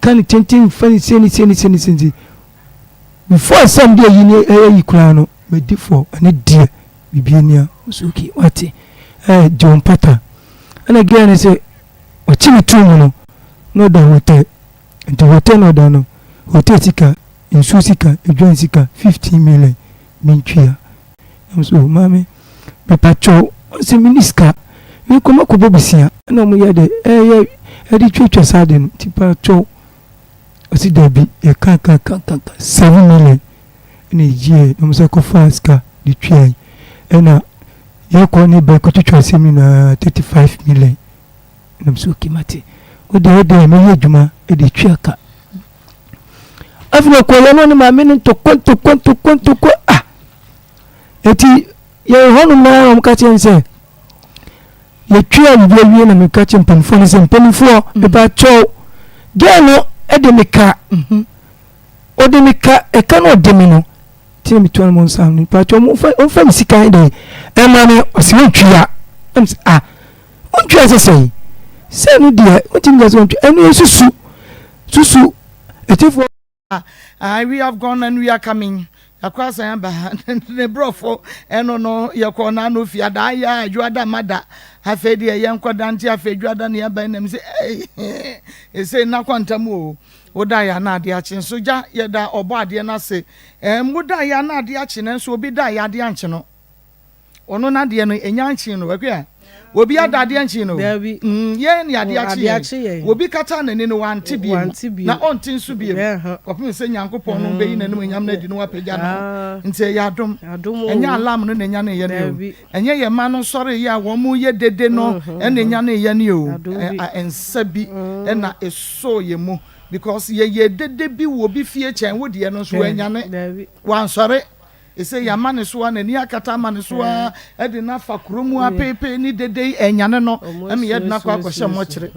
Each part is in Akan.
Ka no tenten fa no sei ne sei ne sei ne sei nti before sɛ mede ayi ne ayi koraa no madi fɔ ɛne deɛ biribi ani a ɔsɛ okay wate ɛɛ gye wo mpata ɛna girl no sɛ ɔkye me tuu mu no na ɔda hotel nti hotel na ɔda no hotel sika nsuo sika aduane sika 15 million mentwia. Nam so maame mepakyɛw ɔse menni sika mekɔ makɔbɔ besia ɛna ɔmo yɛ dɛ ɛyɛ ɛde twatwa saa ade no nti pakyɛw ɔse dabi yɛka ka ka ka ka 7 million ɛna egyeɛ na ɔmo sɛ kɔfa sika de tuae ɛna yɛkɔ ne ba kɔtwitwa asɛm nyinaa 35 million. Ɛna so okay, mate, wode wode mɛyɛ adwuma ɛde tua ka. Afei ɔkɔyɛ no ne maame no ntɔkwa ntɔkwa ntɔkwa ntɔkwa. Ah, eti yɛwɔ hɔnom na wɔn ka kyerɛ sɛ yɛtwa biribi awie na meka kyerɛ mpanimfoɔ no sɛ mpanimfoɔ, mepa kyɛw, girl no ɛde me ka, ɔde me ka, ɛka no ɔde me no tí mi tó ɔmo nsa no, mepa kyɛw, ɔmfa mi sika de ɛma mi. Ɔsi wɔntwia. Ɛm sɛ ah, wɔntwia sɛ sɛyi sɛ no deɛ wɔntumi ka sɛ wɔntwia ɛno yɛ susu susu etifoɔ. We have gone and we are coming. Yɛakɔ asan aba ne borɔfo ɛno no yɛkɔ n'ano fiada ayɛ adwoada mada. Afei deɛ yɛnkɔ dante, afei dwoada ne yɛba nam sɛ ɛsei nakɔ ntam o. Woda yɛ ana adeɛ akye nso gya yɛda ɔbɔ adeɛ no ase. Woda yɛ ana adeɛ akye, nanso obi da yɛ adeɛ ankye no, ɔno n'adeɛ no ɛnya nkye no. Akua, obi ada adeɛ nkye no, yɛn ne adeɛ akye yɛn. Obi kata n'ani no wante biem na ɔnte nso biem kɔpem sɛ Nyankopɔn no bɛyi n'anim nyam no adi no wapagya no. Nti ɛyɛ adom, ɛnyɛ alarm no na ɛnya ne yɛ no o, ɛnyɛ yɛ ma no sɔre yɛ a wɔn mo yɛ dede no ɛna ɛnya ne yɛ no o. Nsa bi ɛna ɛsɔ yɛ mu because yɛyɛ dede bi wɔ obi fie kyɛn wo deɛ no nso wɔanyane wansɔre. Ɛsɛ yɛama ne so a n'ani akata ama ne so a ɛde n'afa kurom apeepee ne dede yi ɛnyane no ɛma yɛde n'akɔ akɔhyɛ mmɔkyere.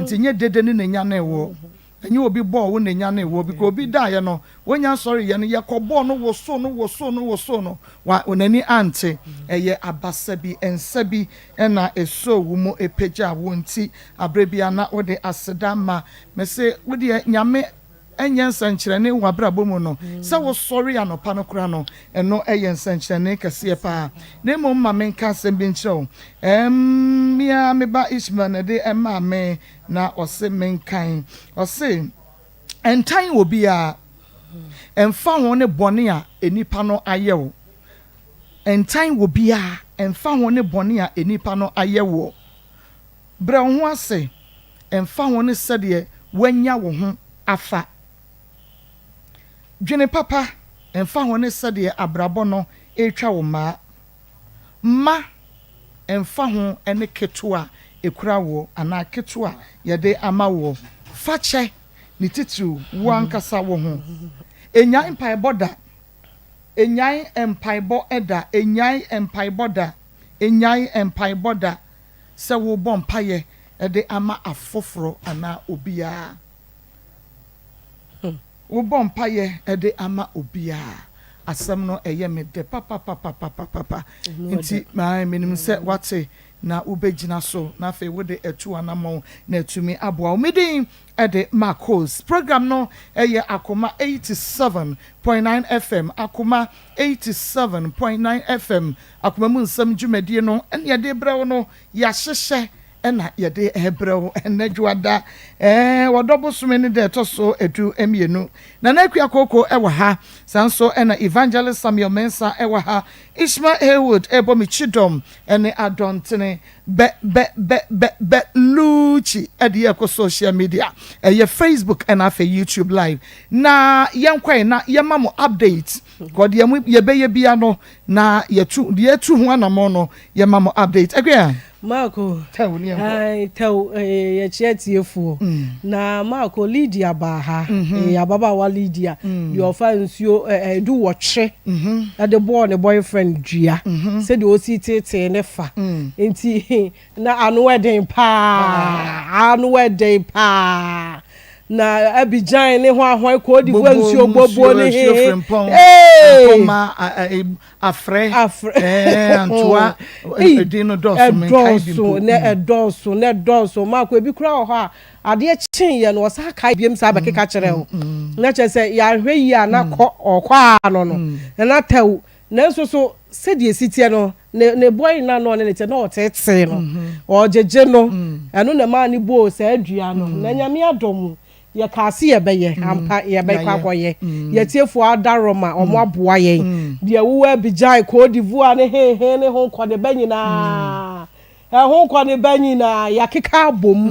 Nti nye dede ne n'anyane wɔ, ɛnyɛ obi bɔɔ wo n'anyane wɔ because obi daeɛ no wonya sɔre yɛ no yɛkɔ bɔɔ no woso no woso no woso no wa n'ani ante. Ɛyɛ abasa bi, nsa bi ɛna ɛso wo mu epagya wo. Nti abere bi ana wode aseda ma mɛsɛ wodeɛ Nyame ɛnyɛ nsɛnkyerɛnne wɔ abrabɔ mu no sɛ wosɔre anɔpa no kora no, ɛno ɛyɛ nsɛnkyerɛnne kɛseɛ paa. Na mmom ma menka asɛm bi nkyerɛ wo. Mmea meba Ishmael na ɛde ɛmaa me na ɔse menkan, ɔse ɛntan wɔ biara ɛmfa ho ne bɔne a enipa no ayɛ wo. Ɛntan wɔ biara ɛmfa ho ne bɔne a enipa no ayɛ wo. Brɛ wo ho ase ɛmfa ho ne sɛdeɛ wanya wo ho afa. Dwene papa ɛmfa ho ne sɛdeɛ abrabɔ no ɛretwa wo mmaa mma ɛmfa ho ne ketewa ekura woɔ anaa ketewa yɛde ama woɔ. Fakyɛ ne titiriw wo ankasa wo ho. Enyae mpaebɔ da, enyae mpaebɔ da, enyae mpaebɔ da, enyae mpaebɔ da sɛ wobɔ mpaeɛ ɛde ama afoforɔ anaa obiara. Wobɔ mpaeɛ ɛde ama obiara, asɛm no ɛyɛ me dɛ papapapapapapa. Nti maa menim sɛ wate na wobɛgyina so na afei wode atu anammɔn na atumi aboa wo. Medin ɛde Marcos. Program no ɛyɛ Akoma 87.9 FM, Akoma 87.9 FM, Akoma mu nsɛm dwumadie no ɛne yɛde brɛ wo no. Yɛahyehyɛ ɛna yɛde ɛbrɛ wo ɛnɛ dwoada wɔdɔ bosome ne deɛ ɛtɔ so 12. Nana Akua Koko ɛwɔ ha, saa nso ɛna Evangelist Samuel Mensa ɛwɔ ha, Ishmael Haywood ɛbɔ me kyidɔm ɛne adɔntene bɛ bɛ bɛ bɛ bɛ luchi ɛde yɛ kɔ social media, ɛyɛ Facebook ɛna afei YouTube live. Na yɛnkɔɛ na yɛma mo update kɔ deɛ mo yɛbɛyɛ bia no na yɛtu deɛ yɛtu ho anammɔn no, yɛma mo update. Akua. Marco. Tɛw ne yɛnkɔ. Ai, tɛw, yɛkyerɛ tiefoɔ na Marco, Lydia baa ha, ababaawa Lydia deɛ ɔfa nsuo 18 ɛde bɔɔ ne boyfriend dua sɛdeɛ ɔsi tetee ne fa. Nti na ano ɛden paa, ano ɛden paa. Na Abidjan ne hwan hwan Cote d'Ivoire nsuo bobo ne hehe. Hey! Afrɛ, Afrɛ. Ɛɛ, antoa, edin no dɔɔso, menkae bi mpo. Ɛdɔɔso, na ɛdɔɔso, na ɛdɔɔso. Maako, ebi koraa wɔ hɔ a, adeɛ kyeeɛ no, ɔsan kae biom san bɛkeka kyerɛ wo. Na kyerɛ sɛ, yɛanhwɛ yie a, na kɔ, ɔkɔ ara no no, na tɛw. Nanso so, sɛdeɛ ɛsi teɛ no, ne, ne boy no a na ɔne no teɛ no, na ɔteetee no, ɔgyegye no, ɛno na ɛmaa no bɔɔ saa dua no. Na Nyame adom, Yɛkaa se yɛbɛyɛ, ampa yɛbɛkɔ akɔyɛ. Yɛatiefoɔ adaworoma, wɔn aboa yɛn. Deɛ wowɔ Abidjan, Cote d'Ivoire ne hehe ne ho nkɔneba nyinaa, ɛho nkɔneba nyinaa, yɛakeka abom.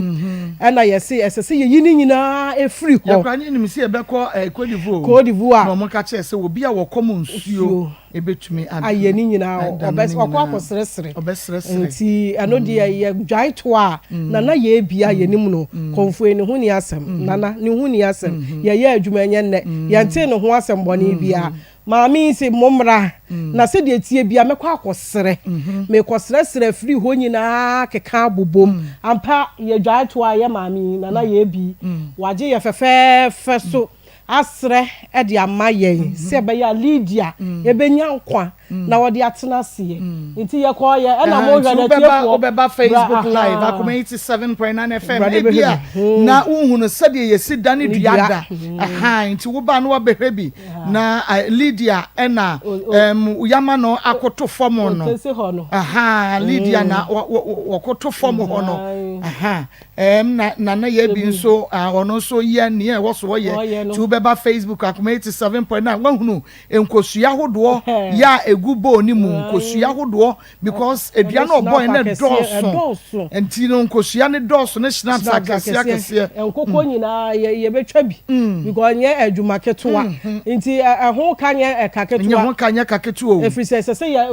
Ɛna yɛse ɛsɛ sɛ yɛyi ne nyinaa firi hɔ. Yɛn koraa ne nim sɛ yɛbɛkɔ Cote d'Ivoire o. Cote d'Ivoire. Na wɔn ka kyerɛ sɛ obi a wɔkɔm nsuo. Ebetumi ada. Ayɛ ne nyinaa, ɔbɛ ɔkɔ akɔsrɛsrɛ. Ɔbɛsrɛsrɛ. Nti ɛno deɛ yɛ dwae to a, Nana yɛ ebia yɛnim no, Kɔmfoe ne ho nni asɛm, Nana ne ho nni asɛm, yɛyɛ adwuma ɛnyɛ nnɛ, yɛntee ne ho asɛm bɔne biara. Maame yi se mommra, na sɛdeɛ ɛteɛ biara mɛkɔ akɔsrɛ. Mekɔsrɛsrɛ firi hɔ nyinaa keka abobom. Ampa yɛdwae to a yɛ maame yi, Nana yɛ ebi, wagye yɛ fɛfɛɛfɛ so. asrɛ de ama yɛn sɛ ɛbɛyɛ a Lydia bɛnya nkwa na ɔde atena aseɛ. Nti yɛkɔɔ yɛ ɛna mo hwɛ no atiefoɔ. Wobɛba Facebook live Akoma 87.9 FM ebia na wohunu sɛdeɛ yɛsi dane dua da. Aha, nti woba na wabɛhwɛ bi na Lydia ɛna yama no akoto fam no. Aha, Lydia na wɔkoto fam hɔ no. Aha. Ɛɛm na Nana Yabi nso ah ɔno nso yɛ nea ɛwɔ so ɔyɛ nti wobɛba Facebook Akoma 87.9 woahunu nkosua ahodoɔ yɛ a ɛgu bowl no mu nkosua ahodoɔ because dua no ɔbɔe no ɛdɔɔso nti no nkosua no dɔɔso ne schnapps akɛseɛ akɛseɛ. Nkokɔ nyinaa yɛbɛtwa bi because ɛnyɛ adwuma ketewa nti ɛho ka nyɛ ɛka ketewa. Ɛnyɛ ho ka nyɛ ka ketewa o. Ɛfiri sɛ ɛsɛ sɛ yɛ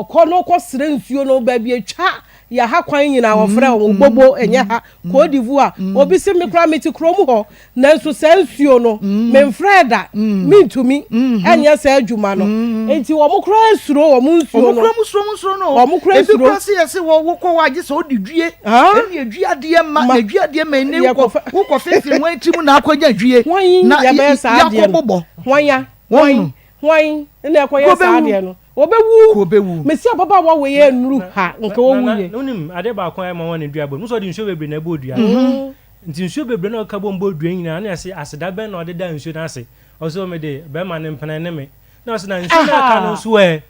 ɔkɔ no kɔ srɛ nsuo no baabi atwa Yɛ ha kwan nyinaa wɔfrɛ wɔn Gbobo ɛnyɛ ha Côte d'Ivoire obi se me koraa mete kurom hɔ nanso saa nsuo no memfrɛɛ da mentumi ɛnyɛ saa adwuma no nti wɔn koraa suro wɔn nsuo no wɔn koraa suro wɔn nsuo no wɔn koraa suro ebi koraa se yɛse wɔ wokɔ hɔ agye sɛ ɔde due ɛne edue adeɛ ma na edue adeɛ ma ɛne wokɔ wokɔ fefe wɔn ti mu na akɔnya due na yakɔ bobɔ wɔn ya wɔn Hwan na ɛkɔyɛ saa adeɛ no? Ɔbɛwu. Ɔbɛwu. Mesi ababaawa wei annuru ha, nka ɔwu yɛ. Na wonim adeɛ baako a ɛma wɔn ne dua bɔ no? Sɛ ɔde nsuo bebree na ɛbɔ dua no. Nti nsuo bebree na ɔka bom bɔ dua nyinaa, na yɛse aseda bɛn na ɔde da nsuo no ase? Ɔse o mede bɛrima no mpena ne me. Na ɔse na nsuo no a aka no nso ɛ?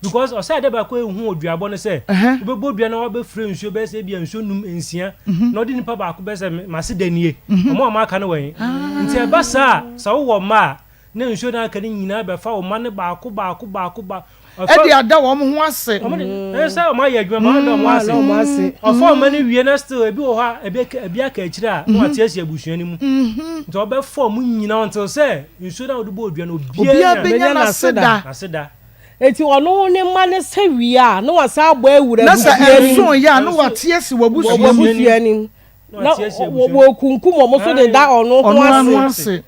Because ɔsɛ adeɛ baako a ɛhu wɔ duabɔ no sɛ, wobɛbɔ dua na wabɛfrɛ nsuo bɛyɛ sɛ ebia nsuo num nsia, na ɔde nipa baako bɛyɛ sɛ m'aseda nie, wɔn a wɔaka no wɔ he? Nti ɛba saa a, sɛ wowɔ mma a, Na nsuo no a aka no nyinaa bɛfa wo mma no baako baako baako ba. Ɔfa. De ada wɔn ho ase. Wɔn de ɛyɛ sɛ wɔn ayɛ adwuma ma wɔn ada wɔn ase. Wɔn ase. Ɔfa wɔn mma no wie na still ebi wɔ hɔ a ebi aka ebi aka akyire a na wate asi abusua no mu. Nti ɔbɛfa wɔn nyinaa until sɛ nsuo no a wɔde bɔɔ dua no obiara Obiara bɛnya n'aseda. N'aseda. Eti ɔno ne mma no sɛ wie a na wasan abɔ awura Na sɛ abusua no mu. ɛnso yɛ a na wate asi w'abusua mu. W'abusua no mu. Na wɔkunkum wɔn so de da ɔno ho ase.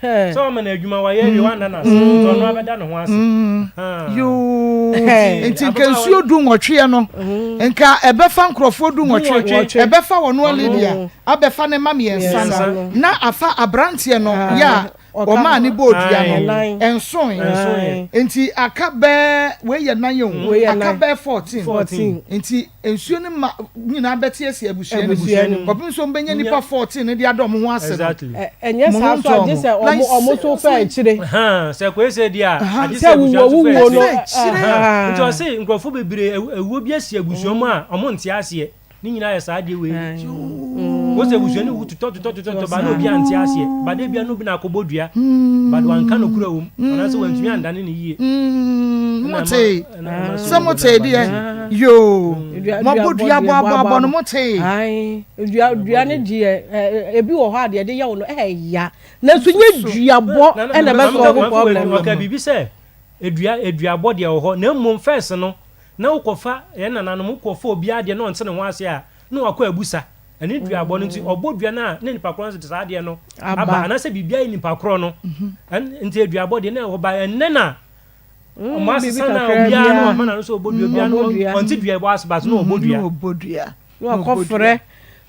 Sɛ ɔma no adwuma wayɛ awie wanda no ase nti ɔno abɛda ne ho ase. Yoo nti nka nsuo du nwɔtweɛ no nka ɛbɛfa nkurɔfoɔ du nwɔtwe ɛbɛfa wɔn Lydia abɛfa ne ma mmiɛnsa no na afa aberanteɛ no yɛ a Wɔmaa ne bɔɔ dua no, ɛnsoe. Nti aka bɛɛ, wei yɛ nan o, aka bɛɛ 14. Nti nsuo no ma nyinaa bɛte asi abusua no mu. Kɔpem sɛ wɔbɛnya nipa 14 no de ada wɔn ho ase no. Ɛnyɛ saa so a, gye sɛ wɔn so fa akyire. Sɛ kɔyɛ sɛ deɛ a, agye sɛ abusua so fa akyire. Nti ɔse nkurɔfoɔ bebree awuo bi asi abusua mu a wɔn nte aseɛ. Ne nyinaa yɛ saa adeɛ wei. Wo sɛ abusua no wu totɔ totɔ totɔ totɔ ba na obi ante aseɛ. Ba da bia no bi na akɔbɔ dua. Ba de wanka no kura wom. Anaasɛ wantumi andane no yie. Mote sɛ mote deɛ yoo moabɔ dua abɔ abɔ abɔ no mote. Dua dua no deɛ ebi wɔ hɔ a deɛ ɛde yɛ wo no ɛya nanso nyɛ duabɔ ɛna ɛbɛ solve problem no. Ɔka biribi sɛ dua duabɔ deɛ wɔ hɔ na mmom first no Na wokɔfa yɛn nananom, wokɔfa obi adeɛ na ɔnte ne ho ase a, na wakɔ abusa. Ɛne duabɔ no nti, ɔbɔ dua no a, na nipa korɔ no nso de saa adeɛ no aba, anaasɛ biribi ayɛ nipa korɔ no. Nti aduabɔ deɛ na ɛwɔ ba ɛnnɛ na ɔmo asesa na obiara no ɔma n'ano sɛ ɔbɔ dua, obiara no ɔnte dua bɔ ase but na ɔbɔ dua. Na ɔbɔ dua. Na wakɔfrɛ.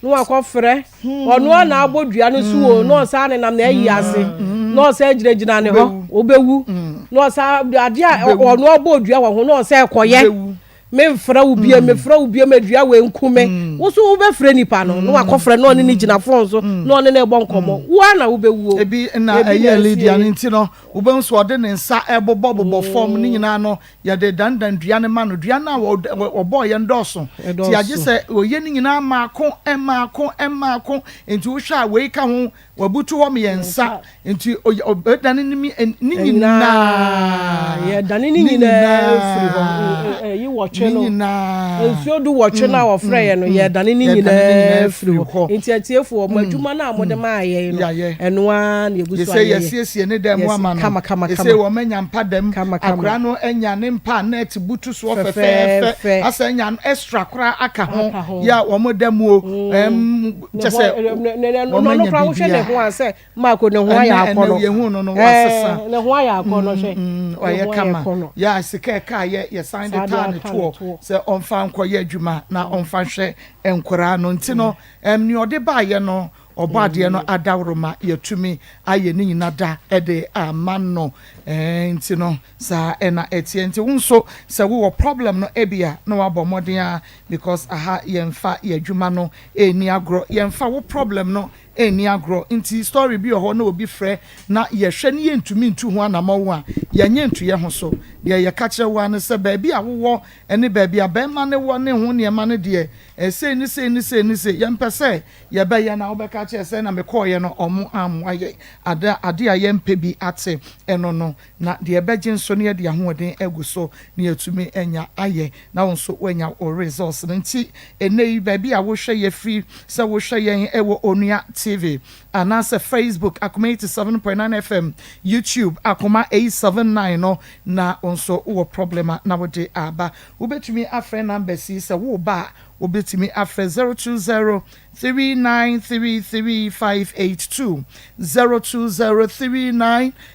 Na wakɔfrɛ ɔno a na abɔ dua no so o, na ɔsan nenam na ayi ase, na ɔsan gyinagyina ne hɔ, ɔbɛwu, na ɔsan adeɛ a ɔno abɔ dua wɔ ho na ɔsan kɔyɛ. Memfrɛ wo biem, mefrɛ wo biem adua wei nku me. Wo so wobɛfrɛ nipa no, na wakɔfrɛ na ɔne ne gyina fon so, na ɔne ne bɔ nkɔmmɔ. Wo ara na wobɛwuo. Ebi na ɛyɛ Lydia no nti no, wobɛhu sɛ ɔde ne nsa ɛbobɔbobɔ fam ne nyinaa no, yɛde dandan dua no ma no. Dua no a wɔbɔɔ yɛn dɔɔso, nti agye sɛ wɔyɛ ne nyinaa mmaako mmaako mmaako. Nti wohwɛ a wei ka ho, Wabutu hɔ mmiɛnsa nti ɔbɛdane ne mi ne nyinaa. Yɛdane ne nyinaa firi hɔ. Ɛyi wɔtwe no. Nsuo du wɔtwe no a wɔfrɛ yɛ no yɛdane ne nyinaa firi hɔ. Nti atiefoɔ mo adwuma no a mode maa yɛn no ɛno ara na yɛgu so ayɛ. Yɛsɛ yɛsiesie ne dan mu ama no. Kama kama kama. Yɛsɛ wɔn anya mpa dɛm. Kama kama. Akora no anya ne mpa net butu soɔ fɛfɛɛfɛ. Asɛ anya extra koraa aka ho. Yɛ a wɔn da mu o. Kyɛ sɛ wɔn anya biribiara. Ne ho a sɛ Marco ne ho ayɛ akɔnɔ. Ɛnɛ yɛhu no no wasesa. Ne ho ayɛ akɔnɔ hwɛ. Ɔyɛ kama. Yɛ a sika ɛka yɛ yɛsan de taa ne toɔ sɛ ɔmfa nkɔyɛ adwuma na ɔmfa nhwɛ nkwaraa no nti no nea ɔde baayɛ no ɔbɔ adeɛ no adaworoma yɛtumi ayɛ ne nyina da de ama no nti no saa ɛna ɛteɛ nti wo nso sɛ wowɔ problem no ebia na wabɔ mmɔden a because aha yɛmfa yɛ adwuma no ɛnni agorɔ yɛmfa wo problem no ɛnni agorɔ nti story bi wɔ hɔ na obi frɛ na yɛhwɛ ne yɛntumi ntu ho anamɔwo a yɛnyɛ ntu yɛ ho so deɛ yɛka kyerɛ wo ara ne sɛ baabi a wowɔ ne baabi a bɛrima no wɔ ne ho nneɛma no deɛ sei ne sei ne sei ne sei yɛmpɛ sɛ yɛbɛyɛ na wobɛka kyerɛ sɛ na mekɔɔyɛ no ɔmo ammoa yɛn ade ade a yɛmpɛ bi ate ɛno no na deɛ ɛbɛgye nso no yɛde ahoɔden agu so na yɛatumi anya ayɛ na wo nso woanya wo results no nti ɛnnɛ yi baabi a wohwɛ yɛ firi sɛ wohwɛ yɛn ɛwɔ Onua TV anaasɛ Facebook Akoma 87.9 FM YouTube Akoma 879 no na wo nso wowɔ problem a na wode aba wobɛtumi afrɛ numbers yi sɛ woreba a wobɛtumi afrɛ 020 3933 582 020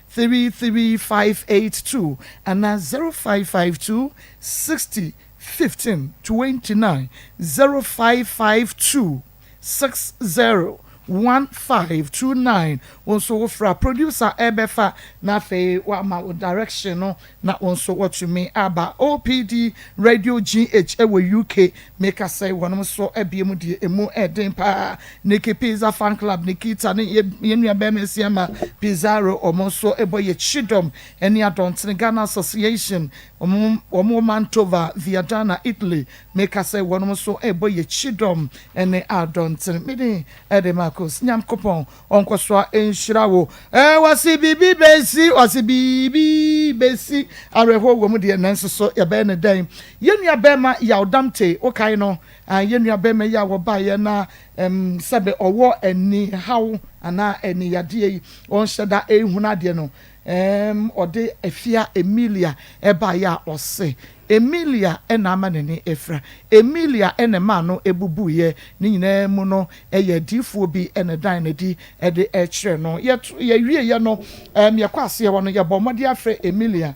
3933 582 anaa 0552 60 15 29 0552 60 1529 wo nso wofrɛ a producer ɛbɛfa na afei wama wo direction no na wo nso watumi aba. OPD Radio GH ɛwɔ UK meka sɛ wɔnom nso abie mu deɛ emu ɛden paa. Nikki Pizza Fan Club Nikita ne yɛn nua bɛrima Asiama Pizarro wɔn nso ɛbɔ yɛ kyidɔm ɛne Adɔntene Ghana Association wɔn wɔ Mantova Viadana Italy meka sɛ wɔnom nso ɛbɔ yɛ kyidɔm ɛne Adɔntene. Mede ɛde Marcos Nyankopɔn Ɔnkɔsoa nhyira wo. Eh wɔse biribi bɛsi, wɔse biribi bɛsi. Awerɛhoɔ wɔ mu deɛ nanso so yɛbɛyɛ no dɛn? Yɛn nua bɛɛma Yaw Damte, wokae no? Ah yɛn nua bɛɛma yi a wɔbaeɛ na ɛm sɛbe ɔwɔ ani haw anaa ani yadeɛ yi, ɔnhyɛ da nhunu adeɛ no. Ɛm ɔde Afia Emilia baeɛ a ɔse Emilia na ama n'ani afira. Emilia na ɛmaa no bubuiɛ. Ne nyinaa mu no, ɛyɛ adiyifoɔ bi na ɛdan no adi de kyerɛɛ no. Yɛto, yɛwieeɛ no, ɛm, yɛkɔ aseɛ hɔ no, yɛbɔɔ mmɔden afrɛ Emilia,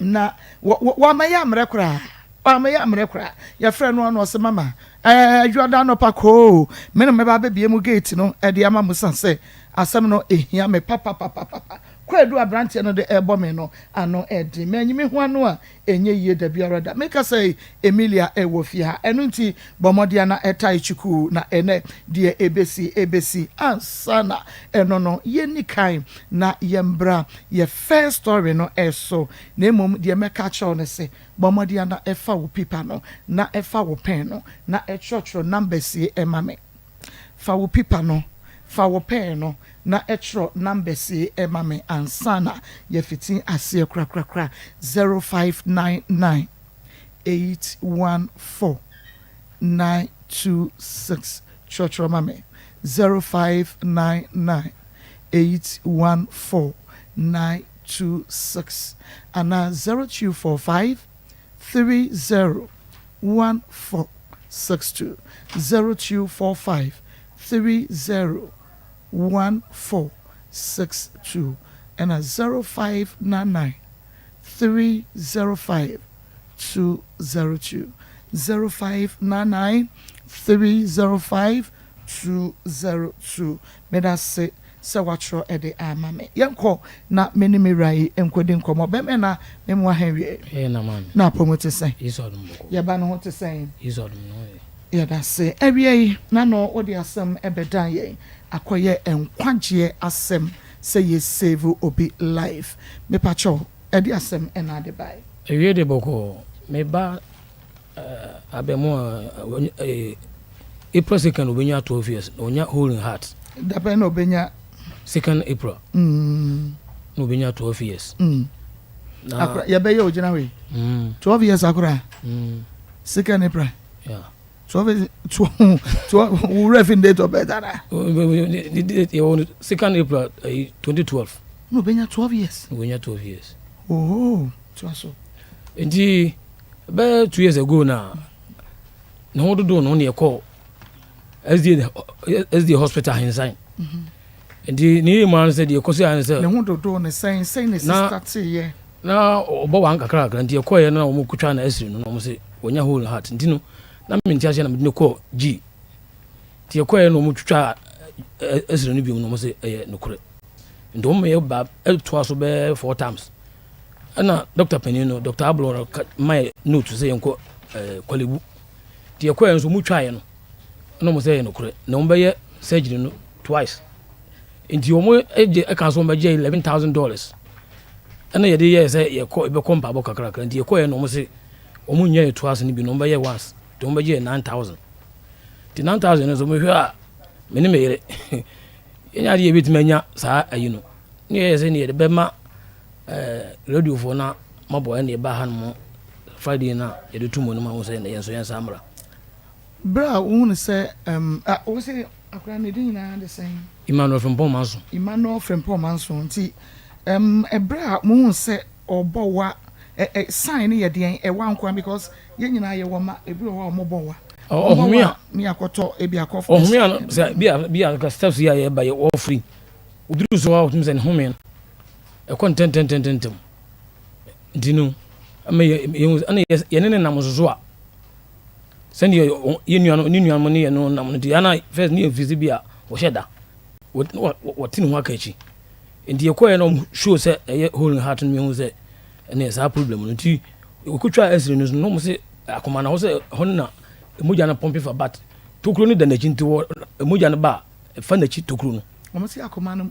na wɔ, wɔ, wamma yɛammrɛ koraa. Wamma yɛammrɛ koraa. Yɛfrɛɛ no a na ɔse, Mama, ɛɛ, Adwuada anɔpa koo, me na mɛba abɛbue mo gate no de ama mo esiane sɛ asɛm no hia me papapapapa. Kwaadu a aberanteɛ no de rebɔ me no ano yɛ den. Manyi me ho ano a, ɛnyɛ yie da biara da. Meka sɛ Emilia wɔ fie ha, ɛno nti bɔ mmɔden na tae kyukuu na ɛnnɛ deɛ ɛbɛsi ɛbɛsi. Ansa na ɛno no, yɛnni kan na yɛmbra yɛ first story no so. Na mmom deɛ mɛka akyerɛ wo ne se, bɔ mmɔden na fa wo pipa no na fa wo pɛn no na twerɛtwerɛ numbers yi ma me. Fa wo pipa no, fa wo pɛn no na twerɛ numbers yi ma me ansa na yɛafiti aseɛ korakorakora, 0599 814 926. Twerɛtwerɛ ma me, 0599 814 926 anaa 0245 30 14 62 0245 30 14 62 ɛna 0599 305 202 0599. 305 202. Medase sɛ woatwerɛ de ama me. Yɛnkɔ na me ne me wura yi nkɔdi nkɔmmɔ. Bɛmɛ na me mmoa ha nwie. Na apɔmu te sɛn? Yɛba no ho te sɛn? Yɛdase. Awiei na no wode asɛm bɛdan yɛn akɔyɛ nkwagyeɛ asɛm sɛ yɛ save obi life. Mepakyɛw ɛde asɛm na ade bae? Awiei de bɔkɔɔ, me ba abɛmoa April second obenya 12 years na onya hole in heart. Dabɛn na obenya? Second April. Na obenya 12 years. Na akora yɛbɛyɛ ogyina hɔ yi. 12 years akora. Second April. Yeah. 12 years 12 12 wo wura fi date of birth ana? Yɛwɔ second April 2012. Na obenya 12 years. Na obenya 12 years. Oh, toa so. Nti bɛyɛ 2 years ago na ne ho dodoɔ no ne yɛkɔɔ SDA SDA hospital ahensan. Nti ne yɛ mu ara sɛ deɛ ɛkɔ so ara ne sɛ. Ne ho dodoɔ ne sɛn sɛn na ɛsi starteeɛ. Na ɔbɔ wɔn kakra kakra nti yɛkɔeɛ na wɔn kotwa na ɛsiri no na wɔn sɛ wɔnya hole in heart nti no na mente aseɛ na mede no kɔɔ G nti yɛkɔeɛ na wɔn twitwa ɛsiri no biom na wɔn sɛ ɛyɛ nokorɛ nti wɔn yɛ ba ɛtoa so bɛyɛ four times ɛna dɔkta panin no dɔkta Ablɔ no ma yɛ note sɛ yɛnkɔ ɛɛ Korle-Bu nti yɛkɔeɛ nso wɔn twaeɛ no ɛna wɔn sɛ ɛyɛ nokorɛ na wɔn bɛyɛ surgery no twice nti wɔn gye ɛka so wɔn bɛgye $11,000 ɛna yɛde yɛɛ sɛ yɛkɔ yɛbɛkɔ mpaabɔ kakrakra nti yɛkɔɛ na wɔn se wɔn nyɛ yɛ twice no bi na wɔn bɛyɛ once nti wɔn bɛgye yɛ 9,000 nti 9,000 no nso mehwɛ a me ne me yere yɛnyɛ adeɛ yɛbɛtumi anya saa ayi no ne yɛyɛ sɛ ne yɛde bɛma ɛɛ radiofoɔ na mabɔ ɛna yɛba ha no mo Friday na yɛde to mu no ma ho sɛ yɛn nso yɛn nsa mmra. Berɛ a wohunu sɛ ɛm a wo se akwadaa no ne din nyinaa de sɛn? Emmanuel Frimpong Manso. Emmanuel Frimpong Manso nti ɛm ɛberɛ a mohunu sɛ ɔrebɔ wa ɛ ɛ sign no yɛ deɛn ɛwa nko ara because yɛn nyinaa yɛwɔ mma ebi wɔ hɔ a wɔbɔ wa. Ɔhome a ne akɔtɔ ebi akɔ. Ɔhome a no sɛ bi a bi a nka steps yi a yɛba yɛ ɔfiri oduru so a ɔtumi sɛ ne home no ɛkɔ ntɛntɛntɛntɛm nti no ɛma yɛ yɛhu ɛna yɛne ne nam nso so a. Sɛdeɛ yɛn nuanom ne nuanom ne yɛn no nam no nti, ana first ne yɛn fisi bi a wɔhyɛ da wɔte ne ho aka akyi nti yɛkɔɛ na wɔn show sɛ ɛyɛ hole in heart no mehu sɛ ɛne saa problem no nti wɔkɔtwa x-ray no so na wɔn sɛ akoma na hɔ sɛ ɛhɔ no na mogya no pɔmpe fa but tokuro no da n'akyi nti wɔ mogya no ba a ɛfa n'akyi tokuro no. Wɔn sɛ akoma no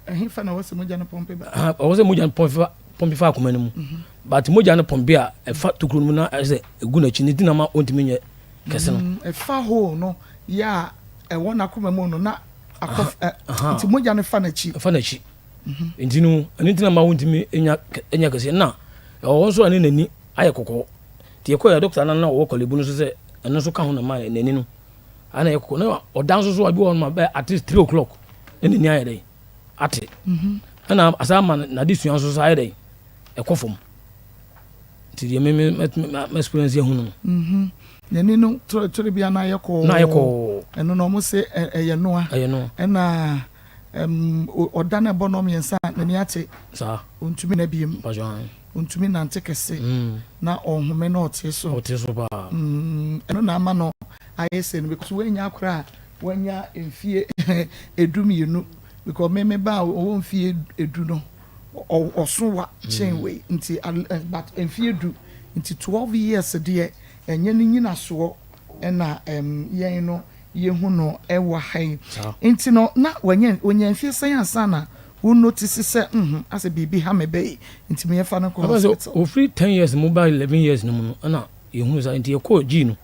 ɛhe fa na ɛwɔ sɛ mogya no pɔmpe ba? Ɛwɔ sɛ mogya no pɔmpe fa pɔmpe fa akoma no mu. But mogya no pɔmpe a ɛfa tokuro no mu na ayɛ sɛ ɛgu n'akyi no nti na ma ɔntumi nyɛ kɛse no. Ɛfa hole no yɛ a ɛwɔ n'akoma mu no na akɔ nti mogya no fa n'akyi. Ɛfa n'akyi. Nti no ɛno nti na ma ɔntumi nya nyɛ kɛseɛ na ɛwɔ hɔ nso a ne n'ani ayɛ kɔkɔɔ. Nti yɛkɔɛ dɔkta no na ɔwɔ Korle Bu no nso sɛ ɛno nso ka ho na ma n'ani no ana yɛ kɔkɔɔ na ɔda nso so a bi wɔ hɔ no ma bɛyɛ at least 3 o'clock na n'ani ayɛ dɛn ate. Ɛna asa ama n'adesua nso so ayɛ dɛn ɛkɔ fam nti deɛ me me me experience yɛ hunu no. N'ani no tore bia na ayɛ kɔɔ. Na ayɛ kɔɔ. Ɛno na wɔn se ɛyɛ noa. Ɛyɛ noa. Ɛna ɔda na ɛbɔ nɔɔ mmiɛnsa n'ani ate. Saa. Ontumi na biem. Mpatsɔ an. Ontumi nante kɛse. Na ɔhome na ɔte so. Ɔte so paa. Ɛno na ama no ayɛ sɛ no because wanya akora a wanya mfie 12 because me me ba a ɔwɔ mfie 10 no ɔso wa kyɛn wei nti but mfie 10 nti 12 years deɛ ɛnyɛ ne nyinasoɔ ɛna yɛn no yɛhu no ɛwɔ ha yi nti no na wanya onya mfie sɛn ansa na wo notice sɛ asɛ biribi ha me bɛyi nti meyɛfa no kɔ hospital? Ofiri 10 years mu ba 11 years no mu no ɛna yɛhu sa nti yɛkɔɔ G no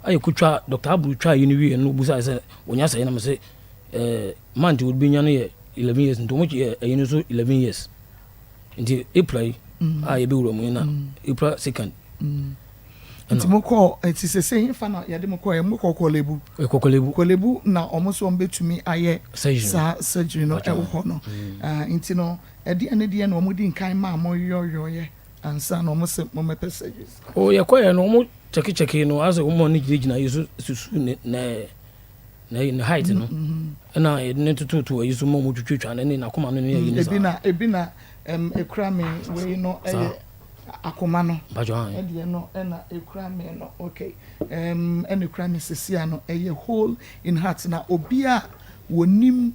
a yɛkɔtwa Dr. Aburu twa yi no wie no busa sɛ wɔnya sɛ nam sɛ month wɔde bɛnya no yɛ 11 years nti wɔn yɛ ɛyi no nso 11 years nti April yi a yɛbɛwura mu yi na April 2nd. Nti mo kɔ nti sese nfa na yɛde mo kɔ yɛ mo kɔ Korle-Bu? Ɛkɔ Korle-Bu. Korle-Bu na ɔmo nso ɔmo bɛtumi ayɛ saa surgery no ɛwɔ hɔ no. Nti no ɛdeɛ ne deɛ na ɔmo di nkan maa mo yɔyɔyɛ ansa na ɔmo sɛ mo mɛpɛ surgery? O yɛkɔ yɛ no ɔmo kyɛkekyɛke no asɛ ɔmo ne gyinagyina yi so susu ne ne ne ne height no ɛna yɛde ne tototo ayi so ma ɔmo twitwitwa ne ne n'akoma no ne ayi ne saa. Ebi na ebi na ekura mi wei no ɛyɛ. Akoma no Mpakyɛw aane. Ɛdeɛ no ɛna ɛkura me no ok ɛɛm ɛna ɛkura me sesia no ɛyɛ hole in heart na obi a wɔnim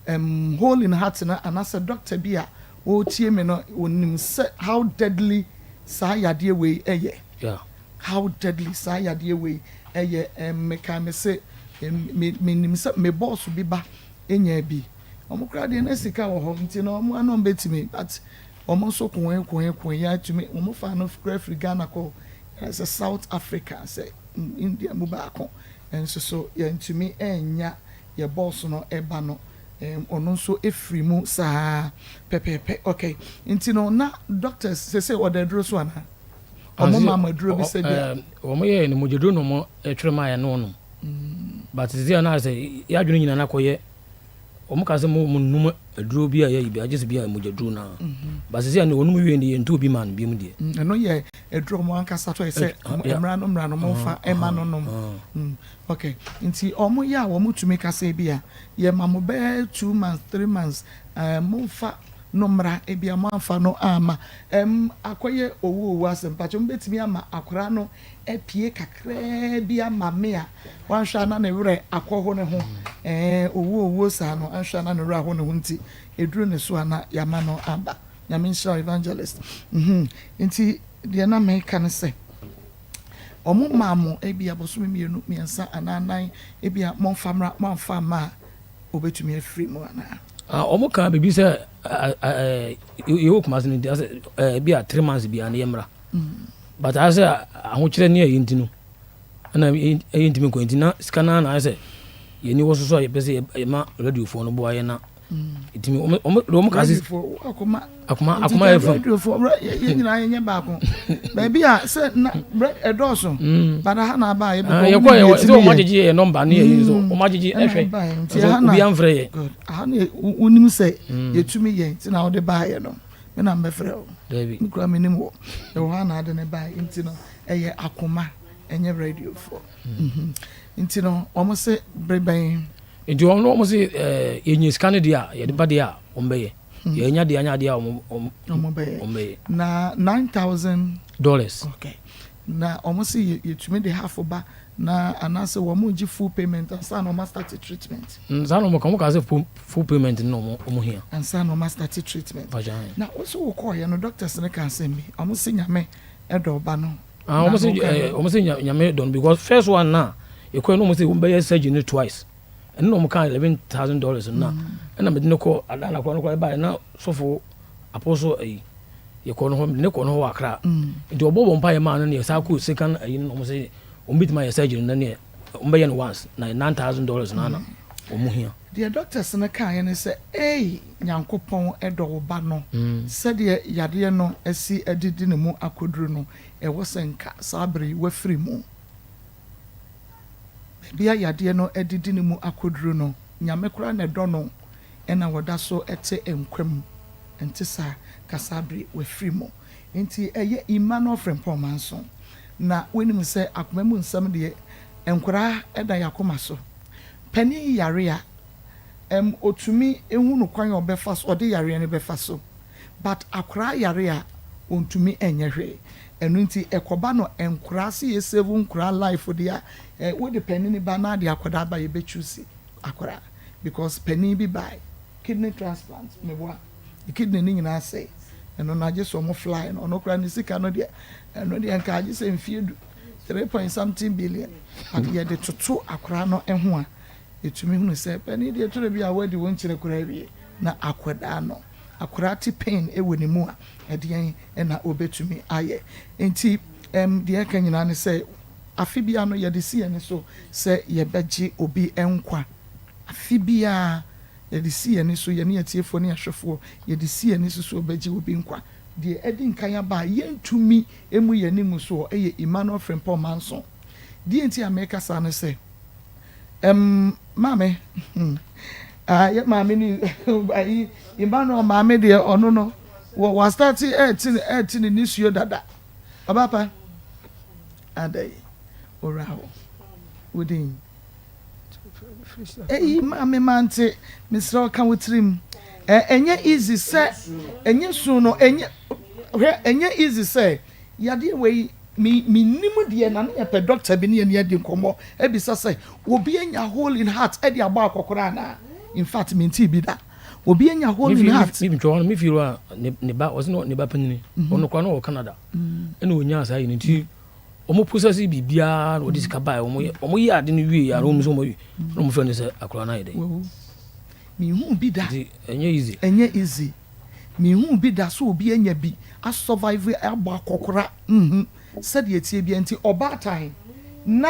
ɛɛm hole in heart no anaasɛ doctor bi a ɔretie me no ɔnim sɛ how deadly saa yadeɛ wei ɛyɛ Yeah. how deadly saa yadeɛ wei ɛyɛ ɛɛm mekae me se ɛɛm me menim sɛ me boss bi ba nyaa bi wɔn koraa deɛ na sika wɔ hɔ nti no wɔn ano wɔn bɛtumi but Wɔn nso koe koe koe yɛ tumi wɔn faa no koraa firi Ghana kɔ sɛ South Africa sɛ India mu baako nso so yɛntumi annya yɛ bɔs no ba no ɔno nso firi mu saa pɛpɛɛpɛ ok nti no na doctors sese ɔda aduro so anaa wɔn maa mo aduro bi sɛ bia. Wɔn yɛ no mogyaduro na wɔn twerɛ maa yɛ no ɔnom but sese a na sɛ yɛ adwene nyinaa na kɔyɛ Wɔn ka sɛ mo mo num aduro bi a yɛyi bi agye sɛ bi a mogya duro naa. Ba sisi a ne wɔnum wie ne yɛntu obi maa no biom deɛ. Ɛno yɛ aduro a wɔn ankasa tɔ sɛ mmra no mmra no mo nfa ɛma no nom. Ok nti wɔn yɛ a wɔn tumi ka sɛ ebi a yɛ ma mo bɛyɛ 2 months, 3 months mo nfa no mmra ebi a mo anfa no amma ɛm akɔyɛ owu owu asɛm mpakyɛ mo bɛtumi ama akwadaa no apue kakraa bi ama me a, wanhwɛ a na ne werɛ akɔho ne ho. Ɛɛ, owuo owuo saa no, anhwɛ a na ne werɛ aho ne ho nti, ɛduru ne so a na yɛama no aba. Nyame nhyira wo, Evangelist. Mhm. Nti deɛ na meka ne sɛ, wɔn maa mo ebia bosome mmienu, mmiɛnsa anaa nnan, ebia momfa mmra, moamfa amma a, wɔbɛtumi afiri mu anaa? Ah, wɔn kaa biribi sɛ, yɛwɔ Kumasi no nti, asɛ, ebia 3 months biara no yɛmmra. But ayɛ sɛ ahokyerɛ ne ɛyi nti no ɛna ɛyɛ ntumi nkɔ nti na sika no na ayɛ sɛ yɛni wɔ so so a yɛpɛ sɛ yɛma radiofoɔ no boa yɛ na ɛtumi wɔn ka se akoma akoma akoma yɛ fam radiofoɔ yɛn nyinaa yɛnyɛ baako baabi a sɛ na ɛdɔɔso mm. bada ha na aba yɛ bɛkɔ yɛkɔ yɛ sɛ wɔn agyegye yɛ nɔmba ne yɛ yi so wɔn agyegye ɛhwɛ nso obi anfrɛ yɛ aha na wonim sɛ mm. yɛtumi yɛ nti na wɔde baayɛ no. Me na mebɛfrɛ wo. Dabi. Me koraa menim wo. Ɛwɔ hɔ a na ade no bae. Nti no, ɛyɛ akoma, ɛnyɛ radiofoɔ. Mhm. Nti no, wɔn se bere bɛn? Nti wɔn no wɔn se ɛɛ yɛnya sika no deɛ a yɛde ba deɛ a wɔn bɛyɛ. Yɛnya deɛ anya adeɛ a wɔn wɔn Wɔn bɛyɛ. wɔn bɛyɛ. Na 9,000. Dollars. Okay. Na wɔn se yɛ yɛtumi de half ba na anaasɛ wɔn regye full payment ansa na wɔn astarte treatment. Mm, saa na wɔn ka, wɔn ka sɛ full full payment no na wɔn wɔn hia. Ansa na wɔn astarte treatment. Mpakyɛ ahe. Na wo nso wo kɔɔyɛ no doctors no ka asɛm bi, wɔn se Nyame dɔ ɔba no. Ah, wɔn se ɛɛ wɔn se Nyame dɔ no because first one na yɛkɔɛ no wɔn se wɔn bɛyɛ surgery no twice. Ɛno na wɔn ka $11,000 no na ɛna mede no kɔ Adana koraa no koraa ɛbaeɛ na sɔfo apostle ayi yɛkɔ no hɔ mede no kɔ no hɔ wɔ Accra. Nti ɔbɔ bɔ mpaeɛ maa no ne yɛsan kɔ second ayi no na wɔn se wɔn bɛtumi ayɛ surgery no na neɛ wɔn bɛyɛ no once na $9,000 na na wɔn hia. Deɛ doctors no kaeɛ ne sɛ, Ei Nyankopɔn dɔ wo ba no, sɛdeɛ yadeɛ no asi adidi ne mu akɔduru no, ɛwɔ sɛ nka saa berɛ yi wafiri mu. Baabi a yadeɛ no adidi ne mu akɔduru no, Nyame koraa na ɛdɔ no na ɔda so te nkwa mu, ɛnte saa? Ka saa bere yi wafiri mu. Enti ɛyɛ Emmanuel Frimpong Manso. Na wonim sɛ akoma mu nsɛm deɛ, nkoraa da yɛn akoma so. Panin yare a, ɛm ɔtumi hunu kwan a ɔbɛfa so, ɔde yareɛ no bɛfa so. But akoraa yare a, ɔntumi nyɛ hwee. Ɛno nti ɛkɔba no nkoraa sɛ yɛ save nkoraa life deɛ a, ɛ wode panin ba na ade akwadaa ba yɛbɛ choose akwadaa because panin bi bae kidney transplant meboa ne kidney no nyinaa sɛe ɛno no agye sɛ ɔmo fly no ɔno koraa ne sika no deɛ ɛno deɛ nka agye sɛ mfie du three point something billion but yɛde toto akwadaa no ho a yɛtumi hunu sɛ panin deɛ twerɛ bi a wadi wɔn nkyerɛ koraa awie na akwadaa no akwadaa te pain wɔ ne mu a ɛdeɛn na ɔbɛtumi ayɛ nti ɛm deɛ ɛka nyinaa ne sɛ Afe biara no, yɛde si yɛn ani so sɛ yɛbɛgye obi nkwa. Afe biara, yɛde si yɛn ani so, yɛne atiefoɔ ne ahwɛfoɔ, yɛde si yɛn ani so sɛ wɔbɛgye obi nkwa. Deɛ adi nkan aba a yɛntumi mmu yɛn ani ngu soɔ yɛ Emmanuel Frimpong Manson. Deɛ nti a mereka saa ne sɛ, ɛm, maame, hmm, ah, yɛ maame no, ayi, Emmanuel maame deɛ, ɔno no, wɔ, wastate ɛrete, ɛrete ne nisuo dada. Ɔbaa pa. Adɛn, owura hɔ, wo din? Eyi maame mante, mesrɛ wo ka wo tirim. Ɛ, ɛnyɛ easy sɛ, ɛnyɛ su no, ɛnyɛ. Hwɛ ɛnyɛ easy sɛ yadeɛ wei me mennim deɛ na ne yɛpɛ doctor bi ne yɛne adi nkɔmmɔ abisa sɛ obi anya hole in heart de abɔ akɔkora anaa? In fact mentee bi da. Obi anya hole in heart. Me twɛ hɔ no me fie hɔ a ne ba ɔsɛ ne ba panyini ɔno koraa na ɔwɔ Canada ɛna ɔnyaa saa yi no nti wɔn process biribiara na wɔde sika baeɛ wɔn yɛ wɔn yɛ ade no wie yɛ a wɔn nso wɔn na wɔn fɛ no sɛ akwadaa no ayɛ dɛ. Menhuu bi da. Nti ɛnyɛ easy. Ɛnyɛ easy. Menhuu bi da sɛ obi anya bi a survive abɔ akɔkora nhu sɛdeɛ ɛteɛ biara nti ɔbaatan na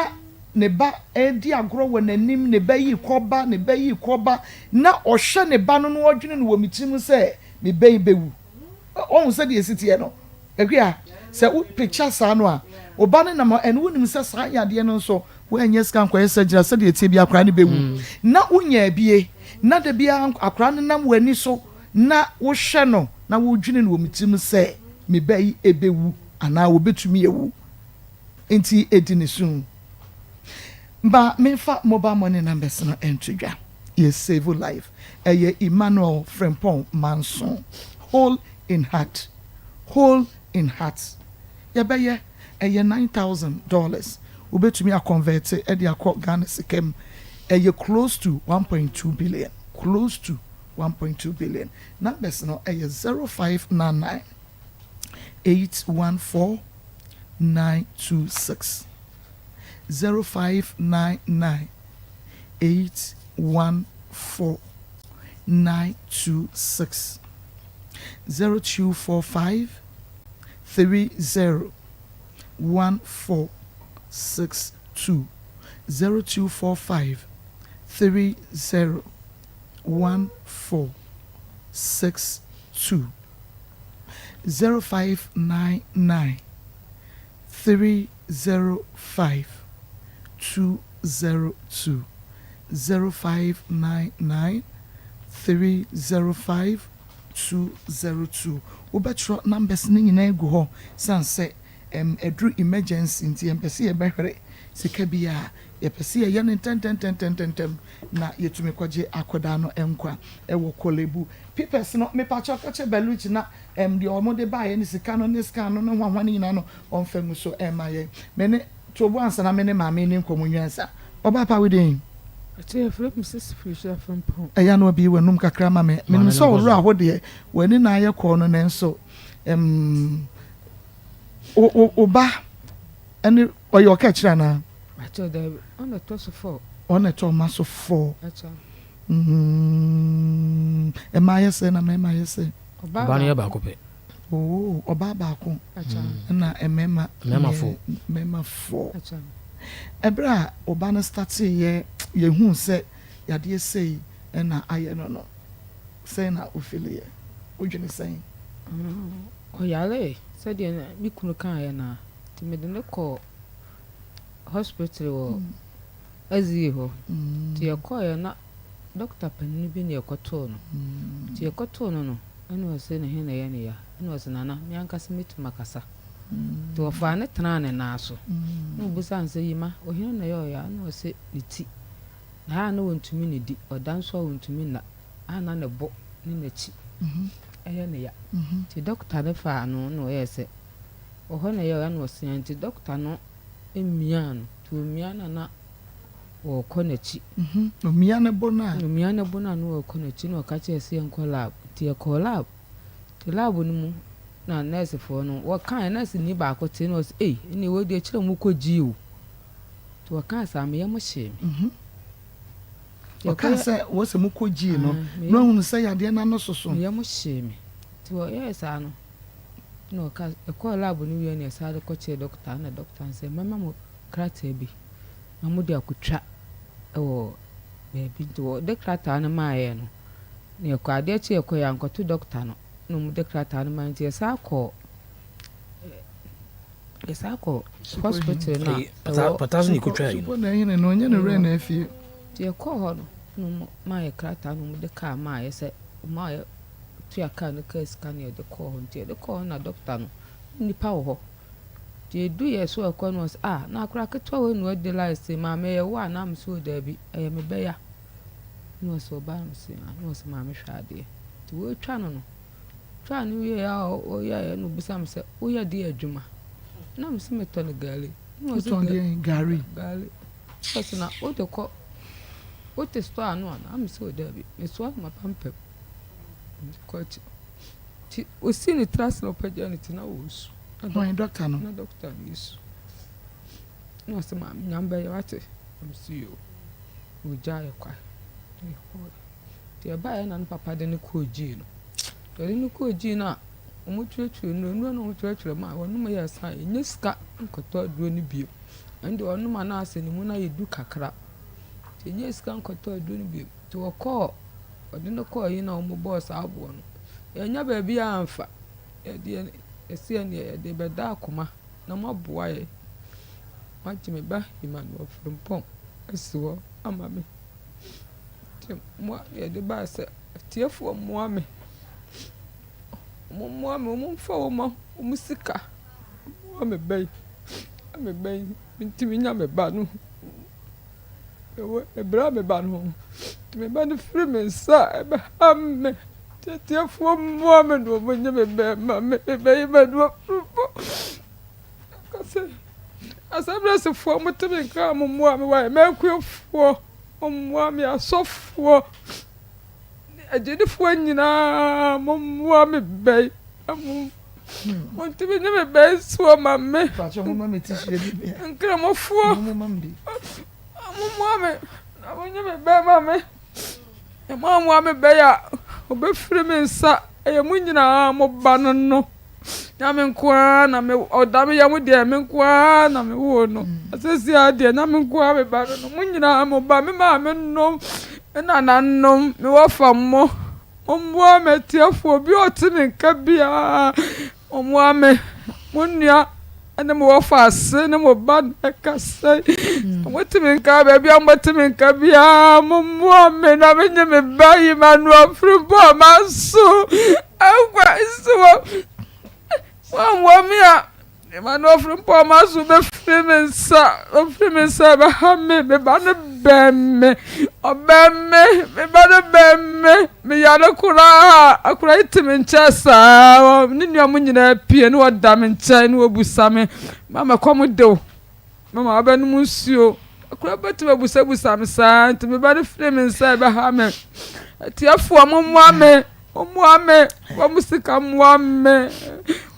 ne ba redi agorɔ wɔ n'anim ne ba yi kɔ ba ne ba yi kɔ ba na ɔhwɛ ne ba no na ɔdwene no wɔ me tirim sɛ me ba yi bɛwu ɔhu sɛdeɛ ɛsi teɛ no Akua sɛ wo picture saa no a wo ba no nam hɔ and wonim sɛ saa yadeɛ no nso woannya sika ankɔyɛ surgery a sɛdeɛ ɛteɛ biara akwadaa no bɛwu na wonyaa bie na da biara akwadaa no nam w'ani so na wohwɛ no na wodwene no wɔ me tirim sɛ me ba yi ɛbɛwu anaa wɔbɛtumi awu nti ɛdi ne su. Ma memfa mobile money numbers no nto dwa. Yɛ save life. Ɛyɛ Emmanuel Frimpong Manso. Hole in heart. Hole in heart. Yɛbɛyɛ, ɛyɛ $9,000. Wobɛtumi a convert de akɔ Ghana sika mu. Ɛyɛ close to 1.2 billion. Close to 1.2 billion. Numbers no ɛyɛ 0599 814 926. 0599 814 926. 0245 30 1462. 0245 30 1462. 0599 305 202. 0599 305 202. Wobɛtwerɛ numbers no nyinaa agu hɔ sane sɛ ɛm aduru emergency nti yɛmpɛ sɛ yɛbɛhwere sika biara. Yɛpɛ sɛ yɛyɛ no ntɛntɛntɛntɛntɛm na yɛtumi kɔgye akwadaa no nkwa wɔ Korle Bu. Papers no mepakyɛw ka kyerɛ Baluchi na ɛm deɛ wɔde baeɛ ne sika no ne scan no ne hwanhwa no nyinaa no ɔmfa ngu so mma yɛn. Me ne Tobo ansa na me ne maame nni nkɔmmɔ nwie ansa. Ɔbaa pa wo din? Akyire yɛfrɛ me Sisi Felicia Frimpong. Ɛyɛ a na wabue w'anum kakra ma me. Menim sɛ wo werɛ aho deɛ, w'ani na ayɛ kɔɔ no nanso ɛmm wo wo wo ba ɛne ɔyɛ ɔkaakyire anaa? Akyɛ daabi, ɔna ɛtɔ so fɔɔ. Ɔna ɛtɔ ɔma so fɔɔ. Akyɛ. Mm, mmaa yɛ sɛ na mmarima yɛ sɛ. Ɔbaa no yɛ baako pɛ. Oo, ɔbaa baako. Ɛna mmarima. Mmarima fɔɔ. Mmarima fɔɔ. Ɛberɛ a ɔba no startee yɛ, yɛhuu sɛ yadeɛ sei na ayɛ no no, sɛn na wo feeliiɛ? Wodwene sɛn? Ɔyaree sɛdeɛ me kunu kaeɛ no ara, nti mede no kɔɔ hospital wɔ Azie hɔ. Nti yɛkɔeɛ na dɔkta panin bi na yɛkɔtoo no. Nti yɛkɔtoo no no, ɛna ɔse ne he na ɛyɛ ne ya? Ɛna ɔse Nana, me ankasa mɛtumi akasa. Nti wɔfaa no tenaa ne nan so. Na ɔbisaa no sɛ, Yima, ohene na ɛyɛ ɔya? Ɛna ɔse, Ne ti. Na ɛyɛ a na ɔntumi nnidi, ɔda nso a ɔntumi nna, a na ne bo ne n'akyi yɛ no ya. Nti dɔkta no faa no na ɔyɛɛ sɛ, wɔ hɔ na ɛyɛ ɔya na ɔse aane. Nti dɔkta no miaa no, nti ɔmia no a na ɔrekɔ n'akyi. Ɔmia ne bo no a. Ɔmia ne bo no a na ɔrekɔ n'akyi na ɔka kyerɛɛ sɛ yɛnkɔ lab. Nti yɛkɔɔ lab. Nti lab no mu na nɛɛsefoɔ no wɔkaeɛ, nɛɛseni baako tee na ɔse ei ɛnneɛ wei deɛ kyerɛ mokɔ gyii o. Nti wɔkaa saa me yam hyee me. Nti Ɔkaa sɛ wɔ sɛ mokɔ gyii no na wahunu sɛ yadeɛ no ano soso. Me yam hyee me. Nti wɔyɛɛ saa no na ɔka ɛkɔɔ lab no wie na yɛsan de kɔkyerɛɛ dɔkota na dɔkota no sɛ mɛma mo krataa bi na mode akɔtwa wɔ baabi. Nti wɔde krataa no maa yɛn no na yɛkɔ adeɛ kye yɛkɔ yɛankɔto dɔkota no na wɔde krataa no maa yɛn nti yɛsan kɔɔ yɛsan kɔɔ hospital no a ɛwɔ Pata so na ɛkɔtwaa yi no. Supɔ na ɛhene no ɔnyɛ ne werɛ na afie. Nti yɛkɔɔ hɔ no na wɔn maa yɛ krataa na wɔde kaa maa yɛ sɛ wɔn a yɛ tua kaa no kaa sika na yɛde kɔɔ hɔ nti yɛde kɔɔ hɔ na dɔkota no nnipa wɔ hɔ nti yɛdu yɛ so ɛkɔ no ɔsɛ ah na akora ketewa wei na wadi last maame ɛyɛ wo a na me so daabi ɛyɛ me bɛya na ɔsɛ ɔbaa no sɛ ah na ɔsɛ maame hwɛ adeɛ nti wɔretwa no no. Twaa no wieeɛ a ɔyɛeɛ na ɔbisaa me sɛ, woyɛ deɛ adwuma? Na mese metɔn gari. Na ɔse Wotɔn deɛn? Gari? Gari. Na ɔse na wode kɔ, wote store ano anaa? Mese o daabi, mesoa no m'apampam. Mede kɔ akyi. Nti ɔsii ne tiri ase na ɔpagyaa ne ti na ɔresu. Hwan, dɔkta no? Na dɔkta no resu. Na ɔse maame Nyame bɛyɛ wate? Na mese yoo. Na ɔgyaa yɛ kwan na yɛkɔɔeɛ. Nti ɛbaeɛ na ne papa de no kɔɔ gyii no. Ɔde no kɔɔ gyii no a, wɔtwerɛtwerɛ nnuro, nnuro no a wɔtwerɛtwerɛ maa wɔnom yɛɛ saa a, ɛnyɛ sika nkɔtɔ aduro no bio. Ɛno deɛ ɔnom a na asɛ ne mu no ayɛ du kakra. Nti ɛnyɛ sika nkɔtɔ aduro no bio. Nti wɔkɔɔ, ɔde no kɔɔ yi na wɔbɔɔ saa aboɔ no. Yɛannya baabiara amfa. Yɛde yɛn, yɛse yɛn deɛ yɛde rebɛda akoma na moaboa yɛn. Moagye me ba Emmanuel Frimpong asi hɔ ama me. Nti mmoa na yɛde bae sɛ atiefoɔ mmoa me. Wɔmmoa me, wɔmfa wɔn wɔn sika mmoa me ba yi na me ba yi mentumi nya me ba no. Ɛwɔ ɛbrɛ a me ba no ho nti me ba no firi me nsa a ɛbɛha me. Nti atiefoɔ mmoa me na wɔnyɛ me ba mma me. Me ba yi ma no afiri Ka sɛ, Asɛmbrɛsefoɔ mote me nka a mommoa me wae, m'akuafoɔ mommoa me, asɔfoɔ ne agyedifoɔ nyinaa mommoa me bɛyi na mo montumi nye me bɛyi soɔ ma me. Nkramofoɔ mommoa me na monye me bɛyi ma me. Na moammoa me bɛyi a ɔbɛfiri me nsa, ɛyɛ mo nyinaa mo ba no no. Na me nko ara na me ɔda me yam deɛ me nko ara na me woo no. Asɛsi ara deɛ na me nko ara me ba no no. Mo nyinaa mo ba, me maame nom, me nananom, me wɔfa mo. Mommoa me atiefoɔ, obi a ɔte me nka biara, mommoa me. Mo nua ne mo wɔfa ase ne mo ba na ɛkasa yi. Sɛ mote me nka baabi a mobɛte me nka biara, mommoa me na menye me ba yi m'ano afiri mpo a manso. Agua nsi hɔ. Woammoa me a, Emmanuel Frimpong m'aso bɛfiri me nsa. Ɔfiri me nsa ɛbɛha me. Me ba no bɛn me. Ɔbɛn me. Me ba no bɛn me. Meyare koraa. Akwadaa yi te me nkyɛn saa. Ne nua mo nyinaa pie na wɔda me nkyɛn na wɔbusa me. Mama kɔm de wo. Mama wabɛnom nsuo. Akwadaa bɛtumi abusabusa me saa nti me ba no firi me nsa ɛbɛha me. Atiefoɔ mommoa me. Mommoa me, fa mo sika mmoa me.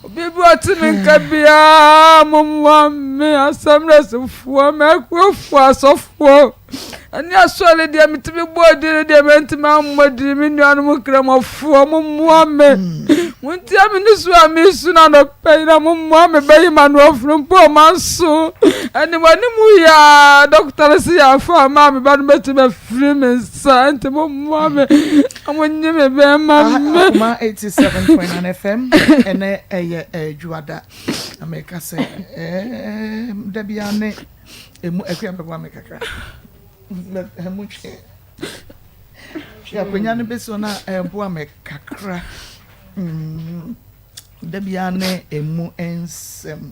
Obi bi ɔte me nka biara, mommoa me. Asɛmrɛsefoɔ, mɛkuofoɔ, asɔfoɔ, ɛne asɔre deɛ metumi bɔ din no deɛ mɛntumi ammɔ din. Me nuanom nkramofoɔ, mommoa me. Montie me nusu a mesu no anɔpa yi na mommoa me bɛyi m'ano afiri mpo manso. Anim anim yi a dɔkota no se yɛamfa amma a me ba no bɛtumi afiri me nsa nti mommoa me. Wɔnye me bɛma me. Akoma 87.9 FM ɛnɛ ɛyɛ Adwuada na meka sɛ ɛɛm da biara ne emu akua bɛboa me kakra ɛmu twe twe akonnwa no bɛsi hɔ na ɛboa me kakra mm, da biara ne emu nsɛm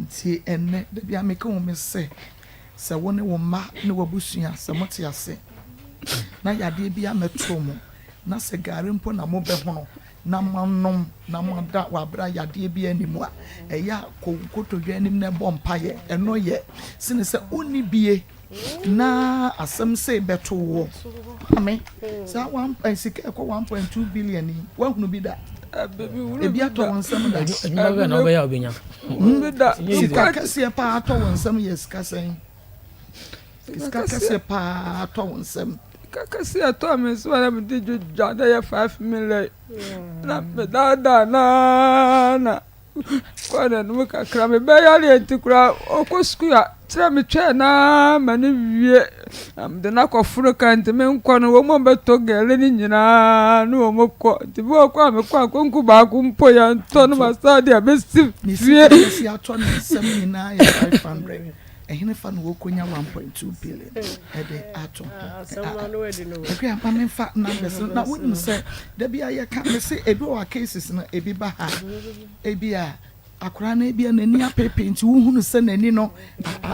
nti ɛnɛ da biara meka wɔ me sɛ Sɛ wo ne wo mma ne w'abusua, sɛ mote ase na yadeɛ bi ammɛto mo, na sɛ gari mpo na mobɛhono na moanom na moada wɔ aberɛ a yadeɛ biara nni mu a, ɛyɛ a kɔ wo nkotodwe anim na bɔ mpaeɛ. Ɛno yɛ sene sɛ wonni bie na asɛm sei bɛto woɔ. Maame, saa one, eh, sika ɛkɔ 1.2 billion yi, woahunu bi da? Ebi atɔ wo nsam da? Adwuma bɛn na wobɛyɛ a wobɛnya? Sika kɛseɛ paa atɔ wo nsam yɛ sika sɛn? Sika kɛseɛ paa atɔ wo nsam. Sika kɛseɛ atɔ me nsam a na mede dwodwa na ɛyɛ 5 million na medaadaa naa na kɔɔ n'anim kakra. Me ba yareɛ nti koraa ɔkɔ sukuu a kyerɛ metwɛn no ara ma no wie na mede no akɔforo kaa nti menkɔ no wɔn a wɔbɛtɔ gari no nyinaa ne wɔn kɔ nti bi wɔ kɔ a mekɔ a konko baako mpo yɛntɔ no ma saa deɛ bɛsi Ne fie. sika kɛseɛ atɔ ne nsam nyinaa yɛ 500. Ɛhene fa na wɔkɔnya 1.2 billion ɛde ato ho? Akua ma memfa numbers no na wonim sɛ da bi a yɛka me se ebi wɔ cases no ebi ba ha, ebi a akwaraa no ebi a n'ani apeepee nti wohunu sɛ n'ani no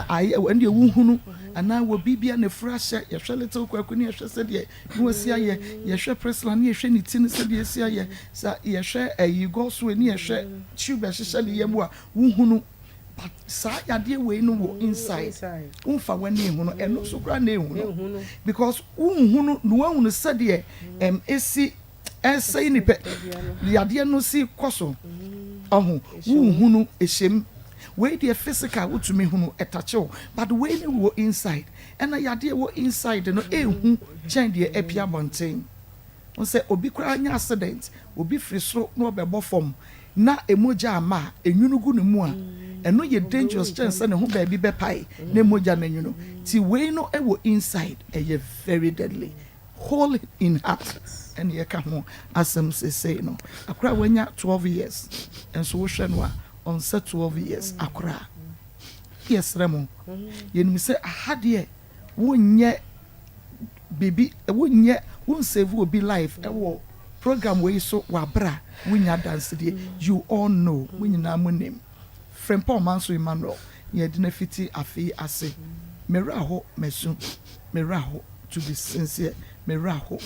ayɛ ɛno deɛ wohunu. Anaa wɔ biribi a n'afuru ahyɛ, yɛhwɛ little Kwaku ne yɛhwɛ sɛdeɛ ne wasi ayɛ, yɛhwɛ Priscilla ne yɛhwɛ ne ti no sɛdeɛ asi ayɛ, sa yɛhwɛ ɛyi Godswill ne yɛhwɛ tube ɛhyehyɛ ne yam a, wohunu. But saa yadeɛ wei no wɔ inside, womfa w'ani nhunu, ɛno nso koraa na ɛnhunu. Because wonhunu na woahunu sɛdeɛ ɛm ɛsi ɛsɛe nipa, yadeɛ no si kɔ so. Ɔho, wonhunu, ɛhyɛm. Wei deɛ physical wotumi hunu, ɛtakye wo, but wei no wɔ inside. Ɛna yadeɛ ɛwɔ inside no ɛhu kyɛn deɛ apue abɔnten. Wohu sɛ obi koraa nya accident, obi firi soro na ɔbɛbɔ fam na mogya amma a, enwunu gu ne mu a, ɛno yɛ dangerous kyɛn sɛ ne ho baabi bɛpae na mogya no anwunu. Nti wei no wɔ inside, ɛyɛ very deadly. Hole in heart ɛna yɛka ho asɛm seesei no. Akora a wanya 12 years nso wohwɛ no a, ɔnsɛ 12 years akora. Yɛsrɛ mo, yɛnim sɛ aha deɛ wonyɛ biribi, wonyɛ, wonsave obi life ɛwɔ program wei so wɔ abere a wonya adansedie. You all know, mo nyinaa mo nim. Frimpong Manso Emmanuel, na yɛde no afiti afe yi ase. Me werɛ aho, masu. Me werɛ aho, to be sincere, me werɛ aho.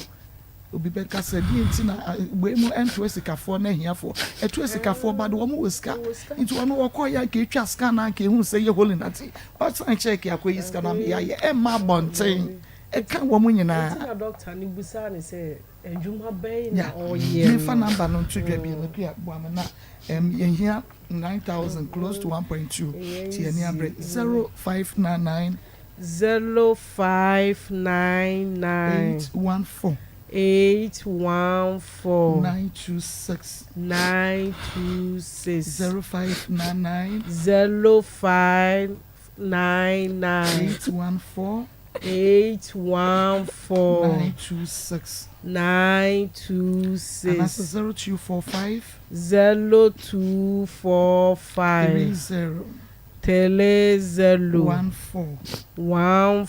Obi bɛka sɛ, deɛ nti na wei mu ɛnto asikafoɔ ne ahiafoɔ. Ɛto asikafoɔ but wɔn wɔ sika. Nti ɔno ɔkɔeɛ a anka ɛtwa scan na anka ɛhunu sɛ ɛyɛ holy nati. Ɔsan check akɔyi sika no ama yɛayɛ. Ɛmma abɔnten. Ɛka wɔn nyinaa. Nti na doctor no bisaa no sɛ adwuma bɛn na ɔyɛ no. Memfa number no nto dwa bio. Akua boa me na yɛhia 9000 close to 1.2 nti yɛn ani abere. 0599. 0599. 814. 814. 926. 926. 0599. 0599. 814. 814. 926. 926. Anaasɛ 0245. 0245. 30. 30. 14. 14.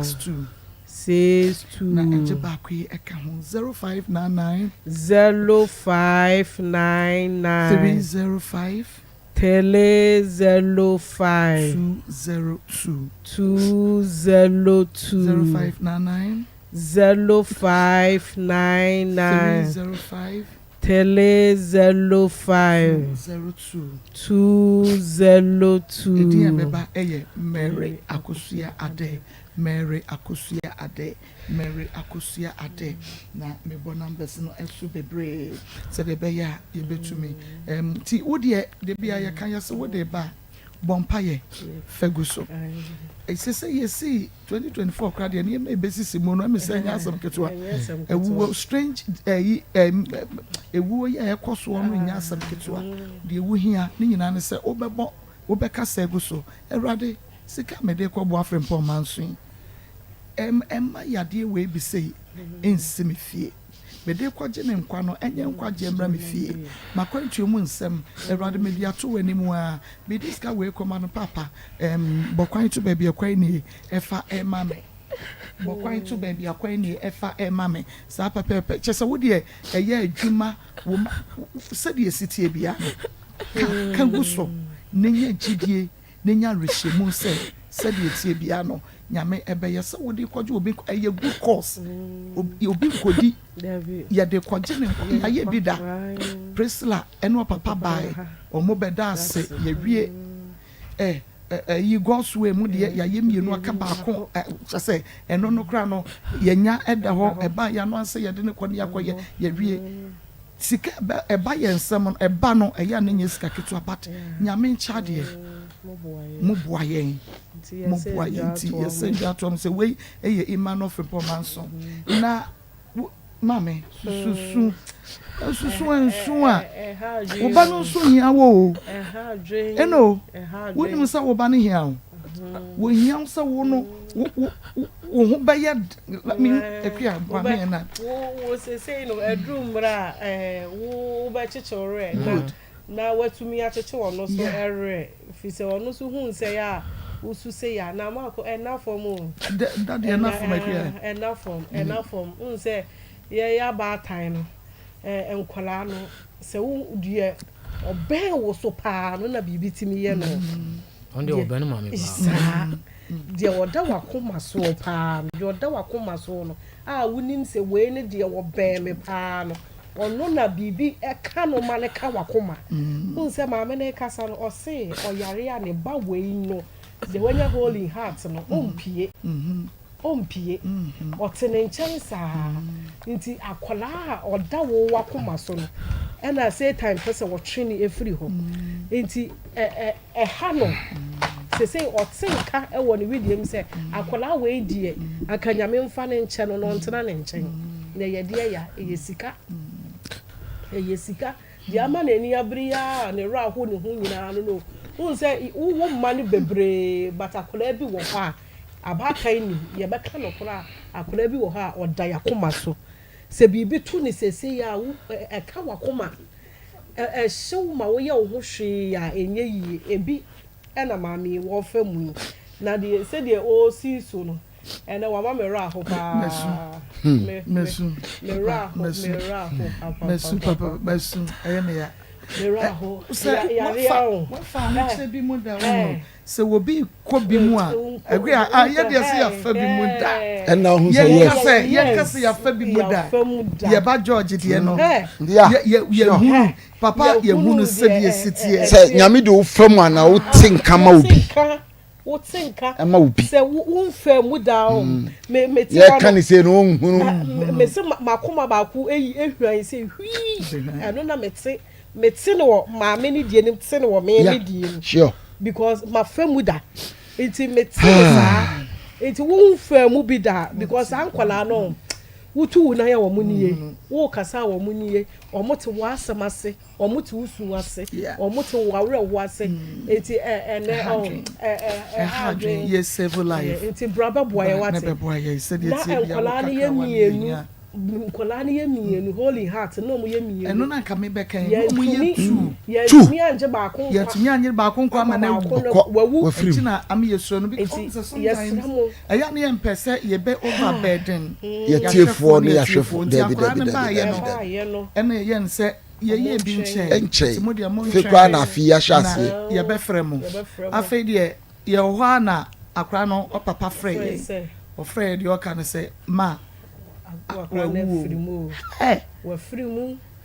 62. 62. Na ɛgye baako yi ɛka ho 0599. 0599. 305. 305. 202. 202. 0599. 0599. 305. 305. 202. 202. Edin a ɛbɛba yɛ Mary Akosua Adeh, Mary Akosua Adeh, Mary Akosua Adeh. Na mebɔ numbers no so bebree sɛdeɛ ɛbɛyɛ a yɛbɛtumi. Ɛm, nti wo deɛ, da biara yɛka yɛse wode ba a, bɔ mpaeɛ fa gu so. Ɛsɛ sɛ yɛsii 2024 koraa deɛ nneɛma ɛbɛsisi mu no ɛmi sɛ ɛnyɛ asɛm ketewa. Ɛwuo strange ɛyi ɛm ɛwuo yi a ɛkɔ soɔ no nyɛ asɛm ketewa. Deɛ ɛwu hia ne nyinaa ne sɛ wobɛbɔ wobɛkasa agu so. Awurade sika a mede rekɔboa Frimpong Manso yi ɛm ɛmma yadeɛ wei bi sei nsi me fie. Mede rekɔgye ne nkwa no, ɛnyɛ nkwagyeɛ mmra me fie. M'akwantuo mu nsɛm, Awurade, mede ato w'anim ara. Mede sika wei rekɔma no, Paapa, ɛm, bɔ kwan to baabi a kwan nnie, ɛfa ma me. Bɔ kwan to baabi a kwan nnie, ɛfa ma me. Saa pɛpɛɛpɛ. Kyerɛ sɛ, wo deɛ, ɛyɛ adwuma wo ma, sɛdeɛ ɛsi teɛ biara no, ka, ka gu so, na nya gyidie. na nya awerɛhyɛmu sɛ sɛdeɛ ɛteɛ biara no Nyame ɛbɛyɛ sɛ wode rekɔgye obi nkwa, ɛyɛ good cause, obi nkɔdi, yɛde rekɔgye ne nkwa, yɛayɛ bi da, Priscilla ɛne ɔpapa bae, wɔn bɛda ase, yɛwie ɛ ɛyi God's way mu deɛ yɛayɛ mmienu aka baako, ɛ kyɛ sɛ ɛno no koraa no yɛnya ɛda hɔ, ɛba yɛn ano ansɛ yɛde ne kɔ ne yɛakɔyɛ, yɛwie. Sika ɛbɛ ɛba yɛn nsam no ɛba no ɛyɛ a na ɛnyɛ sika ketewa but Nyame nkyɛ adeɛ mo boa yɛn mo boa yɛn nti yɛsɛ dwa toa mo sɛ wei ɛyɛ Emmanuel Frimpong Manso na wo maame susu susu nsu a wo ba no nso hia wo o ɛna o wonim sɛ wo ba no hia wo. Wɔhia wo sɛ wo no wo wo wo ho bɛyɛ me akua boa me na. Wo wo sesei no aduru mmerɛ a ɛɛ wo wobɛkyekye wo werɛ na na watumi akyekye ɔno so werɛ firi sɛ ɔno nso hu sɛ yɛ a wosu sei a na maako ɛnna fam o. Da deɛ ɛnna fam akua. Ɛnna fam ɛnna fam wohu sɛ yɛyɛ abaatan no ɛɛ nkwadaa no sɛ wo deɛ ɔbɛn wo so paa no na biribi tumi yɛ no. Ɔno deɛ ɔbɛn maame paa. Saa. Deɛ ɔda w'akoma soɔ paa no, deɛ ɔda w'akoma soɔ no a wonim sɛ wei ne deɛ ɔbɛn me paa no, ɔno na biribi ka no ma no ka w'akoma. Wohu sɛ maame no rekasa no, ɔse ɔyare a ne ba wei no, deɛ wanya hole in heart no, ɔmpue. Ɔmpue. Ɔte ne nkyɛn saa. Nti akwadaa a ɔda wo w'akoma so no, ɛna Satan pɛ sɛ ɔtwe no firi hɔ. Nti ɛ ɛ ɛha no. Seesei ɔte nka wɔ ne wedeɛ mu sɛ, akwadaa wei deɛ, anka Nyame mfa no nkyɛ no na ɔntena ne nkyɛn. Na ɛyɛ deɛ ya? Ɛyɛ sika. Ɛyɛ sika. Deɛ ama n'ani abere yi ara a ne werɛ aho ne ho nyinaa no no. Wohu sɛ wowo mma no bebree but akwadaa bi wɔ hɔ a, abaatan nim, yɛbɛka nokorɛ a, akwadaa bi wɔ hɔ a ɔda y'akoma so. Sɛ biribi to no seesei a, wo ɛka w'akoma. Ɛhye wo ma woyɛ wo ho hwee a ɛnyɛ yie. Ebi na maame yi wɔrefa mu yi. Na deɛ sɛdeɛ ɔresi so no, ɛnɛ wama me werɛ aho paa. Me me me werɛ aho me werɛ aho Masu papa masu ɛyɛ me ya. Me werɛ aho. Yareɛ o. Wafa ahokyerɛ bi mu da wo. Sɛ obi kɔ bi mu a, ɛgbe a, ah, yɛ deɛ sɛ yɛafa bi mu da. Ɛna ɔho sɛ yes. Sɛ yɛka sɛ yɛafa bi mu da. Yɛba George deɛ no, yɛhunu, papa yɛhunu sɛdeɛ ɛsi teɛ. Sɛ Nyame de wo fa mu anaa wo te nka ma obi. Wote nka. Ɛma obi. Sɛ wo nfa mu da o. Me me te Yɛka ne sɛ no ɔnhunu. Me se makoma baako eyi ehwan sɛ hwii. Ɛno na mete. Me te no wɔ maame ne deɛ nim te no wɔ me ne deɛ mu. Sure. Because ma fa mu da. Nti me te no saa. Nti wo nfa mu bi da because saa nkwadaa no wotu wo nan a wɔn nie, wo kasa a wɔn nie, wɔn te wo asɛm ase, wɔn te wo su ase, wɔn te wo awerɛhoɔ ase. Nti ɛ ɛnɛ ɔ ɛ ɛ ɛha adwene. Yɛ save life. Nti bra bɛboa yɛ wate. Na nkwadaa no yɛ mmienu. Nkwadaa no yɛ mmienu, Holy Heart na wɔn yɛ mmienu. Ɛno na nka mebɛka yi, na wɔn yɛ two. Yɛntumi angye baako nkwa. Yɛntumi angye baako nkwa ama no awu. Ɔkɔ, Wawu. wafiri mu. Ɛnti na ama yɛsuro no because Nti sɛ sometimes yɛsrɛ mo. ɛyɛ a na yɛmpɛ sɛ yɛbɛ over burden Yɛtiefoɔ ne yɛahwɛfoɔ. Nti Dabi, akwadaa dabi, no dabi, baeɛ dabi, no, dabi. Yɛbaeɛ no. ɛna yɛyɛ no sɛ yɛyɛɛ bi nkyɛe. Ɛnkyɛe. Nti mo deɛ Afei montwɛn koraa na afe yi ahyɛ na aseɛ. yɛbɛfrɛ mo. Yɛbɛfrɛ mo. Afei deɛ yɛwɔ hɔ ara na akwadaa no ɔpapa frɛɛ Frɛɛ yɛn. sɛ. Ɔfrɛɛ yɛn deɛ ɔka ne sɛ, ma wawu o. Hey!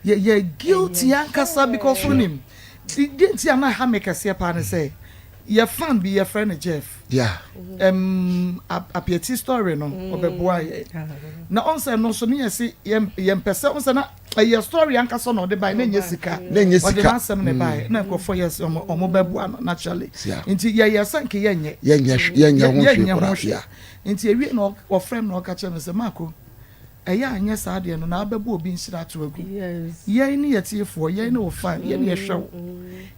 Yɛyɛ guilty ankasa because wonim deɛ nti a na ɛha me kɛseɛ paa ne sɛ yɛ fan bi yɛfrɛ no Jeff. Yeah. Um, apiati story no ɔbɛboa yɛ. Na ɔn sɛ no nso ne yɛse yɛmpɛ sɛ ɔn sɛ na ɛyɛ story ankasa na ɔde bae na ɛnyɛ sika. Na ɛnyɛ sika. Ɔde n'asɛm na ɛbae na nkurɔfoɔ yɛ sɛ ɔmo bɛboa no naturally. Nti yɛyɛ sɛ nka yɛnyɛ. Yɛnyɛ ho hwee koraa. Nti ewiei no ɔfrɛɛ me na ɔka kyerɛɛ me sɛ, Marco, ɛyɛ a nyɛ saa deɛ no na abɛbɔ obi nhyira ato agu. Yɛn ne yɛtiefoɔ, yɛn ne wo fan, yɛn ne yɛhwɛ wo.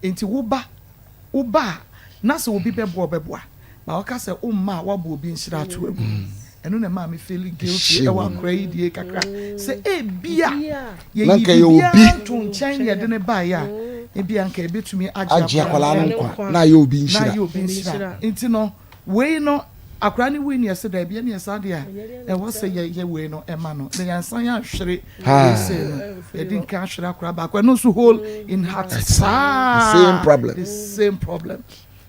Nti wo ba, wo ba a, na sɛ obi bɛboa ɔbɛboa. But ɔka sɛ womma a woabɔ obi nhyira ato agu. Ɛno na ɛmaa me feeli guilty ɛwɔ akora yi deɛ kakra. Sɛ ebia yɛyi biribiara nto nkyɛn na yɛde no baeɛ a, ebia anka yɛbɛtumi agye akwadaa no nkwa na ayɛ obi nhyira. Na ayɛ obi nhyira. Nti no, Wei no akwadaa no wui no yɛse daabi ɛneɛ saa deɛ a ɛwɔ sɛ yɛyɛ wei no ɛma no na yɛnsan anhwere wei sei no yɛde nka ahwere akwadaa baako ɛno nso hole in heart saa same problem the same problem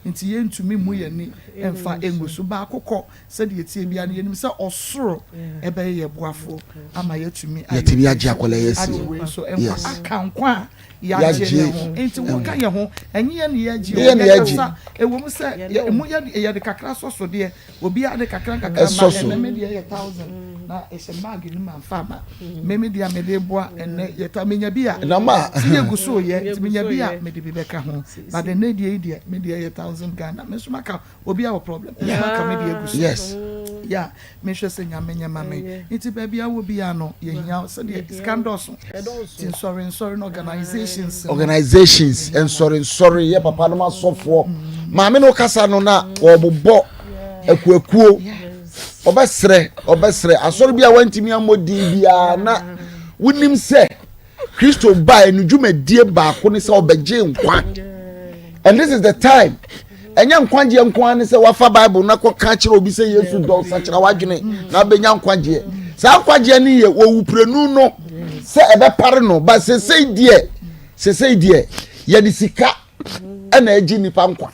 nti yɛntumi mu yɛn ani mfa ngu so baako kɔ sɛdeɛ ɛtie biara no yɛnim sɛ ɔsoro ɛbɛyɛ yɛ boafoɔ ama yɛatumi yɛtumi agye akwadaa yi asi agye wei nso nkwa yes aka nkwa a Yɛagye Yɛagye yɛn ho. Enti woka yɛn ho, ɛnyɛ yɛn na yɛagye o. Yɛn na yɛagye. Yɛkasa, ɛwom sɛ yɛ, emu yɛ yɛde kakra sɔ so deɛ, obiara de kakra nkakra ma. Ɛsɔ so. Ɛnnɛ me deɛ yɛ thousand, na ɛhyɛ bag no mu amfa amma. Me me deɛ a mede reboa ɛnnɛ yɛ ta, menya bi a, Na ma. sɛ yɛgu so reyɛ, nti menya bi a, mede bi bɛka ho. But ɛnnɛ deɛ yi deɛ, me deɛ yɛ thousand Ghana. Me nso maka, obiara wɔ problem, me nso maka me deɛ agu so. Yes. Yeah, mehwɛ sɛ Nyame nyɛ ma me. Nti baabi a wɔ biara no, yɛhia wo sɛdeɛ sika ndɔɔso. Nti nsɔre nsɔre no organisations no. Organisations nsɔre nsɔre yɛ papa nom asɔfoɔ. Maame no kasa no na wɔbobɔ akuakuo. Ɔbɛsrɛ ɔbɛsrɛ asɔre bi a wantumi ammɔ din biara na wonim sɛ Kristo bae no dwumadie baako ne sɛ ɔbɛgye nkwa. And this is the time. Ɛnyɛ nkwagyeɛ nko ara ne sɛ wafa Bible na kɔka kyerɛ obi sɛ Yesu dɔ sakyera w'adwene na abɛnya nkwagyeɛ. Saa nkwagyeɛ no yɛ owuprenu no sɛ ɛbɛpare no ba sesei deɛ sesei deɛ yɛde sika. ɛna ɛgye nipa nkwa.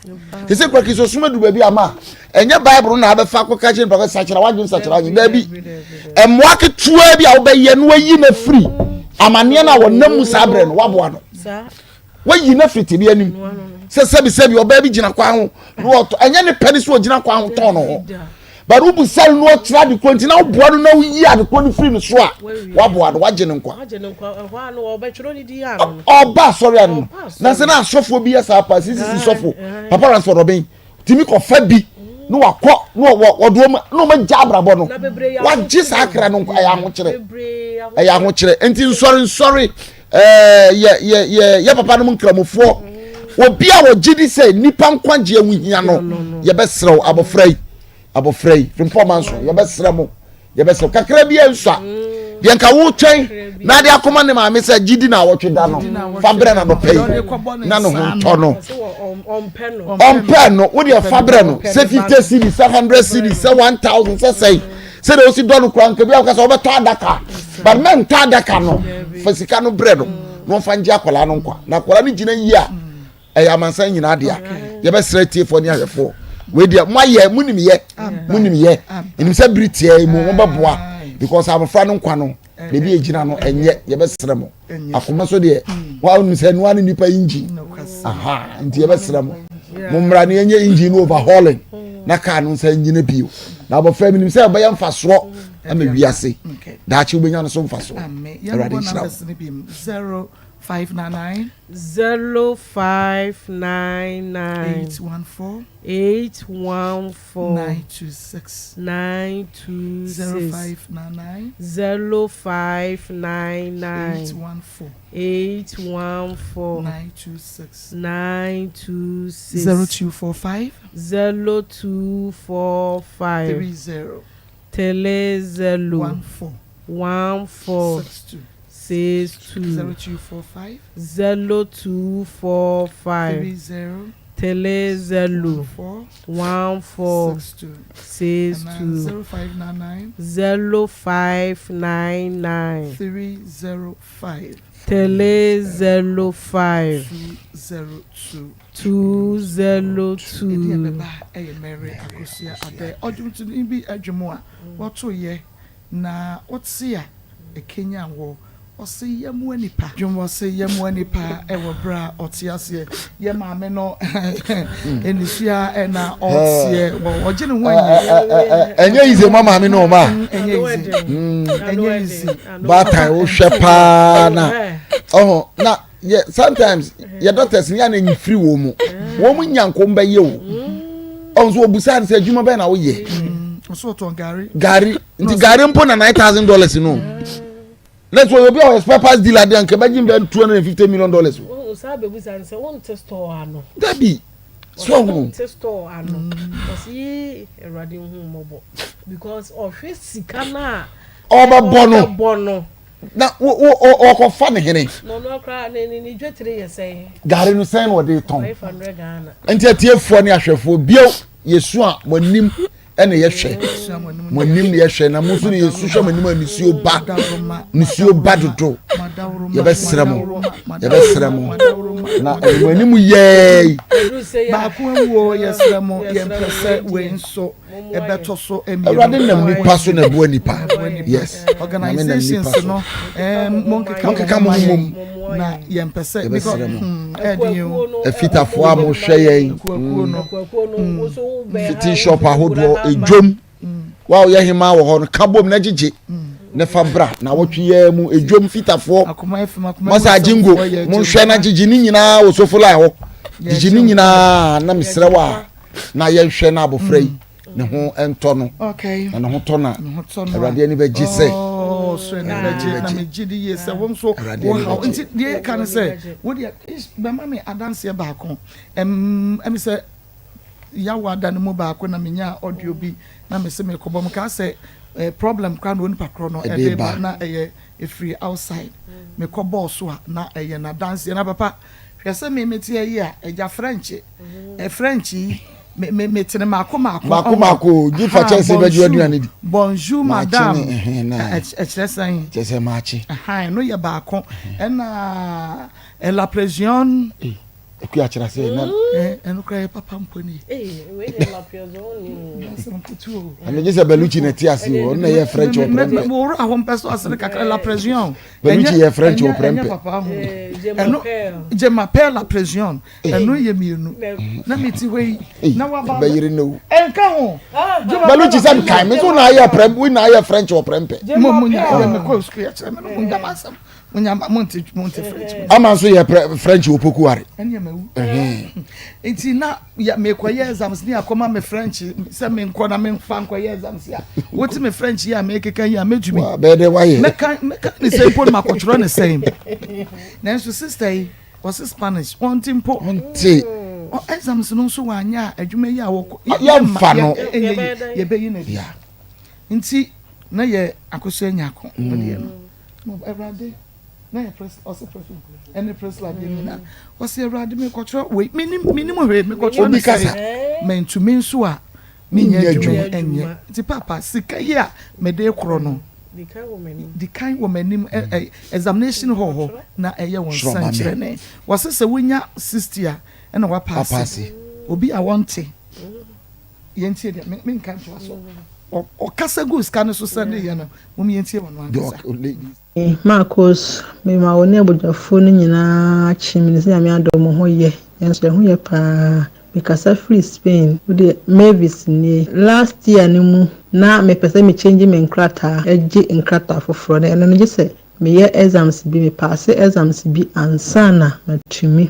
Te sɛ kura Kristosom adu baabi ama ɛnyɛ Bible na abɛfa akɔka kyerɛ nipa kɔ sakyera wadwene sakyera wadwene daabi. Mmoa ketewa bi a wobɛyɛ no wayi no afiri amanneɛ no a wɔnam mu saa berɛ no waboa no. Wayi no afiri tebea nim sɛ sɛbisɛbi ɔbaa bi gyina kwan ho na ɔtɔ ɛnyɛ ne pɛ ne sɛ ɔgyina kwan ho tɔn no ho. But wobu sɛ no ɔkyerɛ ade korɔ nti na woboa no na woyi ade korɔ no firi no so a waboa no wagye no nkwa. Ɔba asɔre ano na sɛ na asɔfoɔ bi yɛ saa paa sisisi sɔfo papa Ransford Ɔbɛn tumi kɔfa bi na wakɔ na wɔde wɔn na wɔn agya abrabɔ no wagye saa akra no nkwa ɛyɛ ahokyerɛ ɛyɛ ahokyerɛ nti nsɔre nsɔre ɛɛ yɛ yɛ yɛ yɛ papa nom nkramofoɔ obi a wɔgye di sɛ nipa nkwagyeɛ ho hia no yɛbɛsrɛ wo abɔfra yi abɔfra yi frimpɔ manso yɛbɛsrɛ mo yɛbɛsrɛ kakra bi nsua deɛ nka wotwɛn na ade akɔma ne maame sɛ gyidi na awɔtwe da no fa brɛ na nɔpɛ yi na ne ho ntɔ no ɔmpɛ no wodeɛ fa brɛ no sɛ 50 cedi sɛ 100 cedi sɛ 1000 sɛ sɛi sɛdeɛ wosi dɔ no kora nka bi a woka sɛ wobɛtɔ adaka but mɛntɔ adaka no fa sika no brɛ no na ɔmfa ngye akwadaa no nkwa na akwadaa no gyina yie a ɛyɛ amansan nyinaa dea yɛbɛsrɛ atiefoɔ ne ahwɛfoɔ wei deɛ moayɛ monim yɛ monim yɛ ɛnim sɛ bere tiaa yi mu mobɛboa because abɔfra no nkwa no baabi a ɛgyina no ɛnyɛ yɛbɛsrɛ mo akoma so deɛ wonim sɛ ɛnoa ne nipa engine aha nti yɛbɛsrɛ mo mommra no yɛnyɛ engine no overhauling na kaa no nsa nyina bio na abɔfra menim sɛ ɛbɛyɛ mfasoɔ ama wiase daakye wobɛnya no so mfasoɔ awurade nhyira wo 599. 0599. 814. 814. 926. 926. 0599. 0599. 814. 814. 926. 926. 0245. 0245. 30. 30. 14. 14. 62. 62. 0245. 0245. 30. 30. 14. 14. 62. 62. 0599. 0599. 305. 305. 202. 202. Ɛdi ɛbɛba ɛyɛ Mary Akosua Adɛ ɔdwomtoni bi adwom a wɔtoyɛ na wote a ɛkanyan wɔ ɔse yɛmmoa nipa. Dwom ɔse yɛmmoa nipa ɛwɔ berɛ a ɔte aseɛ yɛ maame no anisua ɛna ɔteɛ wɔ ɔgye ne ho anyi. Ɛnyɛ easy ma maame no ɔma. Ɛnyɛ easy ɛnyɛ easy. Baatan wohwɛ paa na ɔho na yɛ sometimes yɛ doctors ni yɛ na enyifiri wɔn mu wɔn mu nya nko bɛyɛ o ɔn so obusa ne sɛ adwuma bɛyɛ na woyɛ. Ɔsɛ ɔtɔn gari. Gari nti gari mpo na $9,000 no. Let's say obi a ɔyɛ spare parts dealer de anka bɛgye mbɛ $250 million. O saa bɛbusa ne sɛ wonte store ano. Dabi so ɔho. Wonte store ano. Ɔsi yi awurade hu mmɔbɔ because ɔhwɛ sika no a. Ɔbɛbɔ no. Ɔbɛbɔ no. Na wo wo ɔkɔfa ne hene. Na ɔno akora ne ne ne dwetire yɛ sɛn. Gari no sɛn na ɔde tɔn. 500 Ghana. Nti atiefoɔ ne ahwɛfoɔ bio yɛsu a mo anim ɛna yɛhwɛ mo anim na yɛhwɛ na mo nso na yɛsu hwɛ mo anim a nisuo ba nisuo ba dodo yɛbɛsrɛ mo yɛbɛsrɛ mo na mo anim yɛɛ. Baako awuo yɛsrɛ mo yɛmpɛ sɛ wei nso ɛbɛtɔ so mmienu. Awurade nam nipa so na ɛboa nipa yes organizations no monkeka mo ho mmom na yɛmpɛ sɛ yɛbɛsrɛ mo ɛden o afitafoɔ a mohwɛ yɛn fitting shop ahodoɔ edwom wa ɔyɛ hemaa wɔ hɔ no ka bom na gyegye ne fa bra na wɔtwe yɛn mu edwom fitafoɔ masa agyingo monhwɛ na gyegye ne nyinaa wɔ sofola hɔ gyegye ne nyinaa na mesrɛ wɔ a na yɛnhwɛ na abɔfra yi ne ho ntɔ no na ne ho tɔ na awurade ani bɛgye sɛ oh, so ani bɛgye na megye di yie sɛ wo nso wo haw nti deɛ ɛka ne sɛ wodeɛ bɛma me adanseɛ baako ɛmi sɛ yawo ada no mu baako na menya audio bi na mese mekɔbɔ mu kaa sɛ eh, problem koraa na onipa korɔ no ɛde ba na ɛyɛ ɛfiri outside mekɔ bɔɔ so a na ɛyɛ n'adanseɛ na papa hwɛ sɛ me mete ayi a agya French ɛ French yi me me metene mako mako mako mako gye fa kyɛnse bɛgye aduane di bonjour madame ɛkyerɛ sɛn kyerɛ sɛ maakye ɛhan no yɛ baako ɛna la pression. Akua kyerɛ ase na. Ɛno koraa yɛ papa mpo ni. Ɛno gye sɛ Bellucci na ɛte ase o, ɔno na ɛyɛ French wɔ prɛmpɛ. Wɔwura hɔ mpɛ so asere kakra la pression. Bellucci yɛ French wɔ prɛmpɛ. Ɛnyɛ papa ho. Ɛno je m'appelle la pression. Ɛno yɛ mienu. Na mi ti hɔ yi. Na waba. Bɛyere ne wo. Ɛnka ho. Bellucci sɛ nkae me so na ayɛ prɛmpɛ, na ayɛ French wɔ prɛmpɛ. Mo mo nya yɛ me kɔ sukuu yɛ kyerɛ me no mo nya ma asɛm. Ama nso yɛ French wɔ Pokuare. Nti na mekɔyɛ exams ne akɔma me French sɛ menkɔ na memfa nkɔyɛ exams a wote me French yi a mekeka yi a mɛtumi bɛyɛ dɛ wayɛ mɛka mɛka ne sɛ mpo no makɔtwerɛ ne sɛn nanso sister yi ɔse Spanish ɔnte mpo ɔnte exams no nso wanyɛ a adwuma yi a wɔkɔ yɛmfa no yɛbɛyi no adi nti na yɛ akosua nyako deɛ no No, Awurade, na yɛ pres, ɔse president, ɛne Priscilla deɛ nyinaa. Ɔse Awurade mekɔtwerɛ wei, menim, menim hwee, mekɔtwerɛ ne sɛ, mantumi nso a, menyɛ adwuma ɛnyɛ. Nti papa, sika yi a mede korɔ no, di kan wɔ m'anim, examination hall hɔ, na ɛyɛ wo nsɛnkyerɛnne. Wɔse sɛ wonya 60 a, ɛna wapaase. Obi a wɔnte, yɛntie deɛ, menka ntoa so. Ɔkasa guu sika no so sɛ ne yɛ no, mom yɛntie ɔno ankasa. Marcos, mema wo ne abusuafoɔ no nyinaa akye, menim sɛ Nyame adom mo ho yɛ, yɛn nso yɛn ho yɛ paa. Mekasa firi Spain, wo deɛ Mavis nie. Last year no mu na mepɛ sɛ me change me nkrataa gye nkrataa foforɔ na ɛno no gye sɛ Meyɛ exams bi, me paase exams bi ansa na matumi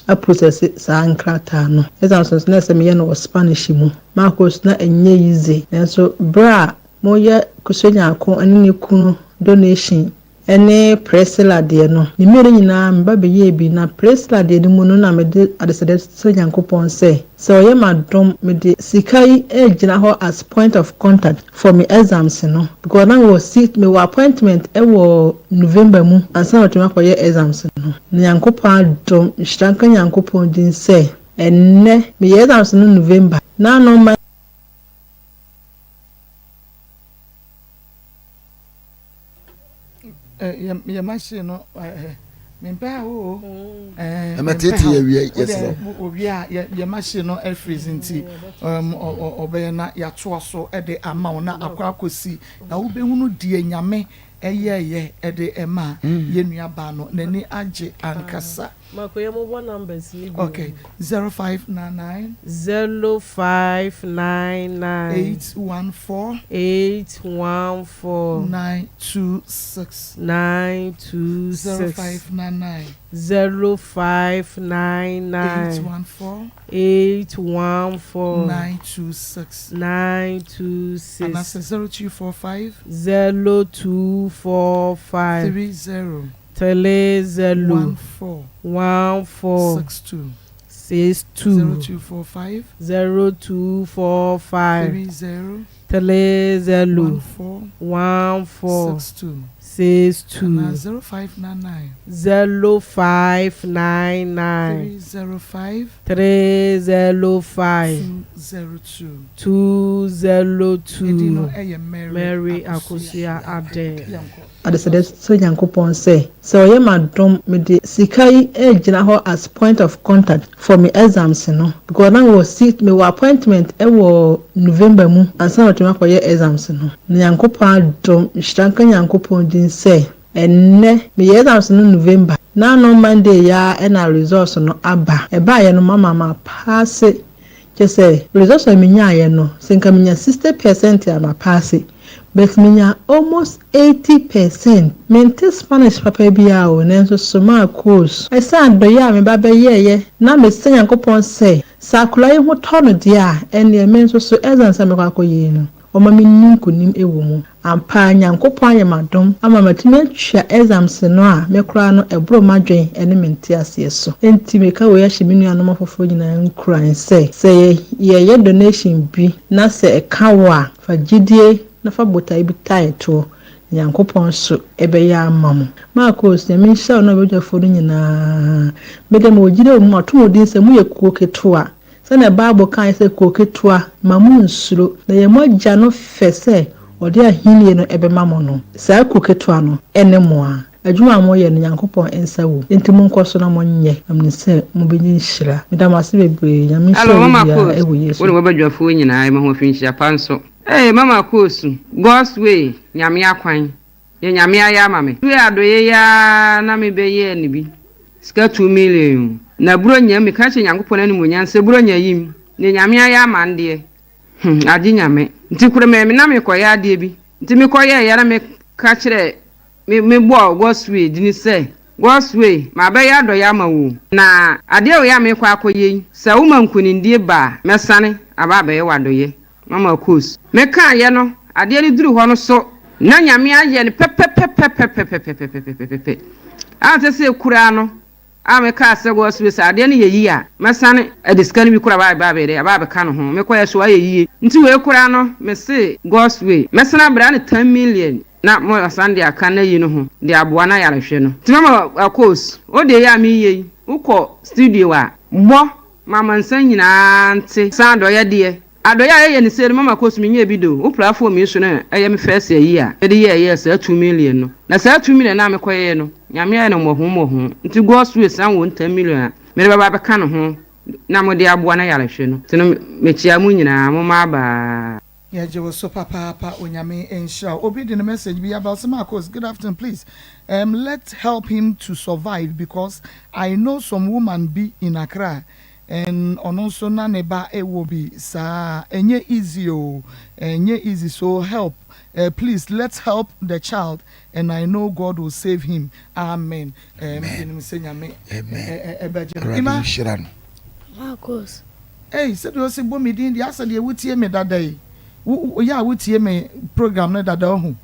a process saa nkrataa no. Exams no nso na ɛsɛ sɛ meyɛ no wɔ Spanish mu. Makɔ so na ɛnyɛ easy. Nanso berɛ a moreyɛ Kusua Nyarko ne ne kunu donation ne Priscilla deɛ no, ne mmienu nyinaa me ba bɛyɛɛ bi. Na Priscilla deɛ no mu no na mede adesrɛdeɛ srɛ Nyankopɔn sɛ, sɛ ɔyɛ me adom mede sika yi regyina hɔ as point of contact for me exams no because na mewɔ seat mewɔ appointment wɔ November mu ansa na matumi akɔyɛ exams no. Na Nyankopɔn adom, nhyira nka Nyankopɔn din sɛ ɛnnɛ meyɛ exams no November na ano yɛ machine no mempɛ ha o ɛmɛtete yɛ wie yɛsrɛ owie a yɛ machine no freeze nti ɔbɛyɛ na yɛatoa so de ama wo na akɔ akɔsi na wobɛhunu deɛ nyame ɛyɛɛyɛ ɛde ɛma yɛ nuabaa no n'ani agye ankasa. Mako yɛ mo bɔ numbers ni bi. Okay, 0599. 0599. 814. 814. 926. 926. 0599. 0599. 814. 814. 926. 926. Anase 0245. 0245. 30. 30. 14. 14. 62. 62. 0245. 0245. 30. 30. 14. 14. 62. 62. Anaa 0599. 0599. 305. 305. 202. 202. Edin no yɛ Mary, Mary Akosua Adeh. Yɛnkɔ. Adesrɛdeɛ srɛ Nyankopɔn sɛ, sɛ ɔyɛ me adom mede sika yi regyina hɔ as point of contact for me exams no because na mewɔ seat mewɔ appointment wɔ November mu ansa na matumi akɔyɛ exams no. Na Nyankopɔn adom, nhyira nka Nyankopɔn din sɛ ɛnnɛ meyɛ exams no November, n'ano Monday yi ara na results no aba. Ɛbaeɛ no mama mapaase Kyerɛ sɛ results a minyaeɛ no, sɛ nka menya 60 percent a mapaase, but menya almost 80 percent. Mente Spanish papa biara o, nanso somaa course. Ɛsiane adɔeɛ a me ba bɛyɛeɛ na mesrɛ Nyankopɔn sɛ, sɛ akwadaa yi ho tɔ no deɛ a, ɛnneɛ me nso so exams a mɛkɔ akɔyɛ yi no, Ɔma menni nkonim wɔ mu. Ampa ara Nyankopɔn ayɛ me adom ama matumi atua exams no a me koraa no ɛboro m'adwen ne me nteaseɛ so. Enti meka wei ahyɛ me nuanom afoforɔ nyinaa nkuran sɛ, sɛ yɛyɛ donation bi na sɛ ɛka wo a, fa gyidie na fa botaeɛ bi tae toɔ, na Nyankopɔn nso bɛyɛ ama mo. Marcos, Nyame nhyira wo ne w'abadwafoɔ no nyinaa. Medeɛ mewɔ gyidie wɔ mo mu, mato mo din sɛ moyɛ kuo ketewa. Sɛnea Bible kae sɛ, Kurow ketewa, mma munnsuro, na ɛyɛ mo Agya no fɛ sɛ ɔde ahenni no bɛma mo no, saa kurow ketewa no ne mo a. Adwuma a moyɛ no Nyankopɔn nsa wom enti monkɔ so na monyɛ na menim sɛ mobɛnya nhyira. Meda mo ase bebree. Nyame nhyira Hello mama obiara Koos, ɛwɔ Yesu. wo ne w'abadwafoɔ nyinaa yɛma ho afinhyia pa nso. Ee mama Koos, God's way, Nyame akwan, deɛ Nyame ayɛ ama me. Wei adɔeɛ yi ara na me bɛ yɛɛ no bi, sika 2 million o. Na Buronya mu, meka kyerɛ Nyankopɔn animuonyam sɛ Buronya yi mu, deɛ Nyame ayɛ ama no deɛ, hmm, agye Nyame. Nti koro me na mekɔyɛ adeɛ bi, nti mekɔyɛeɛ na meka kyerɛɛ Me mebɔɔ Godswill dini sɛ, Godswill, mabɛyɛ adɔeɛ ama wo o, na adeɛ wei a merekɔ akɔyɛ yi, sɛ woma nkunimdie ba a, mɛsane aba abɛyɛ wo adɔeɛ. Mama Koos. Mekaeɛ no, adeɛ no duru hɔ no so, na Nyame ayɛ no pɛpɛpɛpɛpɛpɛpɛpɛpɛpɛpɛ a sɛsei koraa no, a mekaa sɛ Godswill sɛ adeɛ no yɛ yie a, mɛsane de sika no bi koraa aba abɛyɛ dɛ, aba abɛka ne ho. Mekɔeɛ so ayɛ yie. Nti wei koraa no, mese Godswill, mɛsane abrɛ no 10 million. Na mo asan de aka n'ayi no ho de aboa n'ayarehwɛ no. Nti mama Akos, wo deɛ yi a meyɛ yi, wo kɔ studio a, bɔ ma amansan nyinaa nte. San adɔeɛ deɛ, adɔeɛ a yɛyɛ no sei no mama Akos menyɛɛ bi da o, wo platform yi so na ɛyɛ me first ayi a mede yɛɛyɛɛ saa 2 million no. Na saa 2 million no a mekɔyɛɛ no, Nyame ayɛ no mmɔho mmɔho. Nti God's way san wɔ 10 million a mede bɛba abɛka ne ho na mode aboa n'ayarehwɛ no. Nti no mekyia mo nyinaa, momma abaa. Yɛgye wo so papaapa Onyame nhyira wo. Obi de ne message bi aba ɔse Marcos good afternoon please um let help him to survive because I know some woman bi in Accra and ɔno nso na ne ba wɔ bi saa ɛnyɛ easy oo ɛnyɛ easy so help eh please let's help the child and I know God will save him amen eh menim sɛ Nyame ɛbɛgye no Awurade Ima. nhyira no. Marcos. Ei sɛdeɛ ɔsi bɔ me din deɛ asɛ deɛ wotie me dada yi wo yɛ a wotie me program no dada ɔho.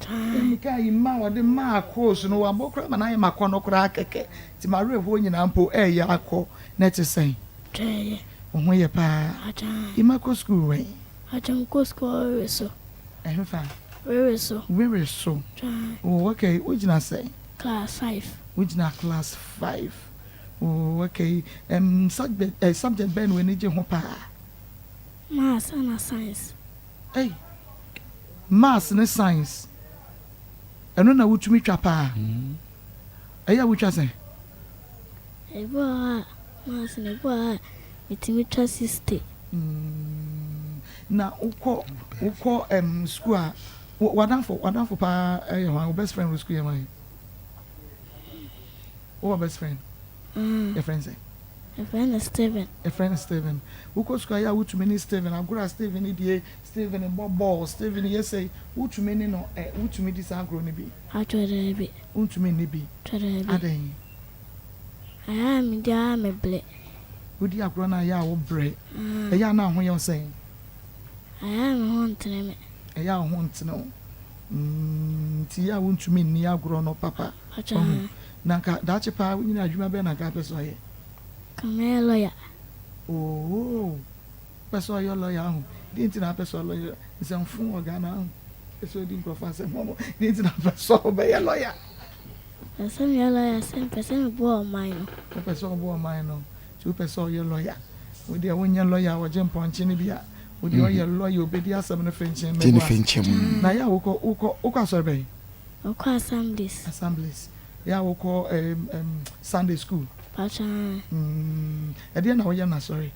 Meka yi mma wɔde maa course no wabɔ koraa ma no ayɛ makɔnɔ koraa kɛkɛ nti mawerɛhoɔ nyinaa mpo ɛyɛ akɔ na ɛte sɛn? Twɛn. Wo ho yɛ paa. Atwɛn. Ima kɔ school wɛn? Atwɛn kɔ school wewe so. Ɛhefa? Wewe so. Wewe so. Twɛn. Oh okay, wogyina sɛn? Class 5. Wogyina class 5. Oh okay, um, subject, eh, subject bɛn na w'ani gye ho paa? Maths ana science. Ei, maths ne science, ɛno na wotumi twa paa? Ɛyɛ a wotwa sɛn? Ebi wɔ hɔ a, maths no, ebi wɔ hɔ a, metumi twa 60. Na wokɔ wokɔ um, school a, w'adamfo w'adamfo paa yɛ hwan? Wo best friend wɔ school yɛ hwan? Wowɔ best friend? Yɛfrɛ no sɛn? Yɛfrɛ no Steven. Yɛfrɛ no Steven. Wokɔ sukuu a yɛ a wotumi ne Steven agorɔ a Steven die, Steven bɔ bɔɔl, Steven yɛ sei, wotumi ne no ɛ, wotumi di saa agorɔ no bi? Atwɛ daabi. Wontumi nni bi? Twɛ daabi. Adɛn? Ayɛ a medi ara mebrɛ. Wodi agorɔ no a ɛyɛ a wobrɛ. Ɛyɛ a na wo ho yɛ wo sɛn? Ayɛ a me ho ntene me. Ɛyɛ a wo ho ntene wo. Mm, nti yɛ a wontumi nni agorɔ no papa. Atwɛ Wahu? Na nka daakye paa wonyini a adwuma bɛn na nka wopɛ sɛ ɔyɛ? Nka mɛyɛ lɔya. Oo, wopɛ sɛ ɔyɛ lɔya ahu. Deɛ nti na wopɛ sɛ ɔlɔya? Nsɛmfo wɔ Ghana ahu. Wopɛ sɛ ɔdi nkurɔfoɔ asɛm ma wɔn. Deɛ nti na wopɛ sɛ ɔbɛyɛ lɔya? Mepɛ sɛ meyɛ lɔya sɛ mepɛ sɛ meboa ɔman no. Wopɛ sɛ ɔboa ɔman no nti wopɛ sɛ ɔyɛ lɔya. Wo deɛ wonyɛ lɔya a wɔgye mpɔnkye no bi a, wo deɛ ɔyɛ lɔya a ɔbɛdi asɛm no fenkyem Di no meboa. fenkyem. Na yɛ a wokɔ wokɔ wokɔ asɔre bɛn? Mekɔ assemblies. Assemblies. Yɛ a wokɔ ɛɛm ɛɛm Sunday school. Mpakyɛ aane. Mm, ɛdeɛn na woyɛ no asɔre?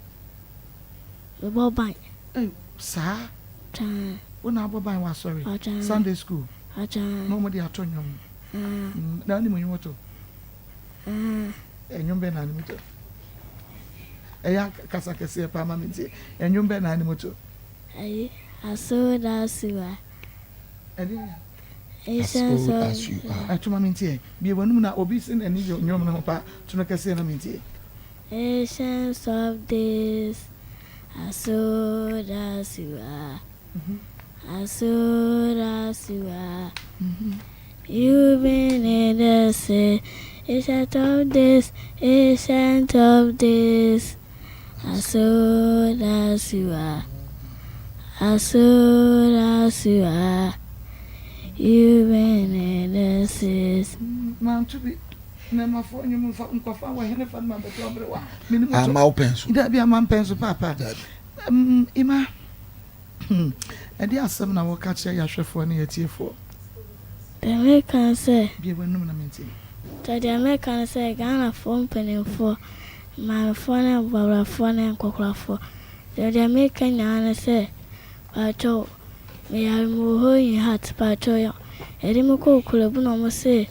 Mebɔ ban. Ei, saa? Mpakyɛ aane. Wo na abɔ ban wɔ asɔre? Mpakyɛ aane. Sunday school? Mpakyɛ aane. Na wɔn de ato nnwom? Aane. Mm, na wonim nnwom to? Aane. Nnwom bɛn na wonim to? Ɛyɛ a kasa kɛseɛ paa ma mentie. Nnwom bɛn na wonim to? Ayi, Asodasuwa. Ɛdeɛn? As old as you are. To ma mentie. Bue w'anum na obi se n'ani gye nnwom no ho paa. To no kɛseɛ na mentie. Ancients of days, as old as you are, as old as you are, you've been in the same. Ancient of days, ancient of days, as old as you are, as old as you are, you've been in the same. Manto bi nnɛɛmafoɔ nnwom mfa nkɔfa wɔ hene fa no ma bɛtɔ aberewa menim to. Ama wo pɛn so. Dabi ama mpɛn so paapa. Ima, ɛdeɛ asɛm na wɔka kyerɛ yɛahwɛfoɔ ne yɛtiefoɔ? Deɛ meka ne sɛ. Bue w'anum na mentie. Kyɛ deɛ meka ne sɛ Ghanafoɔ mpanimfoɔ, maamefoɔ ne nkwakorafoɔ ne nkɔkorafoɔ, deɛ deɛ meka nyinaa ne sɛ paatwoo meyare mewɔ hole in heart paatwoo yɛde me kɔɔ Korlebu na wɔn se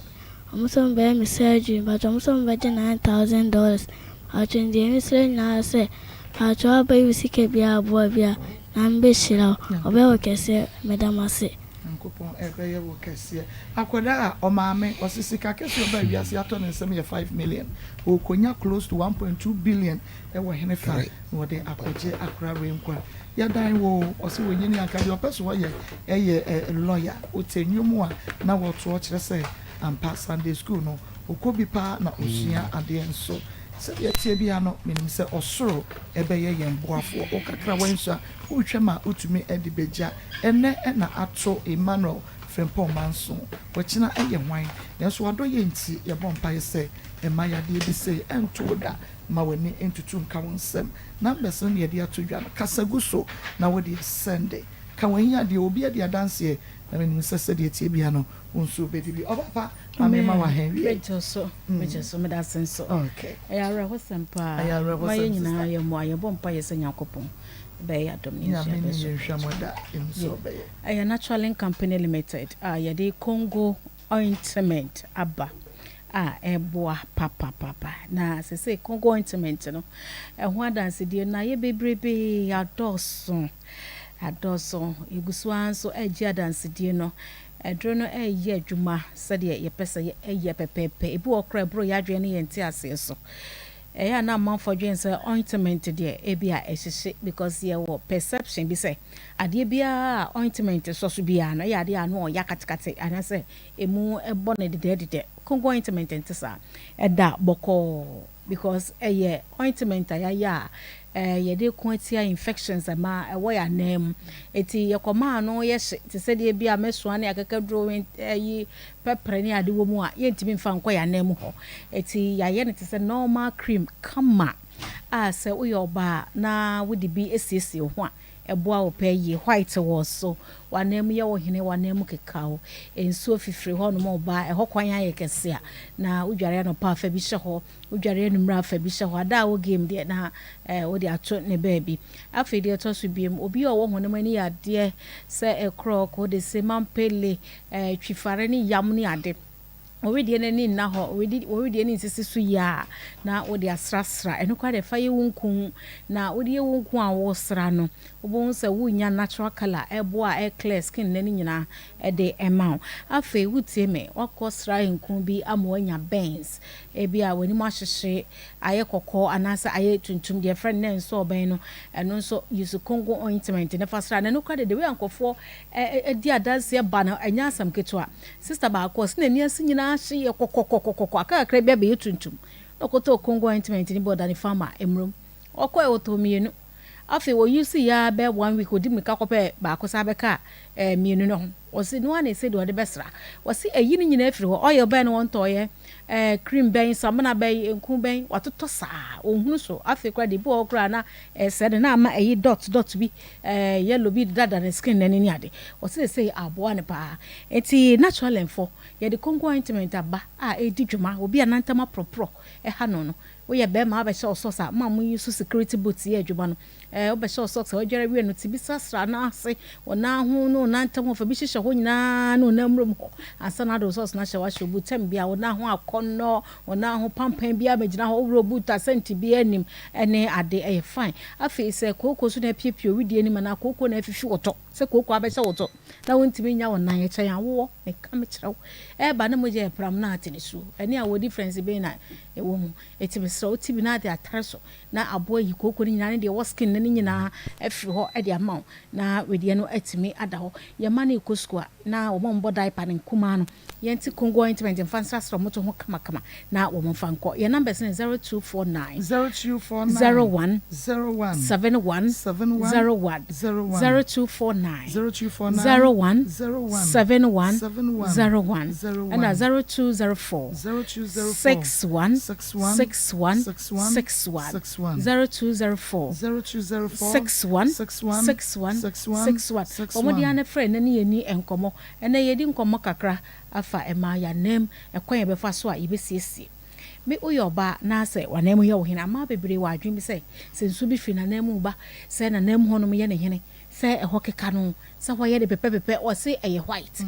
wɔn sɛ wɔn bɛyɛ me surgery paatwoo wɔn sɛ wɔn bɛgye $9,000 paatwoo deɛ mesrɛ nyinaa ne sɛ paatwoo abɛyi wo sika biara aboa biara Nyame bɛhyira wo ɔbɛyɛ wo kɛseɛ meda mo ase. Nyankopɔn ɛbɛyɛ wo kɛseɛ. Akwadaa a ɔmaame ɔse sika kɛseɛ ɔbaa wiase atɔ ne nsam yɛ 5 million ɔɔkɔnya close to 1.2 billion ɛwɔ hene fa na ɔde akɔgye akora wei nkwa yɛdan wo o ɔse ɔnyini anka deɛ ɔpɛ so ɔyɛ ɛyɛ lawyer ɔte nnwom a na wɔtoɔ kyerɛ sɛ ampa Sunday school no ɔkɔ bi paa na ɔsua adeɛ nso sɛdeɛ ɛteɛ biara no menim sɛ ɔsoro ɛbɛyɛ yɛn boafoɔ wo kakra wansua wotwam a wotumi de bɛgya Ɛnnɛ na ato Emmanuel Frimpong Manso, ɔkyena yɛ hwan? Nanso w'adɔyɛ nti yɛbɔ mpaeɛ sɛ mma yadeɛ bi sei ɛnto wo da, mma w'ani ntutu nka wo nsam. Numbers no na yɛde ato dwa no, kasa gu so na wo deɛ sɛnde. Ka w'ahiadeɛ, obi adi adanseɛ na menim sɛ sɛdeɛ ɛteɛ biara no wo nso wobɛdi bi. Ɔba pa, ma me mma w'aha awie. Mɛgye so, mɛgye so, meda ase nso. Okay. Ɛyɛ awerɛhosɛm paa. Ɛyɛ awerɛhosɛm, Ma yɛn nyinaa sister. yɛmmoa, yɛbɔ mpaeɛ sɛ Nyankopɔn bɛyɛ adom ne nhyira Nyame ne bɛso. yɛn hwamɔ da nso ɔbɛyɛ. Ɛyɛ Naturalink Company Limited a yɛde Congo ointment aba a ɛboa papapapa. Na sesei Congo ointment no ɛho adansedie no ayɛ bebrebee, adɔɔso, adɔɔso. Yɛgu so ara nso regye adansedie no. Aduro no reyɛ adwuma sɛdeɛ yɛpɛ sɛ ɛyɛ pɛpɛɛpɛ. Ebi wɔ hɔ koraa a ɛboro yɛn adwene ne yɛn nteaseɛ so. Ɛyɛ a na amanfoɔ dwene sɛ ointment deɛ ebia ɛhyehye because yɛwɔ perception bi sɛ adeɛ biara a ointment sɔ so biara no ɛyɛ adeɛ a ano ɔya katekate anaasɛ ɛmu bɔ no dedɛɛdedɛ. Kongo ointment nte saa. Ɛda bɔkɔɔ because ɛyɛ ointment a yɛayɛ a yɛde ko atia infections a ɛma ɛwɔ yɛn anan mu. Enti yɛkɔma ano yɛ hye te sɛ deɛ ebia mɛsoa ne akakaduro ayi pɛprɛ ne ade wɔ mu a, yɛntumi mfa nkɔ yɛn anan mu hɔ. Enti yɛayɛ no te sɛ normal cream kama a sɛ woyɛ ɔbaa na wode bi siesie wo ho a, ɛboa wo paa yie. White wɔ so, w'anan mu yɛ wo hene, w'anan mu keka wo. Nsuo fifiri hɔnom reba a, ɛhɔ kwan ayɛ kɛse a, na wodware anɔpa a, fa bi hyɛ hɔ. Wodware anwummerɛ a, fa bi hyɛ hɔ. Ada a wɔ game deɛ, na wode ato ne baabi. Afei deɛ ɛtɔ so biom, obi a ɔwɔ honam ani yadeɛ sɛ ɛkorɔko, wode se, mampele, twifare ne yam ne ade. Wo wedeɛ no ani nna hɔ, wo wedeɛ no nsisi so yie a, na wode asrasra. Ɛno koraa deɛ fa yɛ wo nku. Na wode yɛ wo nku a woresra no, wobɛhu sɛ worenya natural colour a ɛboa a ɛclear skin no ani nyinaa de ma wo. Afei wotie me, woakɔsra nku bi ama woanya burns, ebia w'anim ahyehye, ayɛ kɔkɔɔ anaasɛ ayɛ tuntum, deɛ yɛfrɛ no nɛnsɔɔ bɛn no, ɛno nso use Congo ointment na fa sra. Na ɛno koraa deɛ, the way a nkurɔfoɔ di adanseɛ ba no, ɛnyɛ asɛm ketewa. Sista baako, ɔse n'ani ase nyinaa hye yɛ kɔkɔkɔkɔkɔ, aka kakra bi abɛyɛ tuntum, na ɔkɔtɔɔ Congo ointment no bi wɔ Danifarma, Mmrom. Ɔkɔɛ, ɔtɔɔ mmienu. Afei wɔ use yɛ ara bɛyɛ one week ɔdi mirika kɔpɛɛ baako san bɛkaa mmienu no ho. Ɔse no ara na ɛsɛ deɛ ɔde bɛsra. Ɔse ayi ne nyinaa afiri hɔ. Oil bɛn na wɔntɔeɛ, cream bɛn, samina bɛn, nku bɛn, watotɔ saa. Ɔnhunu so. Afei koraa deɛ ebi wɔ hɔ koraa na ɛsɛe no na ama ayi dot dot bi, yellow bi dedada ne skin no ani ne ade. Ɔse seesei aboa no paa. Nti Naturalɛnfoɔ, yɛde Congo ointment aba a ɛredi dwuma. Obi a nantam aporɔporɔ ha no no, Woyɛ bɛɛma a wobɛhyɛ wo socks a ma mo use security boot yɛ adwuma no eh wobɛhyɛ wo socks a wadware awie no ti bi srasra nan ase wo nan ho ne wo nan ntam hɔ fa bi hyehyɛ hɔ nyinaa ne wo nan murom hɔ ansa na wode wo socks no ahyɛ wahyɛ wo boot tɛm bia wo nan ho akɔnnɔ wo nan ho pampan biara bɛgyina hɔ woworɔ boot a sɛnti biara nnim ɛne ade ɛyɛ fine afei sɛ kooko so na apiepie wo wedeɛ anim anaa kooko na afifi wo to sɛ kooko abɛhyɛ wo to na wontumi nya wo nan ɛkyɛn awoɔ meka mekyerɛ wo ɛɛba ne mogya ɛpram na ate ne suo ɛne awoɔ difference bɛn na ɛwɔ mu. Enti mesrɛ wo, ti bi na de atare so na aboa ayi kooko no nyinaa ne deɛ ɛwɔ skin no no nyinaa afiri hɔ de ama wo na wedeɛ no atumi ada hɔ. Yɛn mma no rekɔ sukuu a, na wɔn a wɔbɔ diaper no nkumaa no, yɛnte Congo ointment mfa nsrasra wɔn to ho kamakama na wɔn mfa nkɔ. Yɛn numbers no yɛ 0249 0249 01 01 71 71 01 01 0249 0249 01 01 71 71 01 01 ɛna 0204 0204 61 61 61. 61 61 0204 61 61 61. Bɔ mmɔden ara na frɛ na ne yɛn nni nkɔmmɔ. Ɛnnɛ yɛredi nkɔmmɔ kakra afa mmaa yɛn anam, ɛkwan a yɛbɛfa so a yɛbɛsiesie. Me woyɛ ɔbaa na sɛ w'ananmu yɛ wo hene a, mmaa bebree wɔ adwene bi sɛ, sɛ nsuo bi firi n'ananmu reba, sɛ n'ananmu hɔnom yɛ ne hene, sɛ ɛhɔ keka no, sɛ hɔ yɛ no pɛpɛpɛpɛ, wɔse ɛyɛ white.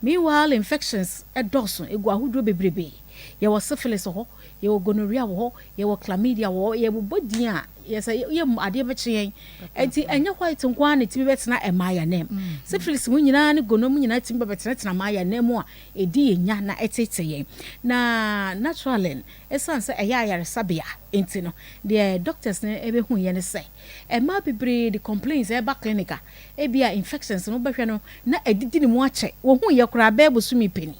Meanwhile infections dɔɔso, ɛgu ahodoɔ bebrebe. Yɛwɔ syphilis wɔ hɔ, yɛwɔ gonorrhea wɔ hɔ, yɛwɔ chlamydia wɔ hɔ, yɛbobɔ din a, yɛ sɛ yɛ adeɛ bɛkye yɛn. Ɛnti ɛnyɛ white nko ara na ɛtumi bɛtena mmaa yɛn anam. Syphilis mu nyinaa ne gono mu nyinaa tumi bɛbɛtenatena mmaa yɛn anam a ɛdi yɛn nya na ɛtete yɛn. Na naturally no, ɛsiane sɛ ɛyɛ ayaresabea nti no, deɛ doctors no bɛhuiɛ ne sɛ, mmaa bebree de complaints ɛreba clinic a, ebia infections no wobɛhwɛ no na adidi ne mu akyɛ. Wɔhuiɛ koraa bɛyɛ bosome pɛ ni.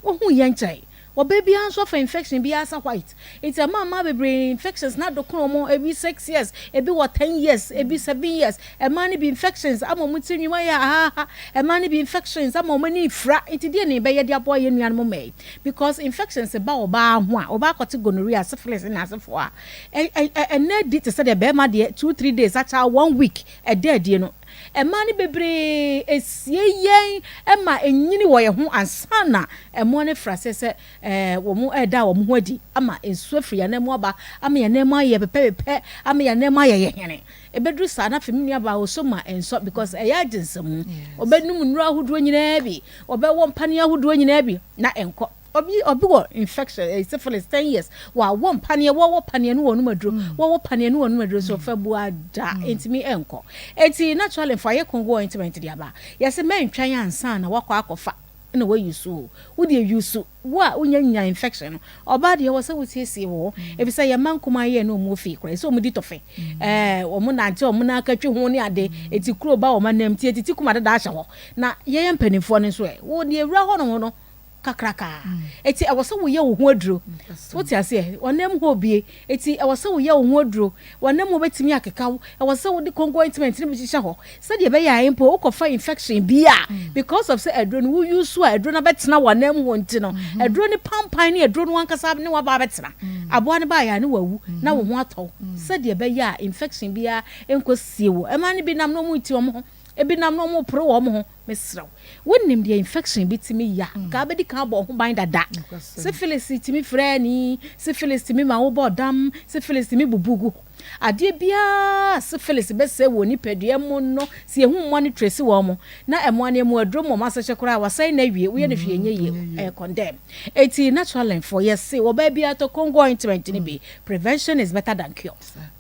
Wohuu yɛn nkyɛe. Ɔbaa biara nso afa infection biara sa white. Nti ɛma mmaa bebree infections no adokono wɔn, ebi 6 years, ebi wɔ 10 years, ebi 7 years. Mmaa no bi infections ama wɔn tiri nwi mu ayɛ ahaaha. Mmaa no bi infections ama wɔn ani refira. Nti deɛ na yɛbɛyɛ de aboa yɛn nuanom mmaa yi? Because infections ba ɔbaa ho a, ɔbaa kɔte gonorrhea, syphilis ne n'asefoɔ a, ɛ ɛ ɛnna adi te sɛ deɛ barima deɛ 2, 3 days akyɛ a 1 week ɛda adie no. Mmaa no bebree esie yɛn ma enyini wɔ yɛn ho ansa na mmoa no afiri aseɛ sɛ wɔn reda wɔn ho adi ama nsuo afiri yɛn anan mu aba ama yɛn anan mu ayɛ pɛpɛpɛpɛ ama yɛn anan mu ayɛ yɛn hene. Ɛbɛduru saa na afei me nuabaa ɔsɔ mu a ɛnsɔ because ɛyɛ agye nsɛmu. Ɔbɛnum nnuro ahodoɔ nyinaa bi, ɔbɛwɔ mpaneɛ ahodoɔ nyinaa bi na ɛnkɔ. Obi obi wɔ infection eh, syphilis ten years wawɔ mpaneɛ wɔwɔ paneɛ no wɔnom aduro mm. wɔwɔ paneɛ no wɔnom aduro so fa bu ada mm. ntumi nkɔ eti naturally nfa yɛ kongo ointment de aba yɛsɛ mɛntwɛn ansa na wakɔ akɔfa na wayi so o wode ayi so wo a wonya nya infection no ɔbaa deɛ wɔ sɛ wosiesie wɔ mm. efisɛ yɛn mma nkumaa yɛ no ɔmo fie koraa sɛ ɔmo di tɔfɛ ɛɛ ɔmo nante ɔmo nan akatwi ho ne ade eti kuro ba ɔmo anam ti etiti kuma dada ahyɛ hɔ na yɛyɛ mpanimfoɔ no nso ɛ wo deɛ ewura hɔ nom no kakraka. Enti ɛwɔ sɛ woyɛ wo ho aduro. Wote aseɛ? W'anam hɔ obie. Enti ɛwɔ sɛ woyɛ wo ho aduro. W'anam hɔ bɛtumi akeka wo. Ɛwɔ sɛ wode Congo ointment no bi hyehyɛ hɔ. Sɛdeɛ ɛbɛyɛ a mpo wokɔfa infection bi a, because of sɛ aduro no wo use a aduro no abɛtena w'anam hɔ nti no, aduro no pampan ne aduro no ankasa ne waba abɛtena. Aboa no baeɛ a ne wawu na wo ho atɔ wo. Sɛdeɛ ɛbɛyɛ a infection biara nkɔsie wo. Mmaa no bi nam na wɔreti wɔn ho. Ebi nam na wɔrepere wɔn ho. Mesrɛ wo, wonim deɛ infection bi tumi yɛ a, nka wobɛdi kan abɔ wo ho ban dada. Syphilis tumi frɛ ani, syphilis tumi ma wobɔ dam, syphilis tumi bubu gu hɔ. Adeɛ biara a syphilis bɛsɛe wɔ nipadua mu no, sɛ yɛhu mmoa no trace wɔn, na mmoa no yɛmu aduro ma wɔn asɛhyɛ koraa a, wɔasɛe no awie, woyɛ no hwee ɛnyɛ yie, ɛyɛ condemn. Enti naturalin foɔ yɛse ɔbaa biara tɔ Congo ointment no bi, prevention is better than cure.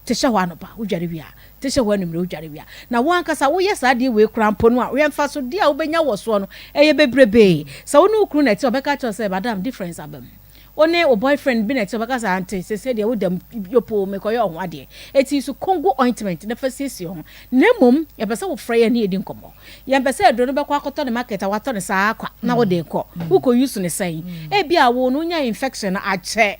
Te hyɛ hɔ anɔpa, wodware wie a, te sɛ w'anumere wodware wie a, na wo ankasa woyɛ saa adeɛ wei koraa mpo no a, hwɛ mfasodeɛ a wobɛnya wɔ soɔ no, ɛyɛ bebrebee. Sɛ wo ne wo kunu na ɛte a, ɔbɛka akyerɛ wo sɛ, Madam, difference aba mu. Wo ne wo boyfriend bi na ɛte a, ɔbɛka sɛ, Ante, seesei deɛ woda mu yopoo, mekɔyɛ wo ho adeɛ. Enti so Congo ointment na fa siesie wo ho. Na mmom, yɛpɛ sɛ wofrɛ yɛn ne yɛdi nkɔmmɔ. Yɛmpɛ sɛ aduro no bɛkɔ akɔtɔ ne market a watɔ no saa ara kwa na wode rekɔ. Wokɔ use no sɛn? Ebia wo no wonyaa infection no akyɛ.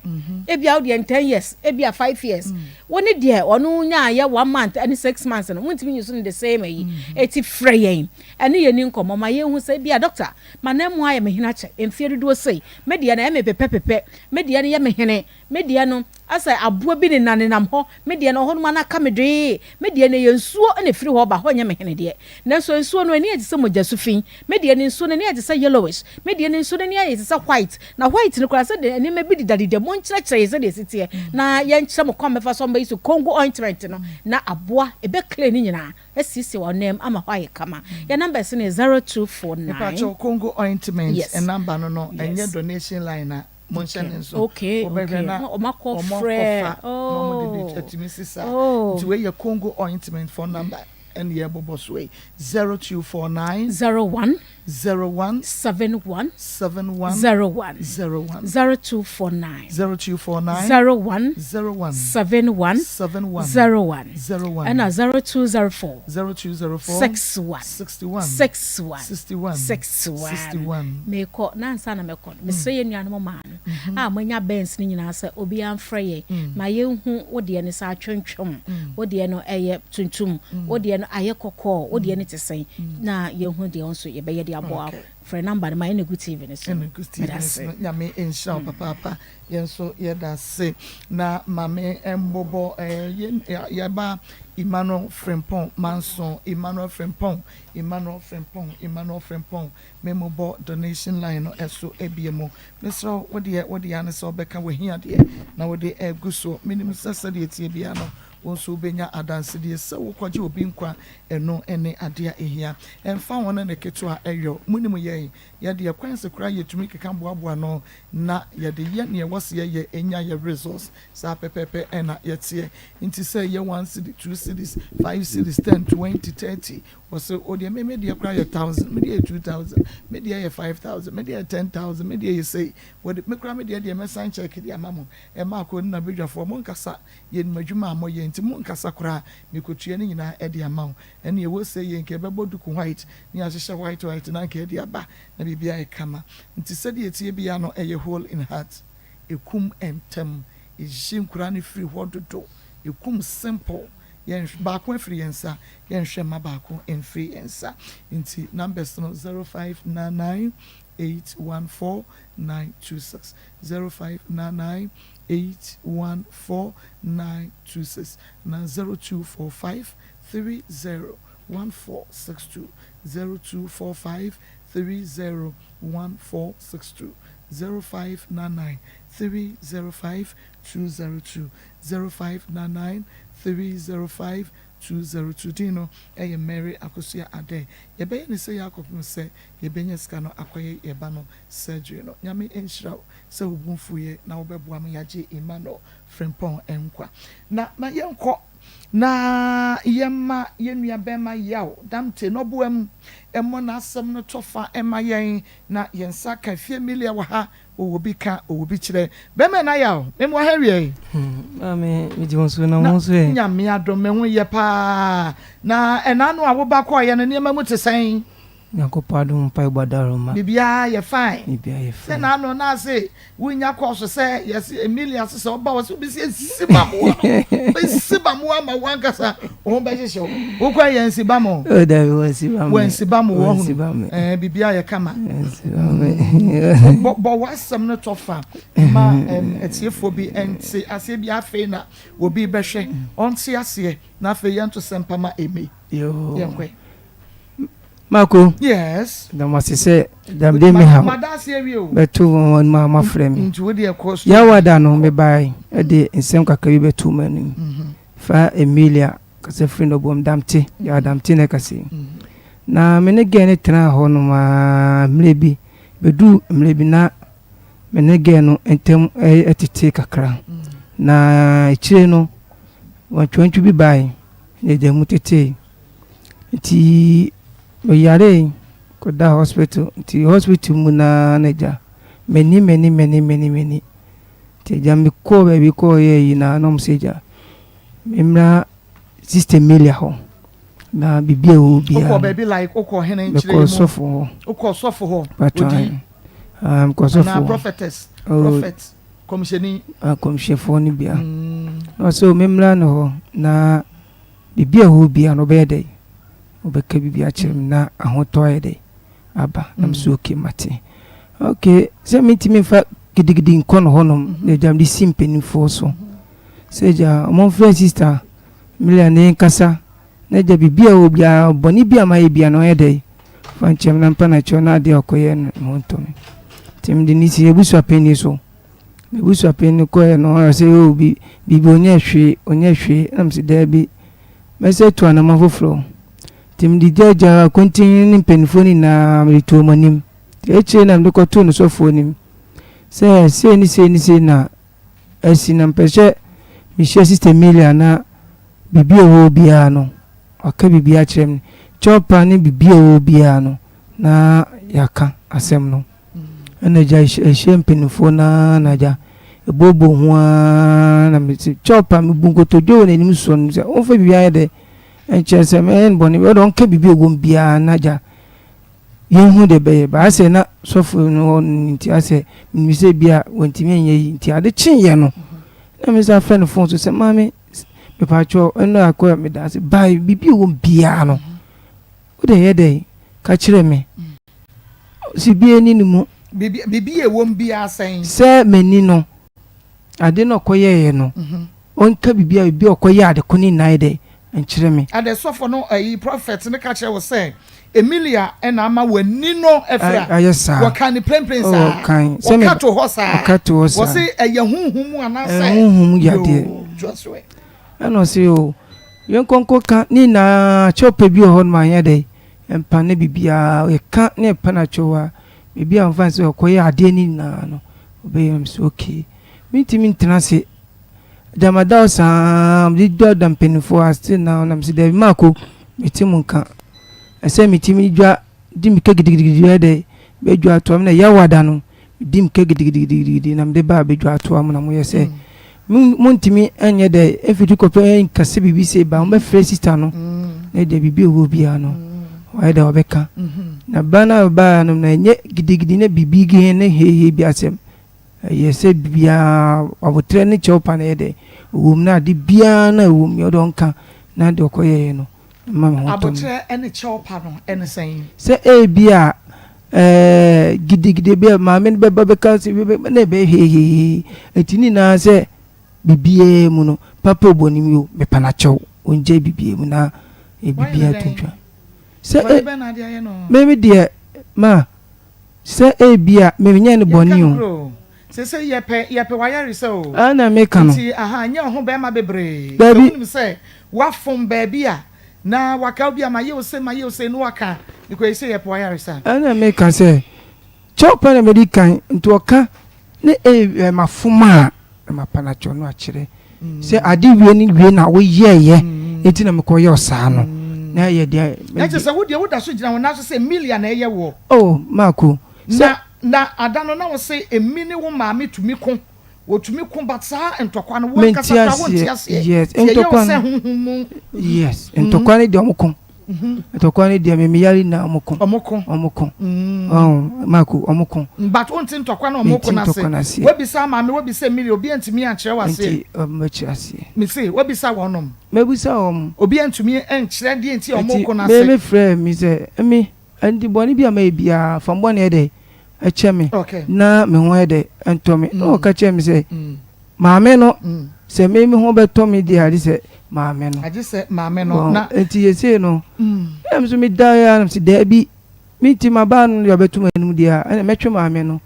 Ebia wo deɛ ten years, ebia 5 years. Wo ne deɛ ɔno nyaayɛ one month ne 6 months no, montumi use no the same ayi. Eti frɛ yɛn ɛne yɛn ni nkɔmmɔ ma yɛnhu sɛ ebia doctor, m'ananmu ayɛ me hene akyɛ mfeɛ dodoɔ sei. Me deɛ no ɛyɛ me pepɛpepɛ. Me deɛ no yɛ me hene. Me deɛ no, asɛ aboa bi nenanenam hɔ, me deɛ no, ɔhɔnom ara aka me dwee, me deɛ no, ɛyɛ nsuo na ɛfiri hɔ ba, hɔ nyɛ me hene deɛ. Nanso nsuo no, ani ayɛ te sɛ mogya su fi, me deɛ no, nsuo no ani ayɛ te sɛ yellowish, me deɛ no, nsuo no ani ayɛ te sɛ white, na white no koraa, sɛdeɛ nneɛma bi dedadeda mu. Monkyerɛkyerɛ yɛn sɛdeɛ ɛsi teɛ, na yɛnkyerɛ mo kwan a mobɛfa so abɛyi so Congo ointment no, na aboa, ɛbɛ clear ne nyinaa, asiesie w'ananmu ama hɔ ayɛ kama. Yɛn numbers no yɛ 0249. Mepakyɛw Congo ointment number no, ɛnyɛ donation line a monhyɛ ne nso wobɛhwɛ na ɔmakɔfa na ɔmode bi atumi si saa. Nti wei yɛ Congo ointment phone number ɛne yɛbobɔ so yi, 0249 01 01 71 71 01 01. 0249 0249 01 01 71 71 01 01. Ɛna 0204 0204 61 61 61 61 61. 61. Mekɔ na ansa na mɛkɔ no, mesrɛ yɛn nuanom maa no a moanya bɛns no nyinaa sɛ obiara mfrɛ yɛn ma yɛnhu wo deɛ no sɛ atwentwem, wo deɛ no ɛyɛ tuntum, wo deɛ no. no ayɛ kɔkɔɔ, wo deɛ no te sɛn? Na yɛhu deɛ wo nso yɛbɛyɛ de aboa wo. Frɛ number no ma ɛna egu TV no so no. Ɛna egu TV Meda no so ase. no. Nyame nhyira wo papaapa. Yɛn nso yɛda ase. Na Maame mbobɔ eh, yɛn yɛba Emmanuel Frimpong Manso, Emmanuel Frimpong, Emmanuel Frimpong, Emmanuel Frimpong. Me mobɔ donation line no ɛso abie mu. Mesrɛ wo, wo deɛ wo deɛ ara ne sɛ wobɛka w'ahiadeɛ na wode agu so. Menim sɛ sɛdeɛ ɛteɛ biara no, wo nso wobɛnya adansedie sɛ wokɔgye obi nkwa, ɛno ne adeɛ a ɛhia. Ɛmfa ho ne ne ketewa a ɛyɔ, monim yɛn, yɛdeɛ coins koraa yɛtumi keka boaboa ano na yɛde yɛ deɛ ɛwɔ sɛ yɛyɛ nya yɛ results. Saa pɛpɛɛpɛ na yɛteɛ. Nti sɛ ɛyɛ one cedi, two cedis, five cedis, ten, 20, 30, Ɔse odeɛ me me deɛ koraa yɛ thousand, me deɛ yɛ 2000, me deɛ yɛ 5000, me deɛ yɛ 10000, me deɛ yɛ sei, wɔde me koraa me deɛ deɛ mɛsan check de ama mo, ɛma akɔ ne nabadwafoɔ mo nkasa, yɛnim adwuma a moyɛ nti mo nkasa koraa, mekotua ne nyinaa de ama wo, ɛne ɛwɔ sei yɛ nka yɛbɛbɔ duku white ne yɛahyehyɛ white white na anka yɛde aba na biribi ayɛ kama, nti sɛdeɛ ɛteɛ biara no ɛyɛ hole in heart, ɛkum ntɛm, ɛyi nkoraa no firi hɔ dodo, ɛkum simple. Yɛn baako afiri yɛn nsa, yɛnhwɛ mma baako mfiri yɛn nsa. Nti numbers no 0599 814 926, 0599 814 926 anaa 0245 30 1462, 0245 30 1462, 0599 305 202, 0599 305 202. Din no yɛ Mary Akosua Adeh. Yɛbɛyɛ no sei ara kɔpem sɛ yɛbɛnya sika no akɔyɛ yɛn ba no surgery no. Nyame nhyira wo sɛ wo bo mfuiɛ na wobɛboa ma yɛagye Emmanuel Frimpong nkwa. Na ma yɛnkɔ na yɛmma yɛn nua bɛɛma Yaw Damte na ɔboa mu mmɔ n'asɛm no tɔfa mma yɛn na yɛn nsa ka fie Emilia wɔ ha Ɔwɔ bi ka, ɔwɔ bi kyerɛ. Bɛmɛ na yaw, me mo ha wiɛ yi. Maame, me gye wo so na wo nso ɛ. Nyame adom, me ho yɛ paa. Na ɛna ano a wo ba kɔɔ yɛ no, nneɛma mu te sɛn? Nyankopɔn adom mpaebɔ adaworoma. Biribiara yɛ fine. Biribiara yɛ fine. Sɛ na ano na ase wo nya kɔɔ so sɛ yɛse Emilia se sɛ ɔba wɔ sɛ wobɛsi asi ba mo no. Bɛsi ba mo ama wo ankasa wo ho bɛhyehyɛ wo. Wo kɔ yɛ nsi ba mo. Oh dabi wɔn nsi ba me. Wɔn nsi ba mo wɔ hunu. Ɛɛ biribiara yɛ kama. Bɔ bɔ w'asɛm no tɔ fa ma atiefoɔ bi nte aseɛ bi afei na obi bɛhwɛ ɔnte aseɛ na afei yɛnto sɛmpa ma Amy. Yɛnkɔ. Mako. Yes. Da mo ase sɛ damde me ha. Mada ase awie o. Bɛto wɔn anim a moafrɛ me. Nti wo deɛ kɔ so. Yawa da no mebae de nsɛm kakra bi bɛtoo mo anim. Fa Emilia kasa firi Nɔboam Damte, Yawa Damte na ɛkasa yi. Na me ne gɛɛ no tenaa hɔ nom ara mmerɛ bi, bɛduu mmerɛ bi na me ne gɛɛ no ntam tetee kakra. Na akyire no, wantwiwantwi bi bae na ɛgya mu tetee. Nti meyaree kɔdaa hospital, nti hospital mu no ara na agya m'ani m'ani m'ani m'ani m'ani. Nti agya mekɔɔ baabi kɔɔyɛɛ yi na na wɔn sɛ agya memmra Sister Emilia hɔ na biribi a ɛwɔ biara. Wokɔ baabi like wokɔ hene nkyerɛ mu. Mekɔ sɔfo hɔ. Wokɔ sɔfo hɔ. Patro Odi. Ah, mekɔ sɔfo hɔ. Anaa prophetess. Oh. Prophet. Kɔmhyɛni. Ah, kɔmhyɛfoɔ no bia. Mm. Na ɔsɛ memmra ne hɔ na biribi a ɛwɔ biara no ɔbɛyɛ dɛ. Ɔbɛka biribi akyerɛ me na ahotɔ ayɛ dɛ aba. Na mesɛ okay mate. Okay, sɛ mentumi mfa gidigidi nkɔ no hɔnom na agya mede si mpanimfoɔ so. Sɛ agya wɔmfrɛ sister Emilia ne nkasa na agya biribi a ɛwɔ biara bɔne bi a mayɛ biara no ɔyɛ dɛ fa nkyɛm na mpa no akyɛw na adeɛ a ɔkɔyɛ no ne ho ntɔ me. Nti mede ne si abusuapanin so. M'abusuapanin no kɔɛ no ɔyɛ sɛ oh bi biribi ɔnyɛ hwee ɔnyɛ hwee na mesɛ daabi mɛsɛ tu anamɔ foforɔ. Nti mede gyaagyaa akontin ne mpanimfoɔ no nyinaa mede too wɔn anim. Nti akyire na mede kɔtoo no sɔfoɔ anim sɛ sei ne sei ne sei na asi na mepɛ sɛ mehyia Sister Emilia na biribi a ɛwɔ hɔ biara no waka biribi akyerɛ me. Kyɛwpa ne biribi a ɛwɔ hɔ biara no na yɛaka asɛm no. Ɛna agya ɛhyia mpanimfoɔ no ara na agya ɛbooboo ho ara na mese kyɛwpa mebu nkotodwe wɔ n'anim soɔ no sɛ ɔmfa biribi ayɛ dɛ ɛnkyerɛ sɛ mɛyɛ no bɔne ɔde ɔnka biribi a ɛwɔ mu biara na agya yɛnhu deɛ ɛbɛyɛ ba asɛ na sɔfo no hɔ no nti asɛ menim sɛ bi a wɔntumi anyɛ yi nti ade kyeeɛ no na me sa frɛ no fon so sɛ maame. Mepaakyɛw ɛno akɔ meda ase by biribi a ɛwɔ mu biara no wode yɛ dɛn ka kyerɛ me. Ɔse bi ani ne mu. Biribi a ɛwɔ mu biara sɛn? Sɛ m'ani no ade no ɔkɔyɛeɛ no ɔnka biribi a biribi a ɔkɔyɛɛ ade ko no nyinaa yɛ dɛn nkyerɛ me. Ade sɔfo no ayi prophet no ka kyerɛ wo sɛ Emilia na ama w'ani no afira. Ayɛ saa. Wɔka ne prempren saa. Ɔkan. Wɔka to hɔ saa. Wɔka to hɔ saa. Wɔse ɛyɛ honhom mu anaasɛ. Ɛyɛ honhom mu yadeɛ. Yoo, toa so ɛ. Ɛna ɔse oo, yɛnkɔ nkɔka ne nyinaa kyɛw pɛ bi wɔ hɔ nom a yɛnyɛ dɛn, yɛmpa ne biribiara, yɛka ne yɛpa no akyɛw a, baabi a ɔmfa no sɛ ɔkɔyɛ adeɛ no nyinaa no, ɔbɛyɛ. Na mese okay, mentumi ntena ase Agya mada wo saa mede dwa da mpanimfoɔ a still now na mese daabi maako mete mu nka ɛsɛ metumi dwa di mika gidigidigidi yɛ dɛ bɛdwa atoa mu na yɛwada no medi mika gidigidigidi na mede baa bɛdwa atoa mu na moyɛ sɛ montumi nyɛ dɛ mfiti kɔpɛ nkasɛ biribi sɛ ba mobɛfrɛ sista no na deɛ biribi ɛwɔ biara no wɔyɛ dɛ wɔbɛka na ba no a baa no na ɛnyɛ gidigidi na biribi ne hehe bi asɛm Ɛyɛ sɛ biribiara, aboterɛ ne kyɛwpa no yɛ dɛ, ɛwɔ mu na ade biara na ɛwɔ mu, ɔde ɔnka na deɛ ɔkɔyɛeɛ no mma me ho ntɔ me. Aboterɛ ne kyɛwpa no ne sɛn? Sɛ ebia ɛɛ gidigidi bi a maame no bɛba bɛka sɛ na ɛbɛyɛ hehehe, ɛti ne nyinaa sɛ biribiara mu no, papa o bɔne mu o, mepa no akyɛw, ɔngyae biribiara mu na biribiara to ntwa. Sɛ e, me deɛ ma. Sɛ ebia menyɛɛ no bɔne Yɛnka o. nokorɛ o. Seesei yɛpɛ, yɛpɛ w'ayaresa o. Ɛɛ na meka no. Nti aha, nyɛ wo ho bɛɛma bebree. Sɛ Dabi. wonim sɛ woafom baabi a, na waka wo bi a, mayɛ wo sei, mayɛ wo sei, na waka, because seesei yɛpɛ w'ayaresa. Ɛɛ na meka sɛ, kyɛw pa na medi kan, nti ɔka ne eh, mafom a, na mapa no akyɛw no akyerɛ sɛ ade wie ne wie na woyɛɛyɛ nti na mekɔyɛ ɔsaa no na ɛyɛ deɛ. Na kyerɛ sɛ wo deɛ woda so gyina wo nan so sɛ Emilia na ɛyɛ woɔ. Oh Marco sɛ. Na na ada no na wo se Emi ne wo maame tumi ko, wɔtumi ko but saa ntɔkwa no wo ankasa koraa wonte aseɛ. Yes Nti ɛyɛ wo ntɔkwa sɛ no honhom mu. Yes ntɔkwa no deɛ ɔmo ko. Ntɔkwa no deɛ me me yare nyinaa ɔmo ko. Ɔmo ko. Ɔmo ko. Ɔn Marco ɔmo ko. But wonte ntɔkwa no ɔmo ko no Mente ntɔkwa no ase. aseɛ. Wabisa maame wabisa Emilia obi antumi ankyerɛ wo aseɛ. Nti ɔmo bɛkyerɛ aseɛ. Me se wabisa wɔnom. Mabisa wɔn. Obi antumi ankyerɛ deɛ nti a ɔmo Nti ko no me ase. me frɛ me sɛ emi nti bɔne bi a mayɛ biara fa me bɔne yɛ dɛ kyɛ me Okay. na me ho yɛ dɛ ɛntɔ me. Na ɔka kyerɛ me sɛ Maame no, sɛ me me ho bɛtɔ me deɛ agye sɛ maame no. Agye sɛ maame no na. Nti yɛsei no, ɛna me nso medaeɛ ara na mese daabi, me nti m'abaa no deɛ ɔbɛto m'anim deɛ a, ɛna mɛtwe maame no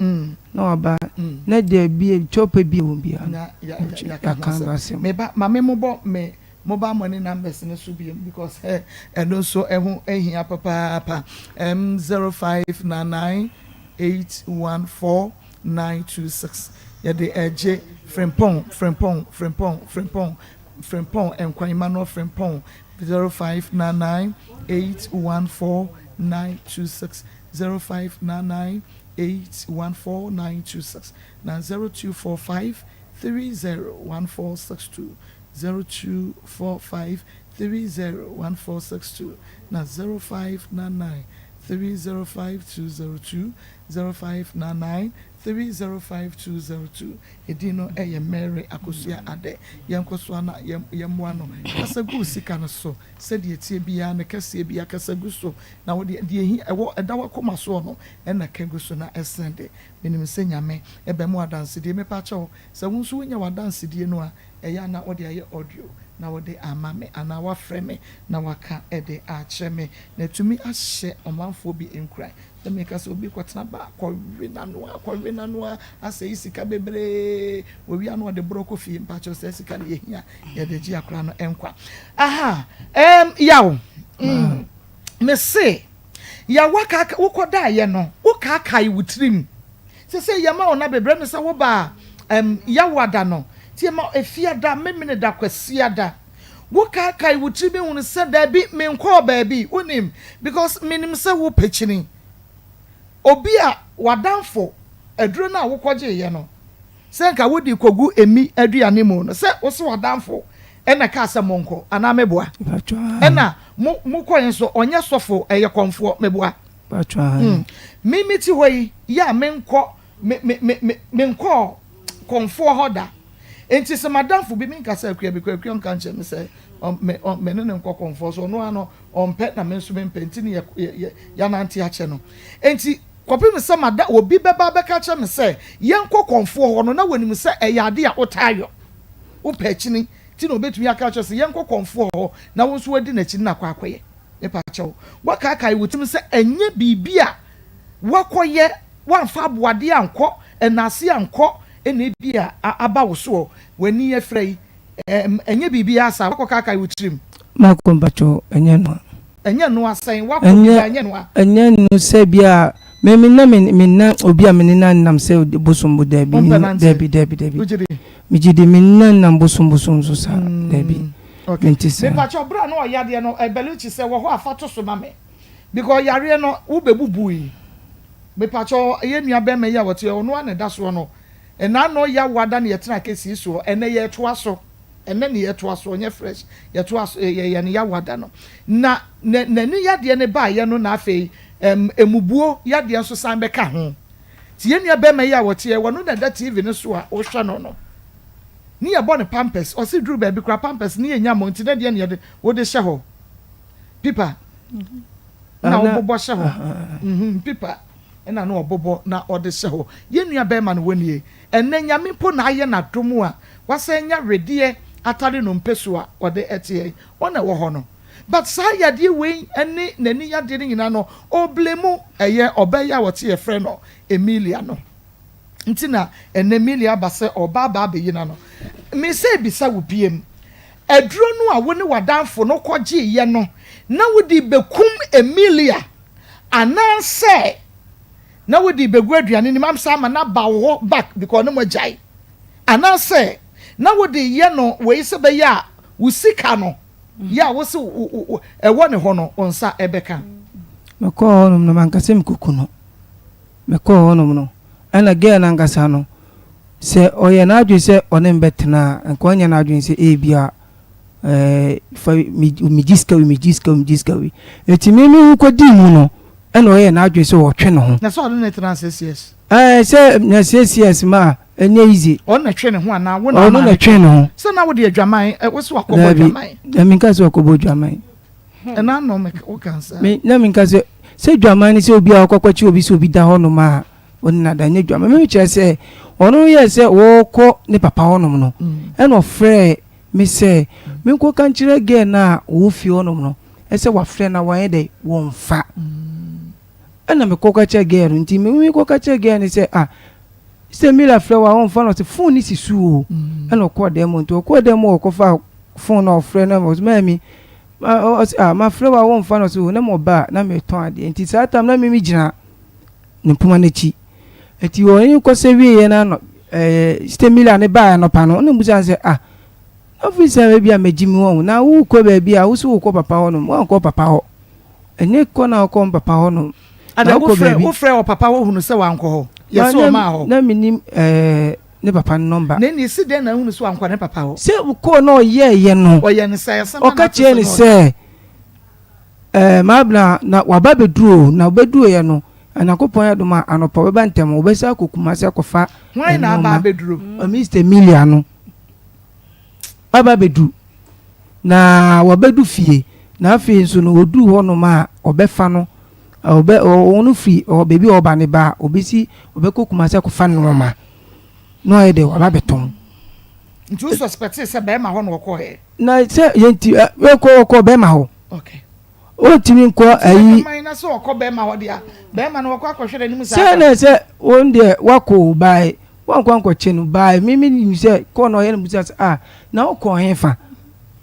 na waba na deɛ bi kyɛwpɛ bi a ɛwɔ mu biara no, yɛaka ho asɛm. Me ba, ma me mobɔ me mobile money numbers no so biom because ɛno nso ɛho hia papaapa. M 0599 814 926 Yɛde regye Frimpong, Frimpong, Frimpong, Frimpong, Frimpong, Nkwa Emmanuel Frimpong 0599 814 926 0599 814 926 na 0245 301462 0245 301462 na 0599 305202 0599 305202 Edin no yɛ Mary Akosua Adeh. Yɛnkɔ so ara na yɛmmoa no. Kasa gu wo sika no so sɛdeɛ ɛteɛ biara, ne kɛseɛ biara, kasa gu so. Na wo deɛ, deɛ ɛhi, ɛwɔ, ɛda w'akoma soɔ no na ka gu so na sɛnde. Menim sɛ Nyame bɛma wo adansedie. Mepakyɛw, sɛ wo nso wonya w'adansedie no a, ɛyɛ a na wode ayɛ audio na wode ama me anaa woafrɛ me na woaka de akyerɛ me. Na atumi ahyɛ ɔmanfoɔ bi nkuran. Na meka sɛ obi kɔtena bar kɔwe n'ano a kɔwe n'ano a asɛe sika bebree owie a na ɔde borɔ kɔ fie mpakyɛw saa sika no yɛhia yɛde gye akora no nkwa aha ɛm yaw mm, me se yaw waka wokɔdaeɛ no wokaakae wo tirim sɛ sɛ yɛma wo na bebree me sɛ wobaa ɛm yaw ada no nti yɛma efiada memene da kwasiada Wo kaakae wo tiri hunu sɛ daabi menkɔɔ baabi wonim because menim sɛ wo pɛ kyini obi a w'adamfo aduro no a wokɔgyeeɛ no sɛ nka wode kɔgu emi aduane mu no sɛ wo se w'adamfo ɛna kaa sɛ monkɔ anaa meboa ɛna mo mokɔɛ nso ɔnyɛ sɔfo ɛyɛ kɔmfoɔ meboa mm. Me me ti hɔ yi yɛ a menkɔ me me me menkɔɔ kɔmfoɔ hɔ da. Enti sɛ m'adamfo bi, menka sɛ Akua bi, Akua nka nkyerɛ me sɛ me, me ne no nkɔ kɔmfoɔ so, ɔno ara no ɔmpɛ na me nso mempɛ, nti ne yɛ, yɛ, yɛanante akyɛ no. Enti kɔpem sɛ mada, obi bɛba abɛka akyerɛ me sɛ yɛnkɔ kɔmfoɔ hɔ no, na wɔnim sɛ ɛyɛ ade a wotaa yɔ. Wopɛ akyini, nti na obetumi aka akyerɛ sɛ yɛnkɔ kɔmfoɔ hɔ na wo nso woadi n'akyi na akɔ akɔyɛ. Mepa kyɛw, woakaakae wo tirim sɛ ɛnyɛ biribi a woakɔyɛ, woamfa aboadeɛ ankɔ, ɛnaase ankɔ na ebia aba wo soɔ, w'ani afira yi, ɛnyɛ biribiara saa, woakɔkaakae wo tirim. Marco mpakyɛw, ɛnyɛ ɛno a. Ɛnyɛ ɛno a sɛn? Woakɔ bi da, ɛnyɛ ɛno a. Ɛnyɛ ɛno sɛ ebia me me na me me na obi a me ne no anam sɛ bosom bo daabi, Wompɛ nante? daabi daabi daabi. Wogye di? Megye di, me ne no annam bosom bosom so saa, daabi. Okay. Mente saa. Mepakyɛw, bere a na ɔyadeɛ no, Belucci sɛ wɔ hɔ a fa to so ma me. Because yareɛ no, wo bɛbubui. Mepakyɛw, yɛn nua bɛrima yi a ɔte hɔ, ɔno ara na ɛda soɔ no. Ɛna ano yawa da na yɛtena kesii soɔ, ɛnɛ yɛretoa so. Ɛnɛ ne yɛtoa so, ɔnyɛ fresh. Yɛtoa so, yɛyɛ no yawa da no. Na n'ani yadeɛ no baeɛ no na afei, ɛm, emubuo yadeɛ nso san bɛka ho. Nti yɛn nua bɛrima yi a ɔte hɔ, ɔno na ɛda TV no so a wohwɛ no no. Ne yɛbɔ no pampers, ɔse duru baabi koraa pampers ne yɛnya mmɔ nti na deɛ na yɛde, wode hyɛ hɔ. Pipa na wobobɔ hyɛ hɔ. Mhm, pipa na na ɔbobɔ na ɔde hyɛ hɔ. Yɛn nua bɛrima no wɔnie. Ɛnɛ Nyame mpo na ayɛ n'adom a wasan anya wedeɛ atare no mpɛ so a ɔde ɛteɛ yi. Ɔna ɛwɔ hɔ no. But saa yadeɛ wei ne n'ani yadeɛ no nyinaa no ɔblame ɛyɛ ɔbaa yi a ɔte yɛfrɛ no Emilia no. Nti na ɛnɛ Emilia aba sɛ ɔba aba abɛyi n'ano. Me sɛ bisa wo biem. Aduro no a wo ne w'adamfo no kɔgyeeɛ no na wode rebɛkum Emilia anaasɛ na wode rebɛgu aduane no mu amsa ama no aba wo hɔ back because ne moagyae anaasɛ na wode reyɛ no wei sɛ bɛyɛ a wo sika no yɛ a wose ɛwɔ ne hɔ no wo nsa ɛbɛka. Mekɔɔ hɔnom no manka sɛ mekɔku no. Mekɔɔ hɔnom no ɛna girl no ankasa no sɛ ɔyɛ n'adwene sɛ ɔne me bɛtena a nka ɔnyɛ n'adwene sɛ ebia ɛɛ fa megye sika wei megye sika wei megye sika wei. Eti me me ho kɔdii mu no ɛna ɔyɛɛ n'adwene sɛ ɔtwe ne ho. Na sɛ ɔne no tena six years? Ɛɛ sɛ na six years ma a ɛnyɛ easy. Ɔno na ɛtwe ne ho anaa wo na ama no Ɔno na ɛtwe ne ho. Sɛ na wode adwaman ɛ wo se wakɔbɔ adwaman. Daabi menka sɛ wakɔbɔ adwaman. Ɛna ano me wo ka saa. Me na menka sɛ sɛ dwaman ne sɛ obi a ɔkɔkɔkye obi sɛ obi da hɔ nom a ɔne no ada nyɛ dwaman. Me kyerɛ sɛ ɔno yɛ sɛ wɔkɔ ne papa hɔ nom no ɛna ɔfrɛɛ me sɛ menkɔ ka nkyerɛ girl no a ɔwɔ fie hɔ nom no ɛsɛ wafrɛ na wanyɛ dɛ wɔmfa. Ɛna mekɔ ka kyerɛ girl no nti me mekɔ ka kyerɛ girl no sɛ ah sɛ Mila frɛ wo a wɔmfa no ɔsɛ phone no si so o ɛna ɔkɔɔ dan mu nti ɔkɔɔ dan mu ɔkɔfa phone na ɔfrɛ no ɔsɛ maami ɔsɛ ah mafrɛ wo a wɔmfa no ɔsɛ o na mo ba na metɔn adeɛ nti saa tam na mimi gyina ne mpoma n'akyi nti wɔn kɔsɛ wieɛ na no ɛɛ sɛ Mila ne baa anɔpa no ɔna mbusa sɛ ah na fi sɛ ebi a mɛgye mi wɔn na wokɔ baabi a woso wokɔ papa hɔ nom wankɔ papa hɔ ɛnyɛ kɔ na wokɔ papa hɔ nom na wokɔ baabi wofrɛ wɔ papa hɔ hunu sɛ wankɔ hɔ yɛsɛ ɔmaa hɔ na menim ɛɛ ne papa no nɔmba. Na ɛnni si dɛn na ahunu sɛ wankɔ ne papa hɔ? Sɛ wokɔɔ na ɔyɛɛyɛ no, Ɔyɛ no sɛ asɛm a ɔka na ate kyerɛɛ sɛ no na ɔyɛ. sɛ, Ɛɛ, Maabena, na waba abɛduru o, na ɔbɛduruiɛ no, Onyankopɔn yɛ adom a, anɔpa ɔbɛba ntɛm, ɔbɛsan akɔ Kumasi akɔfa Hwan na aba nnoɔma. abɛduru? Mister Emilia no aba abɛduru, na wabɛdu fie, na afei nso no, ɔduru hɔnom a, ɔbɛfa no, ɔbɛ, ɔno firi baabi a ɔba no ba a, ɔbɛsi, ɔbɛkɔ Kumasi akɔfa nnoɔma. Na ɔyɛ dɛ waba abɛtɔn. Nti wo suspectee sɛ bɛrima hɔ na ɔkɔɔɛ? Na sɛ yɛn ti ɛ ɔkɔ ɔkɔ bɛrima hɔ. Okay. Ɔntumi nkɔ ayi. Nti na sɛ ɔkɔ bɛrima hɔ deɛ bɛrima no ɔkɔ akɔhwɛ n'anim saa. Sɛ na sɛ wɔn deɛ wakɔ o baae wankɔ ankɔkye no baae mi mi nim sɛ kɔɔ na ɔyɛ no bisa sɛ ah na ɔkɔ he fa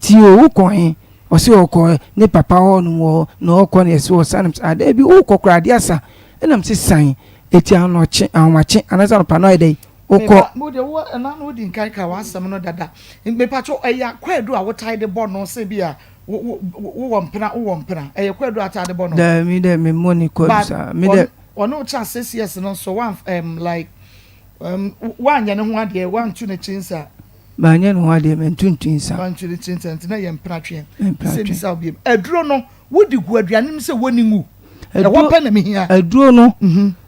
ti o wokɔ he ɔsɛ ɔkɔ ne papa hɔ nom wɔ na ɔkɔ na ɛsɛ ɔsan nam sɛ ah daabi wokɔ koraa adeɛ asa ɛnam sɛ san. Eti anɔkye, ahomakye anaasɛ anɔpa no ayɛ dɛn? Wokɔ. Meba, mo deɛ wo ɛna no wodi nkan ka w'asɛm no dada. Mepakyɛw ɛyɛ kwaadu a wotae de bɔ no sɛ bi a wo wo wowɔ mpena wowɔ mpena ɛyɛ kwaadu a wotae de bɔ no? Daabi me dɛ me mmɔ ne kwaadu But saa me dɛ. ɔne wo kyɛ six years no nso wan ɛm like ɛm woanyɛ ne ho adeɛ wantu ne kyi nsa. Manyɛ ne ho adeɛ mantu ne ti nsa. Wantu ne ti nsa nti na ɛyɛ mpena tweɛ. Mpena Sɛ twe. bisa wo biom aduro no wode gu aduane mu sɛ wɔnni ngu. Ɛhɔ pɛ na mehia. Aduro no.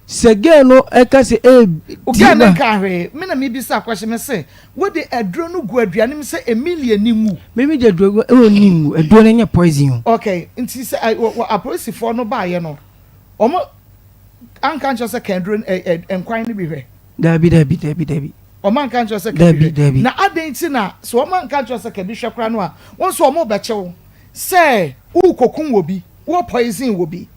Sɛ girl no ɛka sɛ ee di Girl no nkaa hwee. Me na mebisa question me se wode aduro no gu aduane mu sɛ Emilia ni nwu? Me me de aduro gu ɛwɔ ni nwu. Aduro no nyɛ poison o. Okay, nti sɛ apolisifoɔ no baayɛ no wɔn anka nkyerɛ sɛ ka aduro ɛ ɛ nkwan no bi hwɛ? Dabi dabi dabi dabi. Wɔn anka nkyerɛ sɛ ka bi hwɛ? Dabi. Na adɛn nti na sɛ wɔn anka nkyerɛ sɛ ka bi hwɛ koraa no a wɔn nso wɔn rebɛkye wo sɛ worekɔkum wɔ bi, wo poison wɔ bi?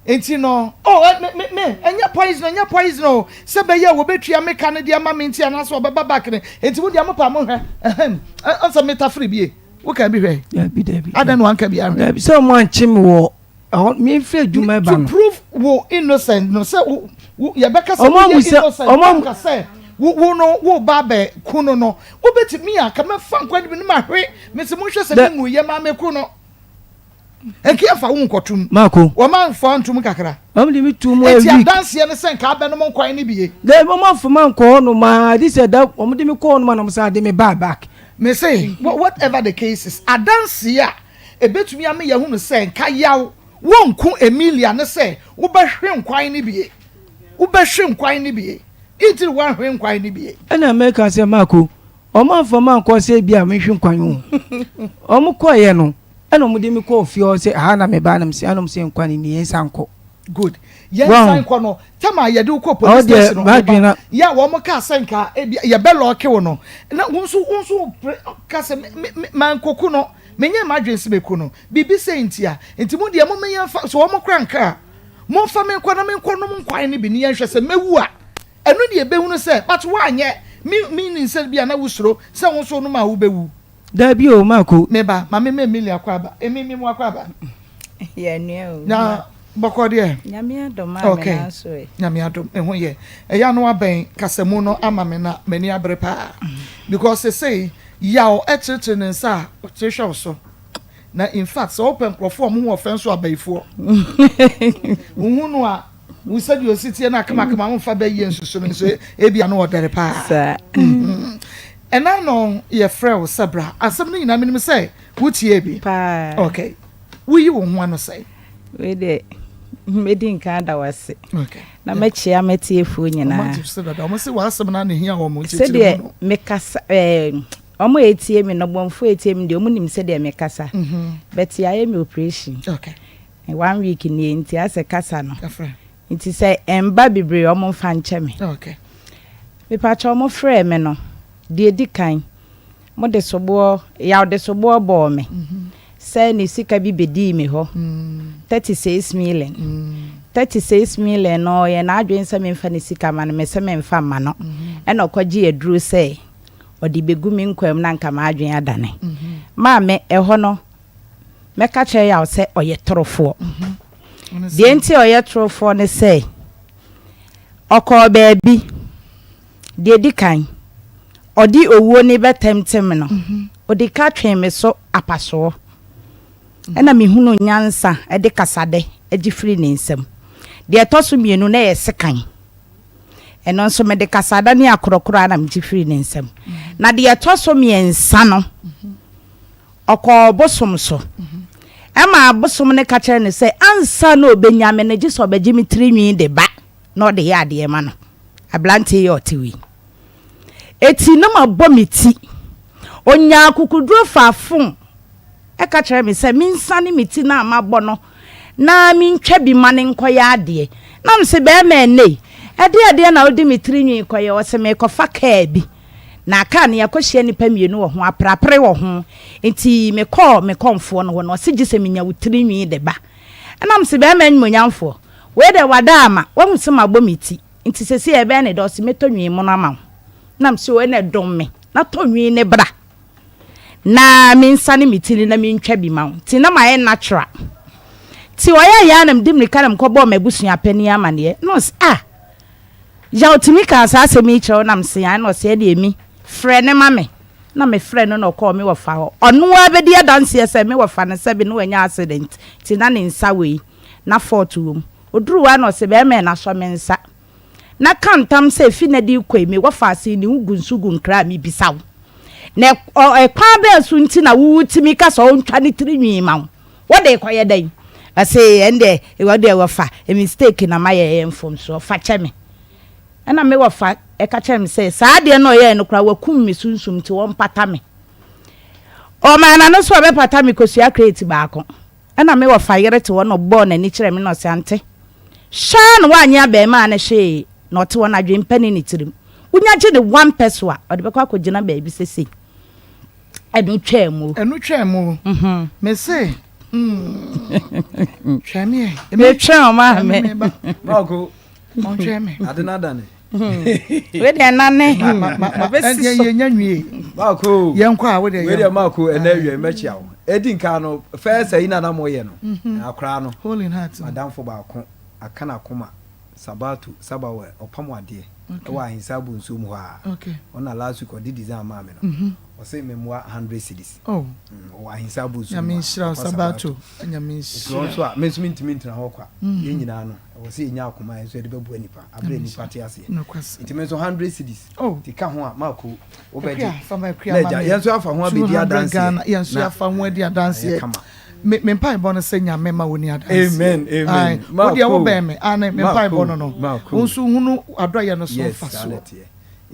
Nti no, oh, eh, me, me, me, ɛnyɛ poison, ɛnyɛ poison o, sɛ bɛyɛ a wɔbɛtua me ka no de ama me nti anaasɛ wɔbɛba back no, nti mo deɛ mo pa mo hwɛ, ɛhɛm, ɔnsɛ metafere bie, woka bi hwɛ? Dabi, dabi. Adɛn na wanka bi ahwɛ? Dabi, sɛ ɔmo ankye me wɔ ɛhɔ, memfiri adwuma ɛba no. To prove wo innocent no, sɛ wo, wo, yɛbɛka sɛ woyɛ innocent, anka sɛ wo, wo no, wo ba abɛ ku no no, wobɛtumi a, ka mɛfa nkwa no bi no mahwe, mese monhwɛ sɛ me nwuiɛ maa meku no. Nka yɛmfa wo nkɔtom. Mako. Wɔma mfa ntom kakra. Wɔn de mi tum a week. Eti adanseɛ ne sɛ nka abɛnom nkwan no bie. Dɛbi wɔn afa ma nkɔ hɔ nom aa di sɛ da wɔn de mi kɔ hɔ nom a na wɔn san de mi ba back. Me se whatever the case is adanseɛ a ebetumi ama yɛahunu sɛ nka yaw wonku Emilia ne sɛ wobɛhwe nkwan no bie. Wobɛhwe nkwan no bie. Deɛ nti na woanhwe nkwan no bie? Ɛna mɛka sɛ Mako wɔn amfa ma nkɔ sɛ ebi a mehwe nkwan o. Wɔn kɔeɛ no. Ɛna wɔde me kɔɔ fie hɔ sɛ aha na me ba na mese ɛna wɔn sɛ nkwa no ni yɛn nsan nkɔ. Good. Yɛn nsan nkɔ no tam a yɛde wo kɔ police station no ba yɛ a wɔn kaa sɛ nka ebi yɛbɛ lɔɔke wo no na wo nso wo nso pere ka sɛ me me mankoku no menyɛ m'adwene sɛ meku no biribi sɛ ntia nti mo deɛ mo me yɛn fa so wɔn kora nka a mo nfa me nkɔ na me nkɔ nom nkwan no bi ne yɛn hwɛ sɛ mɛwu a ɛno deɛ ebɛhunu sɛ but woanyɛ me me nim sɛ bi a na wosuro sɛ wo nso nom a wobɛwu. Dabi o, Marco. Me ba, ma me ma Emilia akwaaba. Emi, me mu akwaaba. Yɛ nua o. Na bɔkɔ deɛ. Nyame adom a me nan so ɛ. Nyame adom, me ho yɛ. Ɛyɛ ano abɛn kasamu no ama me na m'ani abere paa. Because sesei, yaw ɛkyerekyere ne nsa a, ɔkyere hwɛ wo so. Na in fact, sɛ wopɛ nkurɔfoɔ a wɔn ho ɔfɛ nso abayifoɔ. Wohu no a, Wo sɛdeɛ ɔsi teɛ no akamakama womfa bɛ yie nsusu no nso ebia no ɔdɛre paa. Ɛna no yɛfrɛ wo sɛ bra asɛm no nyinaa menim sɛ wotie bi. Paa. Okay. Woyi wo ho ano sɛn? Wei deɛ mɛdi nkan ada wo ase. Okay. Na mɛkyea m'atiefoɔ nyinaa. Wɔn se w'asɛm no na ehia wɔn nti Sɛdeɛ mekasa ɛɛ wɔn a etie me nɔbɔnfoɔ a etie me deɛ wɔn nim sɛdeɛ mekasa. But yɛayɛ me operation. Okay. One week nie nti asɛ kasa no nti sɛ ɛmba bebree ɔmo nfa nkyɛ me. Mepakyɛw ɔmo frɛɛ me no deɛ edi kan mo de soboɔ yaw de soboɔ bɔɔ me sɛ ne sika bi bedii me hɔ 36 million 36 million no ɔyɛ n'adwene sɛ menfa ne sika ma no mese menfa mma no ɛna ɔkɔgye aduro sɛ ɔde begu me nkwa mu na nka m'adwene adane maame ɛhɔ no Mɛka kyerɛ Yaw sɛ ɔyɛ torofoɔ. Deɛ nti a ɔyɛ torofoɔ ne sɛ, ɔkɔɔ baabi, deɛ ɛdi kan, ɔde owuo no rebɛtɛmtem no, ɔdi ka twee me so apasoɔ. Ɛna mehunuu nyansa de kasadɛ gye firii ne nsam. Deɛ ɛtɔ so mmienu, na ɛyɛ sekan. Ɛno nso mede kasada ne akorɔkorɔ ara na megye firii ne nsam. Na deɛ ɛtɔ so mmiɛnsa no, Ɔkɔɔ ɔbosom so. Ɛma abosom no ka kyerɛɛ no sɛ ansa na ɔbɛnya me no, gye sɛ ɔbɛgye me tiri nwi de ba na ɔde yɛ adeɛ ma no. Aberanteɛ yi a ɔte hɔ yi. Eti na mabɔ me ti. Ɔnyaa akokoduro faa fon ka kyerɛɛ me sɛ mensane me ti no a mabɔ no na mentwa bi ma no nkɔyɛ adeɛ. Na mese bɛrima ɛnnɛ yi, ɛdeɛ adeɛ na wode me tiri nwi rekɔyɛ? Ɔse merekɔfa kaa bi. Na kaa no yɛakɔhyia nnipa mmienu wɔ ho, aperapere wɔ ho. Nti mekɔɔ me kɔmfoɔ no hɔ no, ɔse gye sɛ menya wo tiri nwi de ba. Ɛna mese bɛrima animuonyamfoɔ, wei deɛ wada ama, wahu sɛ mabɔ me ti, nti seesei ɛbɛyɛ ne dɛ, ɔse mɛtɔ nwi mono ama wo. Na mese o ɛna dom me na tɔ nwi no bra na mensane me ti no na mentwa bi ma wo. Nti na mayɛ natural. Nti ɔyɛeɛ ara na mede mmirika na mekɔbɔɔ m'abusua panin amaneɛ. Na ɔse ah! Yaw tumi kaa saa asɛm yi kyerɛ wo na mese aane na ɔse ɛneɛ mi frɛ no ma me na me frɛ no na ɔkɔɔ me wɔfa hɔ ɔno ara bɛdi adanseɛ sɛ me wɔfa no sɛbe na wanya accident nti na ne nsa wei na fault wɔ mu ɔduruu hɔ a na ɔse bɛɛma yi na sɔ me nsa na ka ntam sɛ ɛfi nɛ de rekɔ yi me wɔfa ase ne wo gu nso gu nkra a mebisa wo na ɛkwan bɛn so nti na wo tumi ka sɛ ɔntwa ne tiri nwi ma wo Wode rekɔyɛ dɛn? Ɔse ɛndeɛ wɔ deɛ wɔfa mistake na mayɛ ɛyɛ mfomsoɔ fa kyɛ me. Ɛna me wɔfa ɛka kyerɛ me sɛ saa adeɛ no ɔyɛɛ no koraa wakum me sunsum nti wɔmpata me. Ɔmaa n'ano so ɔbɛpata me kosua crate baako. Ɛna me wɔfa yere te hɔ na ɔbɔɔ n'ani kyerɛ me na ɔse ante hwɛ ara na wanyɛ abɛɛmaa no hwee na ɔte hɔ no adwene pa ni ne tirim. Wonya gye ne one peso a ɔde bɛkɔ akɔgyina baabi sesei. Ɛno twaa mu. Ɛno twaa mu. Mese twɛn me ɛ. Metwɛn ɔma me. Maako. Ɔntwɛn me. Ade no adane. Wei deɛ nane. Ɛdeɛ yɛnya nwie. Maako. Yɛnkɔ a wo deɛ yɛnkɔ. Wei deɛ maako ɛnɛ awia mɛkyia wo. Edi nka no fɛs ayi na na moyɛ no. Akora no. Hole in heart. Madamfo baako aka n'akoma Sabato Sabawel ɔpam adeɛ ɛwɔ Ahensa Abonsuo mu hɔ a. Ɔna last week ɔde design maa me no. Ɔse memmoa 100 cedis. Oh. Ɔwɔ Ahensa Abonsuo mu Nyame nhyira wo Sabato. Nyame nhyira. Nti ɔnso a me nso mentumi ntena hɔ kwa. Yɛn nyinaa no ɛwɔ sɛ yɛnya akoma a yɛn nso yɛde bɛboa nipa aberɛ a nipa te aseɛ. Nti me nso 100 cedis. Oh. Nti ka ho a Marko wobɛgye. Akua fa ma Akua Na ma agya me. yɛn nso afa ho abɛdi 200 adanseɛ. Ghana yɛn nso Na yɛafa ho adi ayɛ adanseɛ. kama. Me me mpaebɔ no sɛ Nyame ma wo ni adanseɛ. Amen amen. Ae, wo deɛ wo Marko bɛn me. Aane me mpaebɔ Marko no no. Marko. Wo nso hunu adɔyɛ no so Yes saa na mfasoɔ. ɛteɛ.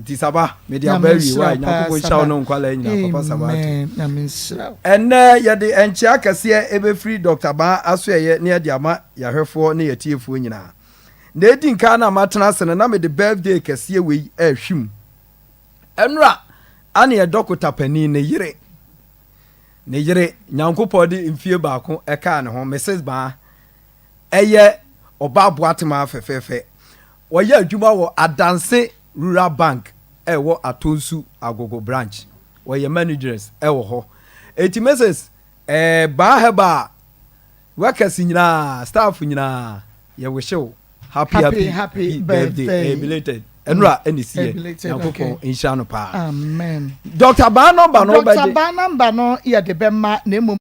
Nti Saba mede aba Nyame awie nhyira wai wo paa Nyankopɔn nhyira wo Saba. ne wo nkwalaa nyinaa papa Sabato. Amen Nyame nhyira wo. Ɛnnɛ yɛde nkyea kɛseɛ ɛbɛfiri Dɔkta Baa asoɛeɛ ne yɛde ama yɛahwɛfoɔ ne yɛatiefoɔ nyinaa. Na ɛdi nkan na matena ase no na mede birthday kɛseɛ wei ɛrehwim. Ɛnora ane yɛ dɔkota panin ne yere ne yere Nyankopɔn de mfie baako ɛkaa ne ho Mrs. Baa ɛyɛ ɔbaa boatemaa fɛfɛɛfɛ. Ɔyɛ adwuma wɔ Adanse Rural Bank a ɛwɔ Atonsu Agogo branch. Ɔyɛ manageress wɔ hɔ. Enti Mrs. Eh, Baa Herbal workers nyinaa, staff nyinaa, yɛ wihye wo happy happy happy birthday. birthday. Eh, belated. Ɛnora ɛna esi yɛ. Belated, Nyankopɔn okay. nhyira no paa. Amen. Dr. Baa number no Dr. wobɛgye. Baa number no yɛde bɛma na mmom.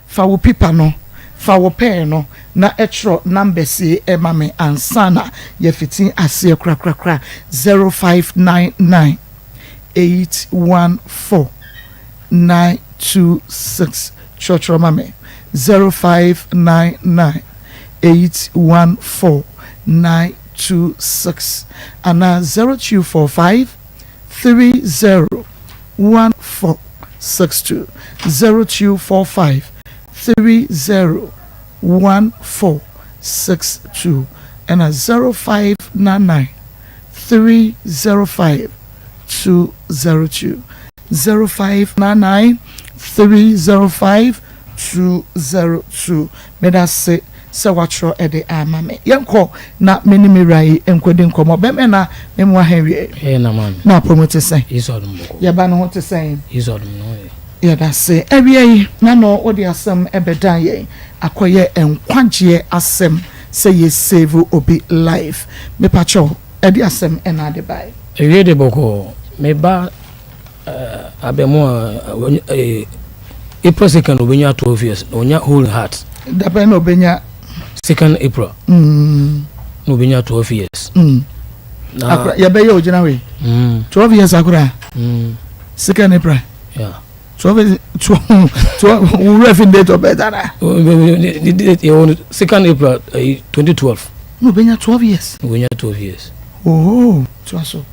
Fa wo pipa no, fa wo pɛn no na twerɛ numbers yi ma me ansa na yɛafiti aseɛ korakorakora, 0599 814 926. Twerɛtwerɛ ma me, 0599 814 926 anaa 0245 30 14 62 0245 30 14 62 ɛna 0599 305 202 0599 305 202 Medase sɛ woatwerɛ de ama me. Yɛnkɔ na me ne me wura yi nkɔdi nkɔmmɔ. Bɛmɛ na me mmoa ha awie. Ɛyɛ na maame. Na apɔmu te sɛn? Yesu adom bɔkɔ. Yɛ ba no ho te sɛn? Yesu adom ne ho yɛ. Yɛda se. Awia yi na no wode asɛm bɛdan yɛn akɔyɛ nkwagyeɛ asɛm sɛ yɛ save obi life. Mepakyɛw ɛde asɛm na ade bae? Awie de bɔkɔɔ. Me ba abɛmoa April second obenya 12 years na onya whole heart. Dabɛn na obenya? Second April. Mm. Na obenya 12 years. Mm. Na akora yɛbɛyɛ ogyina wei. Mm. 12 years akora. Mm. Second April. Yeah. 12 12 12 wura fi date of birth ana. Second April 2012. Na obenya 12 years. Na obenya 12 years. Oh, to so.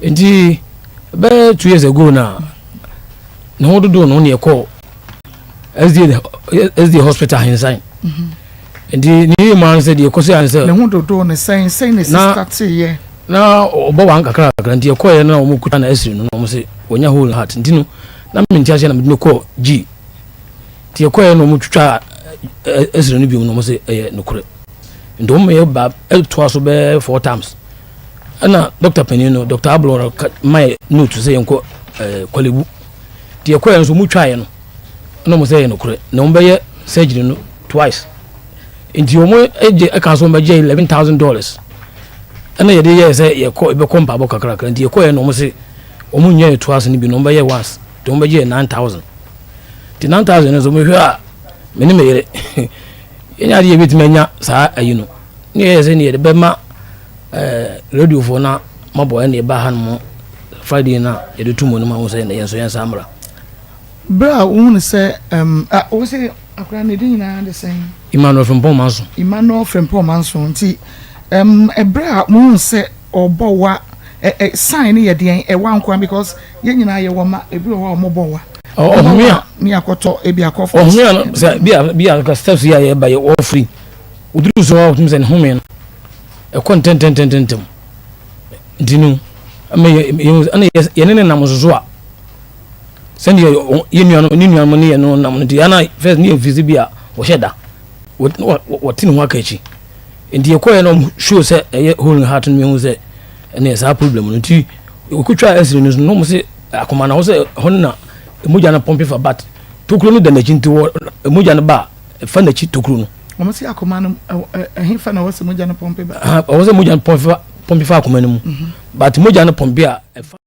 Nti bɛyɛ 2 years ago na ne ho dodoɔ no ne ɛkɔɔ SDA SDA hospital ahensan nti ne yie maa no sɛ deɛ ɛkɔ so yɛ sɛ ne ho dodoɔ ne sɛn sɛn ne sista teeɛ na ɔbɔ wɔn kakra kakra nti ɛkɔɛ no na wɔn kuta na ɛsiri no na wɔn sɛ wɔnya hole heart nti no na mente aseɛ na mede no kɔɔ G nti ɛkɔɛ no wɔn twitwa ɛsiri no biom na wɔn sɛ ɛyɛ nokorɛ nti wɔn yɛ ba ɛtoa so bɛyɛ four times Ɛna dɔkta panin no, Dɔkta Ablor no ka ma yɛ note sɛ yɛnkɔ ɛɛ Korle Bu. Nti yɛkɔɛ nso wɔn twaeɛ no, ɛna wɔn sɛ ɛyɛ nokorɛ na wɔn bɛyɛ surgery no twice. Nti wɔn gye ɛka so wɔn bɛgye $11,000. Ɛna yɛde yɛɛ sɛ yɛkɔ yɛbɛkɔ mpaabɔ kakrakra. Nti yɛkɔɛ no wɔn se wɔn nyɛ yɛ twice no bi na wɔn bɛyɛ once. Nti wɔn bɛgye yɛ 9,000. Nti 9,000 no nso mehwɛ a me ne me yere yɛnyɛ adeɛ yɛbɛtumi anya saa ayi no. Ne yɛyɛ sɛ ne yɛde bɛma Eh, radio foɔ na mabɔ ɛna ɛba ha nom Friday na yɛde to mu no ma ho sɛ yɛn nso yɛn nsa mmra. Berɛ a wohunu sɛ um, ah, wo sɛ akora ne din nyinaa de sɛn? Emmanuel Frimpong Manso. Emmanuel Frimpong Manso nti ɛm ɛbrɛ a mo hu sɛ ɔbɔ wa ɛ ɛ sign no yɛ deɛn ɛwa nkoa because yɛn nyinaa yɛ wɔ ma ebi wɔ hɔ a wɔn bɔ wa. Ɔhome a ne akɔtɔ ebi akɔ fɔ. Ɔhome a no sɛ bi a bi a nka steps yi a yɛba yɛ ɔfiri oduru so a ɔtum sɛ ne home no ɛkɔ ntɛntɛntɛntɛm nti no ɛma yɛ yɛ ɛna yɛne ne nam nso so a. Sɛdeɛ yɛn nuanom ne nuanom ne yɛn no nam no nti ana first ne yɛ mfisi bi a wɔhyɛ da wɔte ne ho aka akyi nti yɛkɔɛ no show sɛ ɛyɛ hole in heart no mehu sɛ ɛne saa problem no nti wɔkɔtwa ɛsere no so no mo se akoma na hɔ sɛ ɛhɔ no na mogya no pɔmpe fa but tokuro no da n'akyi nti wɔ mogya no ba a ɛfa n'akyi tokuro no wɔn si akoma no ɛhe fa na ɛwɔ sɛ mogya no pɔmpe ba ɛwɔ sɛ mogya no pɔmpe fa akoma no mu mhm. but mogya no pɔmpe a ɛfa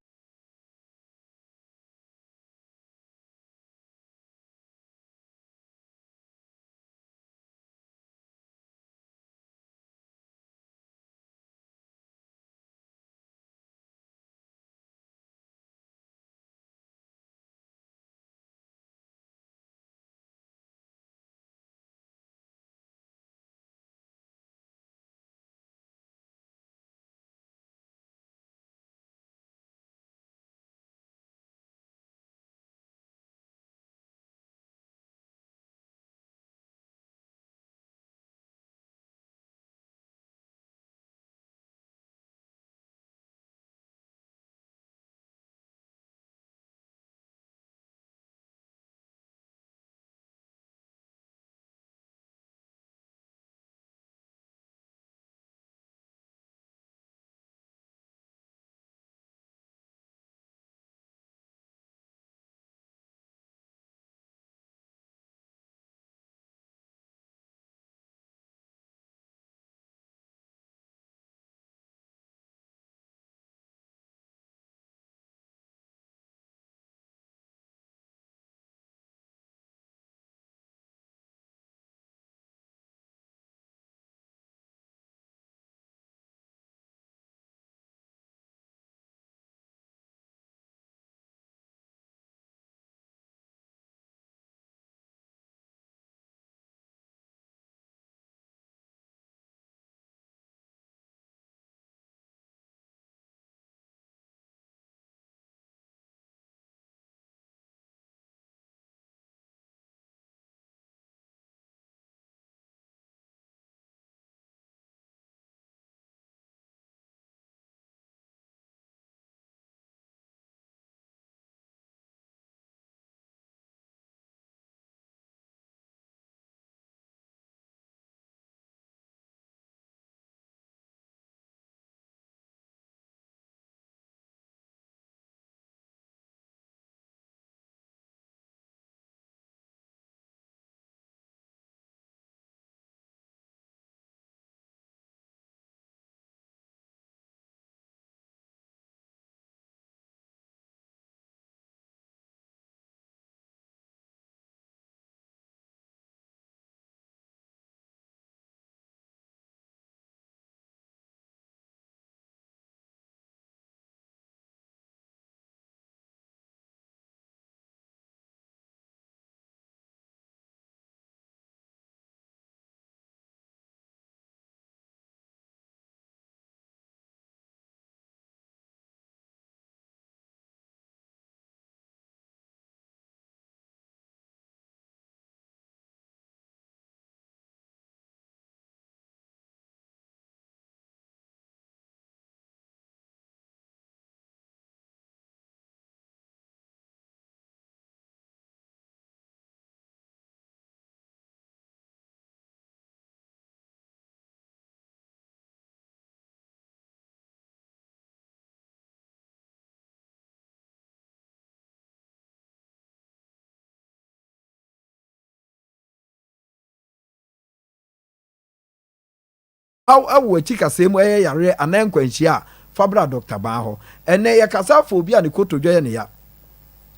Haw wɔ w'akyi kasɛɛ mu ɛyɛ yareɛ anaa nkwanhyia a, fa bra Dɔkta Baa hɔ. Ɛnnɛ yɛkasa afa obi a ne kotodwe yɛ ne ya.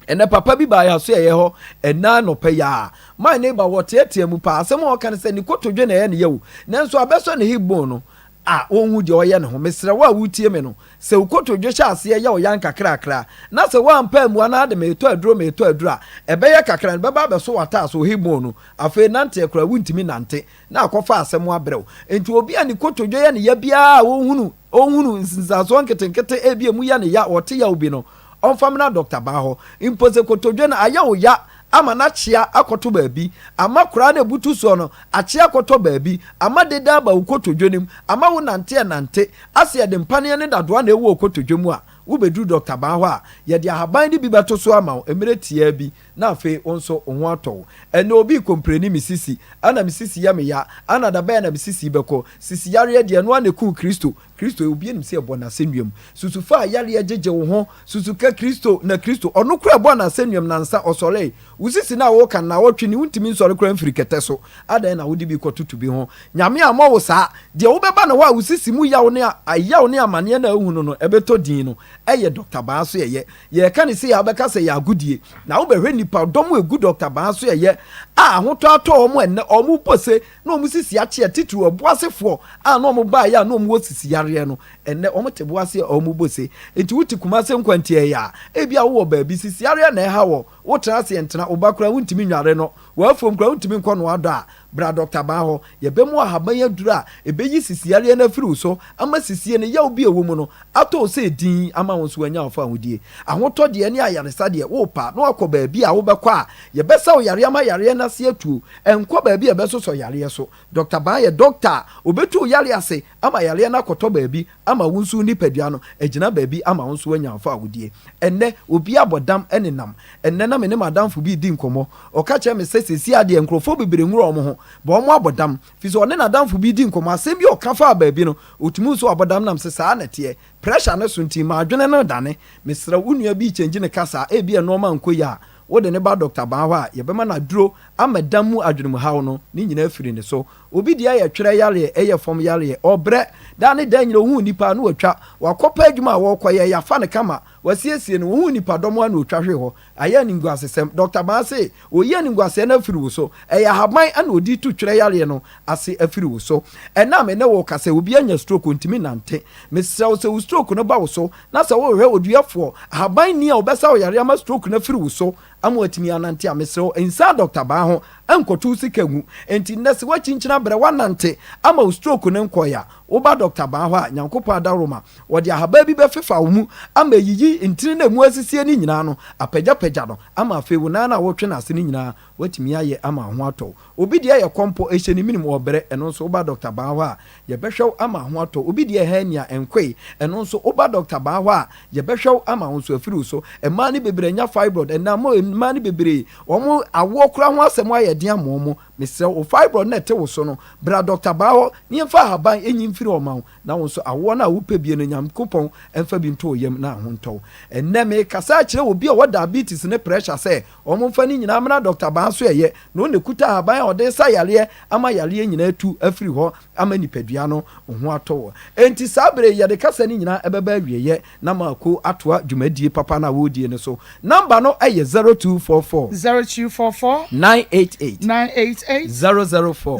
Ɛnnɛ papa bi baa yɛn asoɛeɛ hɔ ɛnnɛ anɔpa yi ara. My neighbor, wɔteatea mu paa. Asɛm a ɔka ne sɛ ne kotodwe na ɛyɛ ne ya o, nanso abɛsɔ ne hip bone no. a ɔnhu deɛ ɔyɛ ne ho. Mesrɛ wo a woretie me no, sɛ wo kotodwe hyɛ aseɛ yɛ wo ya nkakrakra, na sɛ woampɛ ammua na ade meretɔ aduro meretɔ aduro a, ɛbɛyɛ kakra no bɛba abɛso w'ataaso, wo hip bone no, afei nanteɛ koraa wontumi nnante, na akɔfa asɛm abrɛ wo. Enti obi a ne kotodwe yɛ ne ya biara a ɔhunu ɔhunu nsunsuansoɔ nketenkete ebi a emu yɛ ne ya, ɔte yaw bi no, ɔmfa mmra dɔkta baa hɔ. Mpo sɛ kotodwe no ayɛ wo ya ama no akyea akɔto baabi, ama koraa na ebutu soɔ no akyea akɔtɔ baabi, ama deda aba wo kotodwe no mu, ama wo nante ɛnante, ase yɛde mpaneɛ ne dadoa na ɛwɔ wo kotodwe mu a, wobɛduru dɔkta baa hɔ a, yɛde ahaban no bi bɛto so ama wo mmerɛ tiaa bi na afei wo nso wo ho atɔ wo. Ɛnnɛ obi rekompleni me sisi, ana me sisi yɛ me ya, ana da bɛn na me sisi bɛkɔ? Sisi yareɛ deɛ ɛno ara na ɛkuu Kristo. Kristo obi nim sɛ yɛbɔ no asɛnnua mu. Susu fa yareɛ gyegye wo ho, susu ka Kristo na Kristo, ɔno koraa ɛbɔɔ no asɛnnua mu nansa ɔsɔree. Wo sisi no a woka no naawɔtwe ni wontumi nsɔre koraa mfiri kɛtɛ so, adɛn na wode bi kɔtoto bi ho? Nyame ammɔ wo saa. Deɛ wobɛba ne hɔ a wo sisi mu yaw ne yaw ne amaneɛ no a wohunu no ɛbɛtɔ din no ɛyɛ Dɔkta Baa so ɛyɛ. Yɛreka no sei a wobɛka sɛ ɛyɛ agodie. Na wobɛhwɛ nnipa dɔm a ɛgu Dɔkta Baa so ɛyɛ a ahotɔ atɔ wɔn ɛnnɛ wɔn bɔ se na wɔn sisi akye atitiriw ɔboasefoɔ a na wɔn baeɛ a na wɔn wɔ sisi yareɛ no, ɛnnɛ wɔn te boase a wɔn bɔ se. Nti wote Kumase nkwantiaa yi a, ebia wowɔ baabi, sisi yareɛ na ɛha wɔ, wotena ase ɛntena, wo ba koraa wontumi nnware no, w'afuom koraa wontumi nkɔ noa dɔ a, bra Dɔkta Baa hɔ. Yɛbɛma wo ahaban aduro a ɛbɛyi sisi yareɛ no afiri wo so ama sisie no yaw bi a ɛwɔ mu no atɔ wo sɛ din ama wo nso woanya wo fawohodie. Ahotɔ deɛ ne ayaresa deɛ, worepa na woakɔ baabi a wobɛkɔ a yɛbɛsa wo yareɛ ama yareɛ no ase atuo. Nkɔ baabi a ɛbɛsosɔ yareɛ so. Dɔkta Baa yɛ dɔkta a ɔbɛtu wo yareɛ ase ama yareɛ no akɔtɔ baabi ama wo nso wo nipadua no agyina baabi ama wo nso woanya wo fawohodie. Ɛnnɛ, obi abɔ dam nenam. Ɛnnɛ na me ne m'adamfo bi redi nkɔmmɔ. Ɔka kyerɛɛ me sɛ seesei ara deɛ nkurɔfoɔ bebree nwura wɔn ho, but wɔabɔ dam. Firi sɛ ɔne n'adamfo bi redi nkɔmmɔ, asɛm bi a ɔka faa baabi no, ɔtumi hu sɛ wabɔ dam nam sɛ saa na ɛteɛ. Pressure no so nti, m'adwene no redane. Mesrɛ wo, wo nua bi rekyɛngyi ne kasa a, ebia nnoɔma nkɔ yie a, wode no ba Dɔkta Baa hɔ a, yɛbɛma no aduro ama dam mu adwenemuhaw no ne nyinaa afiri ne so. Obi deɛ yɛ twerɛ yareɛ, ɛyɛ fam yareɛ, ɔbrɛ, daa ne daa nyina ɔhu nnipa a na watwa, wakɔpɛ adwuma a wɔrekɔyɛ, yɛafa no kama, wasiesie no, ɔhu nnipadɔm a na ɔtwa hwe hɔ. Ayɛ animguasesɛm. Dɔkta Baa se, Ɔyi animguaseɛ no afiri wo so. Ɛyɛ ahaban na ɔde tu twerɛ yareɛ no ase afiri wo so. Ɛnnɛ a me ne wo rekasa yi, obi anya stroke, ɔntumi nnante. Mesrɛ wo, sɛ wo stroke no ba wo so, na sɛ worehwɛ oduyɛfoɔ, ahaban nni a ɔbɛsa wo yareɛ ama stroke no afiri wo so ama woatumi anante a, mesrɛ wo, nsan Dɔkta Baa ho nkɔto wo sika ngu. Enti nnɛ, sɛ woakyinkyini abrɛ, woanante ama wo stroke no nkɔeɛ a, woba Dɔkta Baa hɔ a, Nyankopɔn adaworoma, Wɔde ahaban bi bɛfefa wo mu ama ayiyi ntini no a emu asisie no nyinaa no, apagyapagya no ama afei wo nan no a wotwe no ase no nyinaa woatumi ayɛ ama wo ho atɔ wo. Obi deɛ yɛ kɔmpɔ, ɛhyɛ ne menem, ɔbrɛ, ɛno nso woba Dɔkta Baa hɔ a, yɛbɛhwɛ wo ama ho atɔ wo. Obi deɛ hernia, ɛnkoe, ɛno nso woba Dɔkta Baa hɔ a, yɛbɛhwɛ wo ama wo nso afiri wo so. Mmaa no bebree anya fibroid, ɛnnɛ ama mmaa no bebree wɔn awoɔ koraa ho asɛm ayɛ den ama wɔn. Mesrɛ wo, wo fibroid no a ɛte wo so no, bra Dɔkta Baa hɔ na yɛmfa ahaban nyi mfiri hɔ mma wo. Na wo nso awoɔ no a wopɛ bie no Nyankopɔn mfa bi nto wo yam na ho ntɔ wo. Ɛnnɛ mekasa akyerɛ obi a ɔwɔ diabetes ne pressure sɛ wɔmfa ne nyinaa mmra Doctor Baa so ɛyɛ na ɔna ɛkuta ahaban a ɔde sa yareɛ ama yareɛ nyinaa atu afiri hɔ ama nipadua no ho atɔ wo. Enti saa berɛ yi yɛde kasa no nyinaa ɛbɛba awieɛ na Marko atoa dwumadie papa no a wɔredie no so. Number no yɛ 0244. 0244. 988. 988. 004. 004.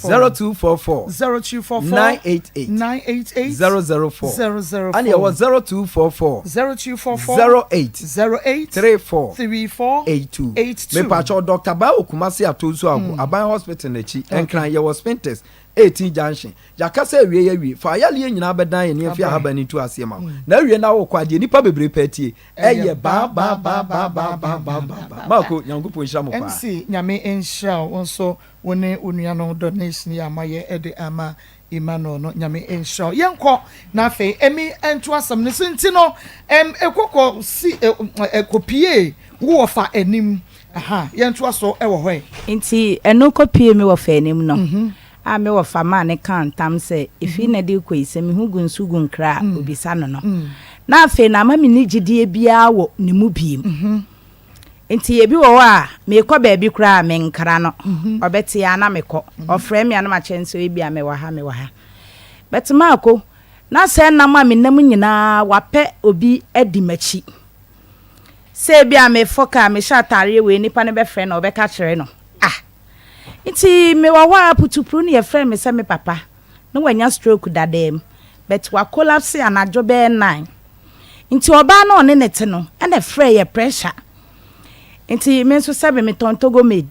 0244. 0244. 988. 988. 004. 004. Ɛna yɛwɔ 0244. 0244. 08. 08. 34. 34. 82. 82. Mepakyɛw Doctor Baa wɔ Kumasi Atonsu Ago, Aban Hospital n'akyi, Nkran, yɛwɔ Spintex, 18 Junction. Yɛakasa awie awie. Fa ayaleɛ nyinaa bɛdan yɛn afi ahaban no ntu aseɛ ma wo. Na awie na wokɔ a, deɛ nnipa bebree pɛ atie, ɛyɛ baa baa baa baa baa baa baa baa baa. Marko, Nyankopɔn nhyira mo paa. MC Nyame nhyira wo, wo nso wo ne wo nua no donation yi a moayɛ de ama Emmanuel no Nyame nhyira wo. Yɛnkɔ na afei Emi nto asɛm no so nti no ɛm ɛkɔ kɔ si ɛkɔ pie wo wɔfa anim aha yɛntoa so wɔ hɔ ɛ. Nti ɛno kɔ pie me wɔfa anim no a me wɔfa maa no kaa ntam sɛ, ɛfiri nnɛ de rekɔ yi, sɛ mehu gu nso gu nkra a, ɔbisa no no. Na afei no, ama menni gyidie biara wɔ ne mu bio. Nti ebi wɔ hɔ a, merekɔ baabi koraa a, menkra no. Ɔbɛte a na mekɔ. Ɔfrɛ me a na makyerɛ no sɛ ebia mewɔ ha, mewɔ ha. But Marko, na saa nam a menam nyinaa, wapɛ obi adi m'akyi. Sɛ ebia mefɔ kaa, mehyɛ ataareɛ wei, nipa no bɛfrɛ no, ɔbɛka akyerɛ no. Ah! Nti mewɔ hɔ ara putupru na yɛfrɛɛ me sɛ me papa. Na wanya stroke dadaa mu but wa collapse anadwo bɛyɛ 9. Nti ɔbaa no a ɔne no te no na ɛfrɛɛ yɛ pressure. Nti me nso sɛbe metɔn Togo made.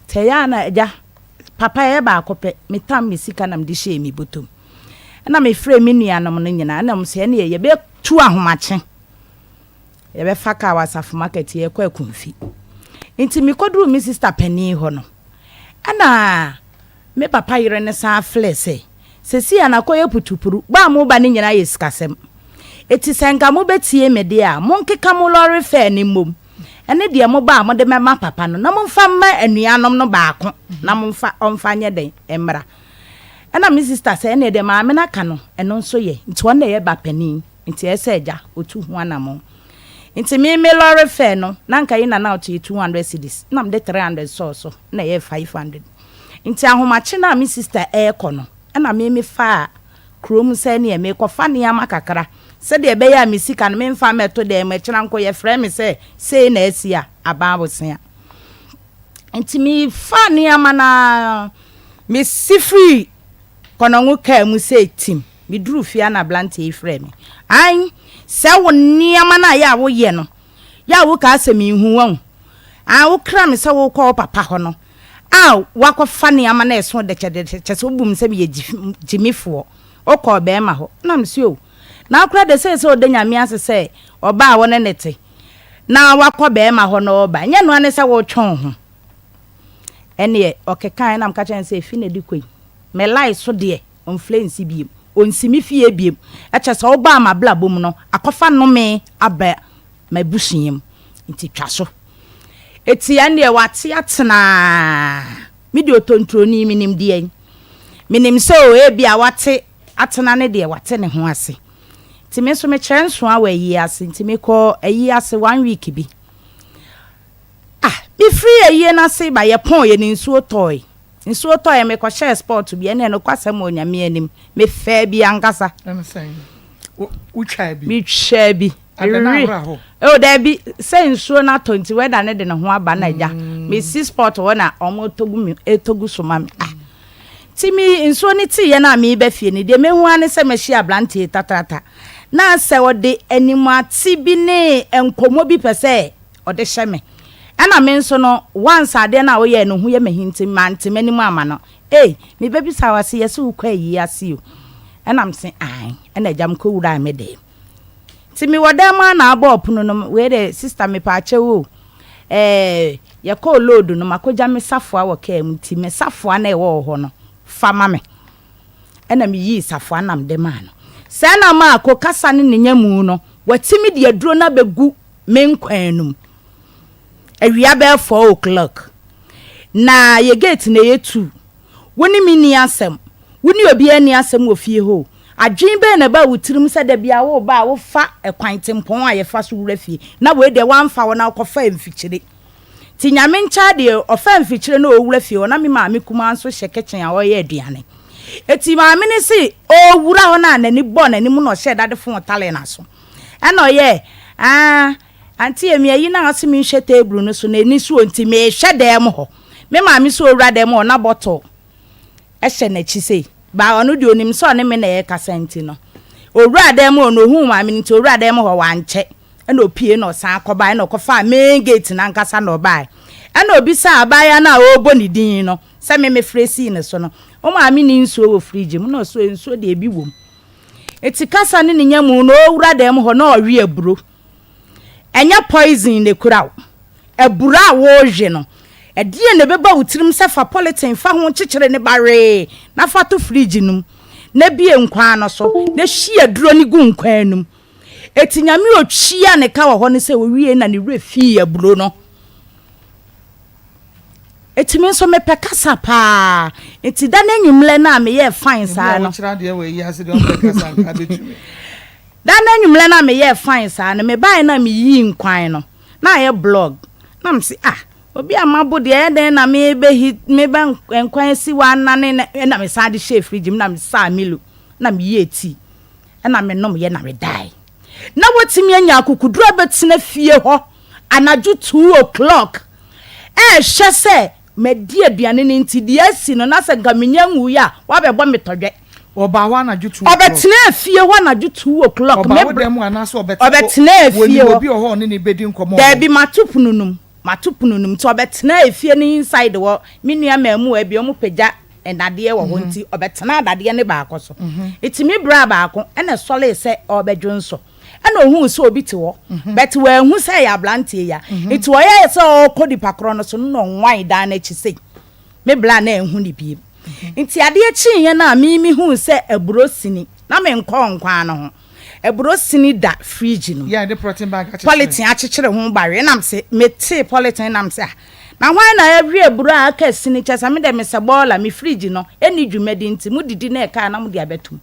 Nti ɛyɛ a na agya, papa ɛyɛ baako pɛ, metam me sika na mede hyɛɛ me bɔtɔ mu. Ɛna mefrɛɛ me nuanom no nyinaa ɛna wɔn sɛ ɛneɛ yɛbɛtu ahomakye. Yɛbɛfa kaa wɔ Asafo market yɛkɔ Akumfi. Nti mekɔduruu me sister panin hɔ no, ɛna Me papa yere no san frɛɛ sɛ, Seesei a nakɔyɛ putupuru, bɔ a moreba no nyinaa yɛ sikasɛm. Enti sɛ anka mobɛtie me deɛ a, monkeka mo lɔre fɛɛ no mmom ne deɛ moba a mode bɛma papa no, na momfa mma anuanom no baako na momfa ɔmfa nyɛ dɛn mmra. Ɛna me sista sɛ, Ɛnneɛ deɛ maame no aka no, ɛno nso yɛ. Nti ɔno na ɛyɛ ba panin, nti ɛyɛ sɛ agya ɔtu ho anammɔn. Nti me me lɔre fɛɛ no, na anka in and out yɛ 200 cedis, na mede 300 sɔɔ so, na ɛyɛɛ 500. Nti ahomakye no a me sista ɛɛkɔ no ɛna me me faa kurom sɛ neɛ meekɔfa nneɛma kakra sɛdeɛ ɛbɛyɛ a me sika no memfa mmɛto dɛn mu ɛkyena nko yɛfrɛ me sɛ sei na asi a aban abosea. Nti me faa nneɛma no ara me si firi kɔnɔngo kaa mu sɛ tim me duru fie a na abranteɛ yi frɛ me ae sɛ wo nneɛma no a yɛ a woyɛ no yɛ a wokaa sɛ menhu wahu ae wokra me sɛ wokɔ wo papa hɔ no a woakɔfa nneɛma na ɛso dɛkyɛdɛkyɛ kyɛ sɛ wobu me sɛ meyɛ gyimifoɔ. Wokɔɔ bɛrima hɔ. Na mese o, na wokora de seesei woda Nyame ase sɛ ɔbaa a wo ne no te na wakɔ bɛrima hɔ na ɔreba. Ɛnyɛ ɛno ara ne sɛ woretwe wo ho. Ɛnneɛ ɔkekaeɛ na meka kyerɛɛ no sɛ ɛfi na ɛde kɔ yi, me line so deɛ ɔmflɛ nsi biom. Ɔnsi me fie biom. Ɛkyɛ sɛ wobaa m'abrabɔ mu no, akɔfa nnome aba m'abusua mu nti twa so. Eti ɛndeɛ wate atena Me deɛ otontroni menim deɛn. Menim sɛ o ebia wate atena ne deɛ wate ne ho ase. Nti me nso mekyerɛ nsoa wɔ ayie ase nti mekɔɔ ayie ase one week bi. Ah mefiri ayie no ase ba yɛpɔn yɛ ne nsuo tɔɔe. Nsuo tɔeɛ mekɔhyɛɛ sport bi ɛnneɛ nokwasɛm wɔ Nyame anim mefɛɛ bi ankasa. Ɛne sɛn? Wotwaa bi? Metwaa bi. Adɛn na awora hɔ? Oh daabi sɛ nsuo no atɔ nti weather no de ne ho aba na agya mm. mesi sport hɔ na ɔmo tɔgu mi ɛtɔgu so ma me ah ti mi nsuo no teeɛ no a meba fie no deɛ mehu ara ne sɛ mahyia aberanteɛ tatrata na sɛ ɔde animuate bi ne nkɔmmɔ bi pɛ sɛ ɔde hyɛ me. Ɛna me nso no, once adeɛ no a woyɛɛ no ho yɛ me ahi nti, mante m'anim amma no. Ei, mebɛbisa wo ase, yɛse wokɔ ayie ase o. Ɛna mese ae. Ɛna agya mekɔ wuraa me dɛm. Nti mewɔ dan mu a na abɔ ɔpono no mu, wei de sister mepaakyɛw o, ɛɛ yɛkɔɔ load no, makɔgya me safoa wɔ kaa mu nti me safoa no a ɛwɔ hɔ no, fa ma me. Ɛna meyii safoa no na mede maa no. Sɛɛ na maako kasa ne ne nyamu no, watumi de aduro no abɛgu me nkwan no mu. Awia bɛyɛ 4 o'clock. Na yɛ gate no ɛyɛ 2. Wo ne me nni asɛm. Wo ne obiara nni asɛm wɔ fie hɔ o. Adwene bɛn na ɛbaa wo tirim sɛ da biara woreba a wofa kwan tempɔn a yɛfa so wura fie na wei deɛ woamfa hɔ na wokɔfaa mfikyire? Nti Nyame nkyɛ adeɛ, ɔfaa mfikyire na ɔrewura fie hɔ na me maame kumaa nso hyɛ kitchen a ɔreyɛ aduane. Enti maame no se ɔrewura hɔ no a n'ani bɔɔ n'anim na ɔhyɛɛ dade fon talee n'aso. Ɛna ɔyɛɛ, Ah, Auntie Amy, ayi no a ɔse menhwɛ table no so no, ɛni so o, nti mehwɛ dan mu hɔ. Me maame nso ɔwura dan mu hɔ na bottle hyɛ n'akyi sei. But ɔno deɛ ɔnim sɛ ɔne me na ɛrekasa nti no, ɔwuraa dan mu hɔ no, ɔhuu maame no nti ɔwuraa dan mu hɔ wankyɛ. Ɛna ɔpue na ɔsan kɔbaeɛ ɛna ɔkɔfaa main gate no ankasa na ɔbaeɛ. Ɛna ɔbisaa abaayewa no a ɔrebɔ ne din no sɛ me mefrɛ sii ne so no, wo maame nni nsuo wɔ fridge mu? Na ɔse nsuo deɛ ebi wɔ mu. Eti kasa ne ne nya mu no ɔwura dan mu hɔ na ɔwe aburo. Ɛnyɛ poison na ekura wo. Aburo a worewe no, ɛdeɛn na ɛbɛba wo tirim sɛ fa polythene fa ho kyekyere ne bawee na fa to fridge no mu na bue nkwan no so na hwie aduro no gu nkwan no mu. Eti Nyame otua ne ka wɔ hɔ ne sɛ owiei na ne werɛ fii aburo no. Eti me nso mepɛ kasa paa. Eti da no anwummerɛ no a meyɛɛ fine saa no. Da no anwummerɛ no a meyɛɛ fine saa no, mebaeɛ no a meyii nkwan no, na ayɛ blog. Na mese ah, obi a mabo deɛ ɛyɛ dɛn na mebɛhi mebɛ nkwan asi hɔ anane na ɛna mesan de hyɛɛ fridge mu na mesaa Milo na meyɛɛ tea. Ɛna menomyɛ na medae. Na watumi anya akokoduru abɛtena fie hɔ anadwo 2:00 ɛrehwɛ sɛ madi aduane no nti deɛ asi no na sɛ nka menya nwuiɛ a wabɛbɔ me tɔdwɛ. Ɔbaa hɔ anadwo 2 o'clock. Ɔbɛtenaa fie hɔ anadwo 2 o'clock. Ɔbaa wo dan mu anaasɛ ɔbɛte Ɔbɛtenaa fie wɔnim hɔ. obi wɔ hɔ a ɔne no bɛdi nkɔmmɔ wɔ hɔ? Daabi, mato pono no mu. Mato pono no mu. Nti ɔbɛtenaa efie no inside hɔ. Me nua mmaamua bi, wɔpagya nnadeɛ wɔ hɔ nti ɔbɛtenaa dadeɛ no baako so. Nti me braa baako na ɛsɔree sɛ ɔrebɛdwonsɔ. Ɛna ohuu sɛ obi te hɔ, but wanhu sɛ ɛyɛ aberanteɛ yi a. Nti ɔyɛɛ sɛ ɔrekɔ nipa korɔ no so no na ɔnwan dan no akyi sei. Me bra na anhu no bio. Nti adeɛ kyeeɛ no a me mehuu sɛ aburo sini, na menkɔɔ nkwan no ho. Aburo sini da fridge no mu. Yeah, de polythene bag akyekyere. Polythene akyekyere ho bawe. Ɛna mese, metee polythene na mese ah, na hwan na awe aburo a aka sini? Kyerɛ sɛ me deɛ mesɛ bɔɔla, me fridge no ɛnni dwumadi nti modidi na ɛka a na mode abɛtom.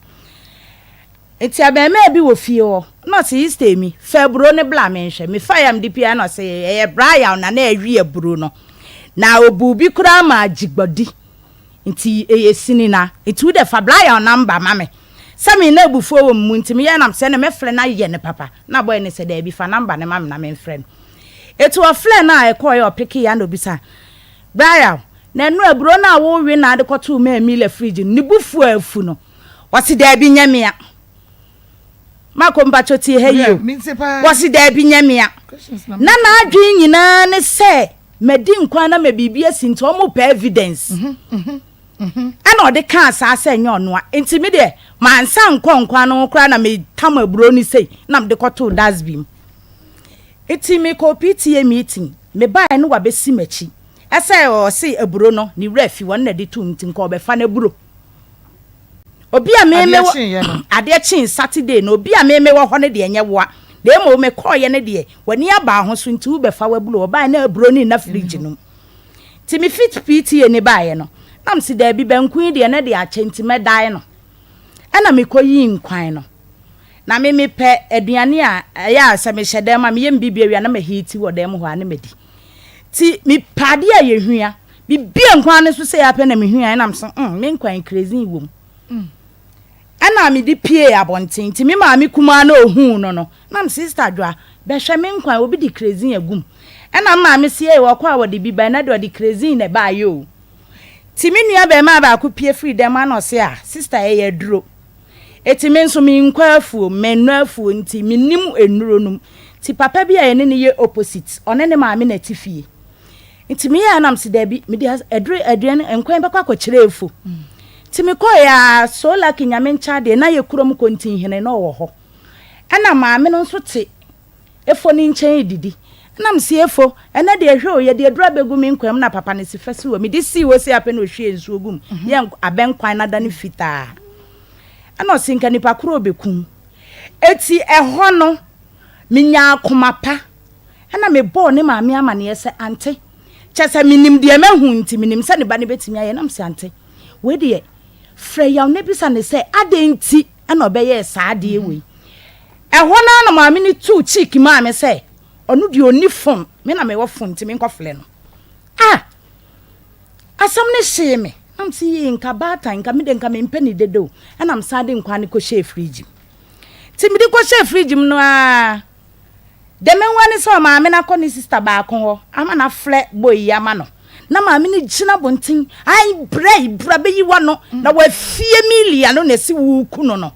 Ntsi abarimaa bi wɔ fie hɔ, nna ɔse, Easter Emi, fa eburow no bla menhwɛ. Mefae a mede pue a nna ɔse, Ɛyɛ Brian na na ɛwe aburow no. Na obuu bi koraa maa Gyigbɔdi. Ntsi eyɛ sini na. Ntsi wo dɛ fa Brian number ma me. Sɛ me na ebufuo wɔ me mu ntsi meyɛɛ na mesɛ nna mɛfrɛ no ayɛ no papa. Nna boy no sɛ, Daabi, fa number no ma me na memfrɛ no. Ntsi ɔfrɛɛ no a ɛkɔɔe a ɔpekee a nna obisa, Brian, na ɛno aburow no a wowe na ade kɔtoo Maamila fridge no, ne bo fuo a afu no, Wɔse daabi nyɛ mea. Mako mpakyɛ tie ha yie o. Wɔse daabi nyɛ mea. Na n'adwene nyinaa ne sɛ madi nkwa na ma biribi asi nti wɔn pɛ evidence. Mhm, mhm, mhm. Ɛna ɔde kaa saa sɛ nyɛ ɔnoa. Nti me deɛ mansa nkɔ nkwa no ho koraa na metam aburo no sei na mede kɔtoo dustbin mu. Nti mekɔɔ PTA meeting, mebaeɛ no wabɛsi m'akyi. Ɛsɛ ɔse aburo no ne werɛ afi wɔn na de tom nti nka ɔbɛfa n'aburo. Obi a me me wɔ adeɛ kyee Saturday no obi a me me wɔ hɔ no deɛ nyɛ woa na mmom me kɔɔyɛ no deɛ w'ani aba ho so nti wobɛfa w'aburo ɔbaa na aburo no nna fridge no mu nti me fit PTA ne baeɛ no na mese daabi banku yi deɛ na deɛ akyɛ nti mɛdae no ɛna mekɔ yii nkwan no na me mepɛ aduane a ɛyɛ a sɛ mehyɛ dɛm a meyɛ me biribi awia na mahiiti wɔ dɛm hɔ a na madi Nti mepɛ adeɛ a yɛhua. Mebie nkwan no so sei ara pɛ na mehuae na mese mm, me nkwan kerosene wom. Ɛna mede pie abɔnten. Nti me maame kumaa na ohuu no no, na mese Sister Adwoa, bɛhwɛ me nkwan, obi de kerosene agum. Ɛna me maame se ei, ɔkɔ a wɔde bi bae, na deɛ ɔde kerosene na ɛbaeɛ o. Nti me nua bɛɛmaa baako pie firi dɛm a na ɔse ah, sister ɛyɛ aduro. Eti me nso menkɔ afuo, mennɔ afuo nti mennim nnuro nom. Nti papa bi a yɛne no yɛ opposite, ɔne ne maame na ɛte fie. Nti meyɛɛ a na mese daabi, mede aduro aduane nkwan bɛkɔ akɔkyerɛ afuo. Nti mekɔeɛ a, so lucky Nyame nkyɛ adeɛ, na yɛ kurom kontinhene na ɔwɔ hɔ. Ɛna maame no nso te Efo no nkyɛn redidi. Ɛna mese Efo, ɛnɛ deɛ hwɛ o, yɛde aduro abɛgu me nkwan mu na papa no se fa si hɔ. Mede sii hɔ sei ara pɛ na ɔhwiee nsuo gu mu, yɛɛ abɛnkwan no adane fitaa. Ɛna ɔse nka nipa korɔ ɔbɛku wo. Eti ɛhɔ no, menyaa akoma pa. Ɛna mebɔɔ ne maame amaneɛ sɛ, Ante, kyerɛ sɛ menim deɛ mahu nti, menim sɛ ne ba no bɛtumi ayɛ. Na mese, Ante, wei deɛ, frɛ Yaw na bisa no sɛ adɛn nti na ɔbɛyɛɛ saa adeɛ wei. Ɛhɔ no ara na maame no tuu cheek maa me sɛ, ɔno deɛ ɔnni phone, me na mewɔ phone nti menkɔfrɛ no. Ah! Asɛm no hyee me. Na mese yee nka baatan, nka me deɛ nka mempɛ ne dede o. Ɛna mesan de nkwan no kɔhyɛɛ fridge mu. Nti mede kɔhyɛɛ fridge mu no ara, deɛ mehu ara ne sɛ ɔmaame no akɔ ne sister baako hɔ ama no afrɛ boy yi ama no. Na maame no gyina abɔnten, ai bra yi, bra bɛyi w'ano, na wafie Emilia no na ɛsi woreku no no.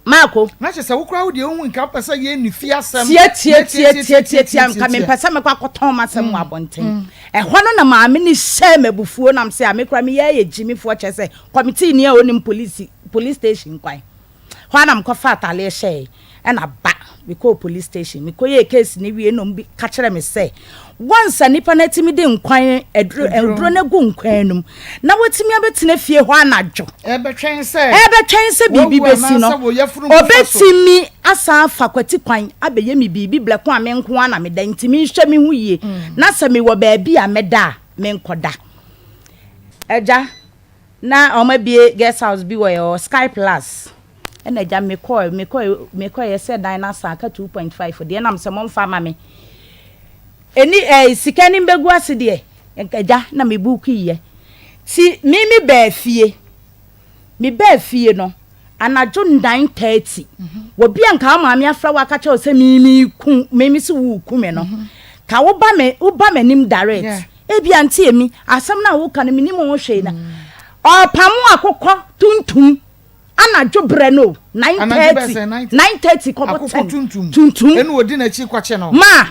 Marco. Na kyerɛ sɛ wo koraa wo deɛ wohu nka wopɛ sɛ yɛn ne fie asɛm. Tie tie tie tie tie tie nka mempɛ sɛ mɛkɔ akɔtɔn m'asɛm wɔ abɔnten. Ɛhɔ no na maame no hyɛɛ me abufuo nam sɛ a me koraa meyɛ ayɛ gyimifoɔ kyerɛ sɛ kɔmitii ni a ɔnim polisi police station kwan. Hɔ ara na mekɔfaa ataleɛ hyɛɛ ɛna ba mekɔɔ police station. Mekɔyɛɛ case no wie na wɔn ka kyerɛ me sɛ once a nipa no atumi de nkwan aduro aduro no agu nkwan no mu na watumi abɛtena fie hɔ anadwo ɛbɛtwɛn sɛ ɛbɛtwɛn sɛ biribi bɛsi no ɔbɛtumi asan afa kwati kwan abɛyɛ me biribi blɛ ko a me nko ara na meda nti menhwɛ me ho yie mm. na sɛ mewɔ baabi a mɛda a menkɔda agya na wɔn abie guest house bi wɔ yɛ sky plus Ɛna agya mekɔɔ mekɔɔ mekɔeɛ sɛ dan no asa aka 2.5 deɛ nam sɛ momfa ma me ɛni ɛɛ eh, sika ni mbɛgu ase deɛ agya na me buuku yɛ ti me me bɛɛ fie me bɛɛ fie no anadwo 9:30 mhm. wɔbi a nka wo maame afra wo aka kyerɛ wo sɛ me me ku me me si wo ku me no mhm. ka wo ba me wo ba m'anim direct ebi ante emi asɛm na wo ka no menim ho hwee na mm. Ɔrepamo akokɔ tuntum anadwo berɛ no o, 9:30, 9:30 kɔbɔ 10, tuntum. Ɛna ɔdi n'akyi kɔkye no. Ma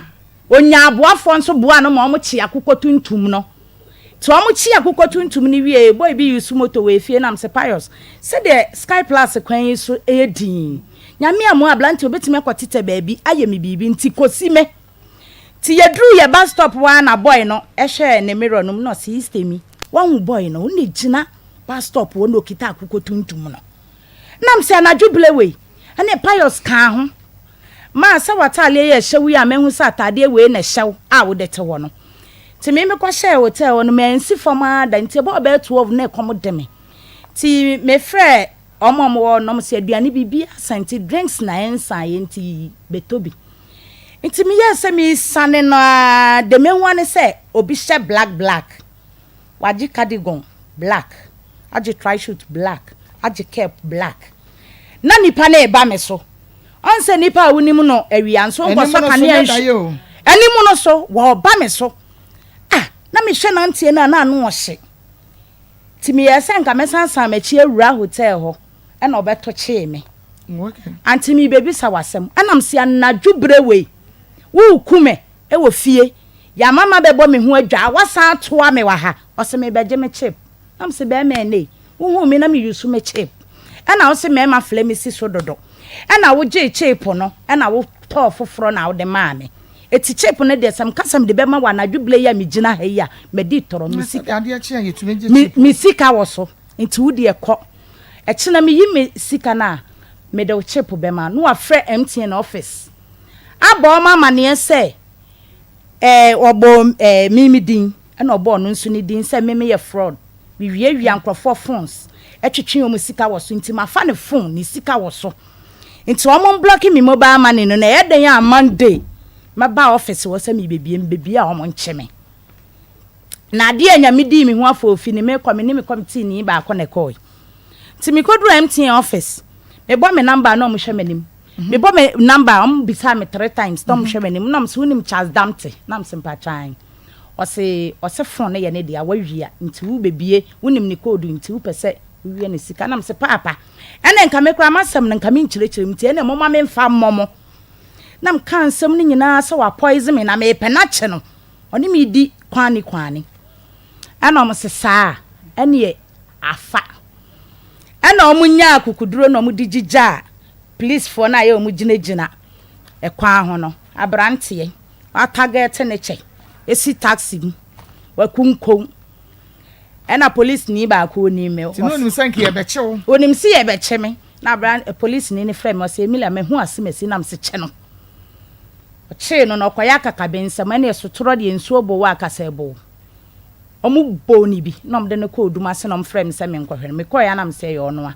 ɔnyaa aboafoɔ nso boaa no ma wɔkyee akokɔ tuntum no. Nti wɔkyee akokɔ tuntum no wieeɛ, boy bi use moto wɔ efie nam sɛ Pius, sɛdeɛ Sky Plus kwan yi so yɛ dinn, Nyame amoa aberanteɛ ɔbɛtumi akɔtetɛ baabi ayɛ me biribi nti kɔsi me. Nti yɛduruu yɛ bus stop hɔ ara na boy no hwɛɛ ne mirror no mu na ɔse Istemi, woahu boy no? Ɔno na ɛgyina bus stop hɔ na ɔkita akokɔ tuntum no. Na mese anadwo berɛ wei? Ɛne Pius kaa ho. Maa sɛ w'ataadeɛ yi a ɛhyɛ wo yi a mahu sɛ ataadeɛ wei na ɛhyɛ wo a wode te hɔ no. Nti me mekɔhyɛɛ hotel hɔ no mansi fam ara da nti ɛbɔɔ bɛyɛ 12 na ɛkɔm de me. Nti mefrɛɛ Wɔn a wɔwɔ hɔ no, wɔse aduane biribiara asa nti drinks na ɛnsaeɛ nti bɛtɔ bi. Nti meyɛɛ sɛ meresane no ara, deɛ mahu ara ne sɛ obi hyɛ black black, wagye cardigan black, agye trisuit black, agye cap black. Na nipa no reba me so. Ɔn sɛ nipa a wonim no awia nso nkɔsɔ kanea nhwi. Anim no so, wɔreba me so. Ah, na mehwɛ nanteɛ no a na ano ɔhye. Nti meyɛɛ sɛ nka mɛsan san m'akyi awura hotel hɔ ɛna ɔbɛto kyee me. Ante merebɛbisa wo asɛm ɛna mese anadwo berɛ wei woreku me wɔ fie yɛama mabɛbɔ me ho adwaa woasan atoa me wɔ ha ɔse merebɛgye me chip na mese bɛrima ɛnɛ wohuu me na me use me chip ɛna wose mmarima frɛ me si so dodo ɛna wogyee chip no ɛna wotɔɔ foforɔ na wode maa me Eti chip no deɛ sɛ meka sɛ mede bɛma wo anadwo berɛ yi a megyina ha yi a, madi tɔrɔ. Me sika, me, me sika wɔ so, nti wo deɛ kɔ. Ɛkyena meyi me sika no a, mede wo chip bɛma. Na wafrɛ MTN office abɔ wɔn amaneɛ sɛ ɛɛ ɔbɔɔ ɛɛ me me din, ɛna ɔbɔɔ ɔno nso ne din sɛ me meyɛ fraud. Mewiawia nkurɔfoɔ phones, twetwe wɔn sika wɔ so, nti mafa ne phone, ne sika wɔ so. Nti ɔmo mblɔke me mobile money no na ɛyɛ dɛn a Monday mɛba office hɔ sɛ merebɛbie, mebɛbie a ɔmo nkye me. Na adeɛ a Nyame dii me ho afoofi ni, mekɔ me ne me kɔmitiini baako na ɛkɔɔe. Nti mekɔduruu MTN office, mebɔ me number a na ɔmo hwɛ m'anim. Mebɔ me number a ɔmo bisaa me three times na ɔmo hwɛ m'anim na ɔmo se wonim Charles Damte? Na mese mpakyɛ aane. Ɔse ɔse phone no yɛ ne dea, wawia nti wobɛbie, wonim ne code nti wopɛ sɛ wowia ne sika. Na mese paapa Ɛnna nka me koraa m'asɛm no nka menkyerɛkyerɛ mu nti ɛnna momma memfa mmɔ mo. Na mekaa nsɛm no nyinaa sɛ wapoison me na mepɛ no akye no. Ɔne me di kwane kwane. Ɛnna wɔn se saa ɛnneɛ afa. Ɛnna wɔn nyaa akukuduro na wɔn de gyigyaa policefoɔ no a ɛyɛ wɔn gyinagyina ɛkwan ho no. Aberanteɛ watagɛte ne kyɛ esi taxi mu wakunkom. Ɛna polisini baako onim me. Nti na onim sɛ nka yɛbɛkye wo. Onim sɛ yɛbɛkye me. Na abran polisini no frɛ me ɔsɛ Emilia mahu asemasi na mese kye no. Ɔkyee no na ɔkɔyɛ akakabensɛm ɛne ɛsotorɔ deɛ nsuo bo wo a kasa ɛbo wo. Ɔmo bɔɔ no bi na ɔmo de no kɔɔ odum ase na ɔmo frɛ me sɛ menkɔhwɛ no. Mekɔeɛ a na mese ɛyɛ ɔno a.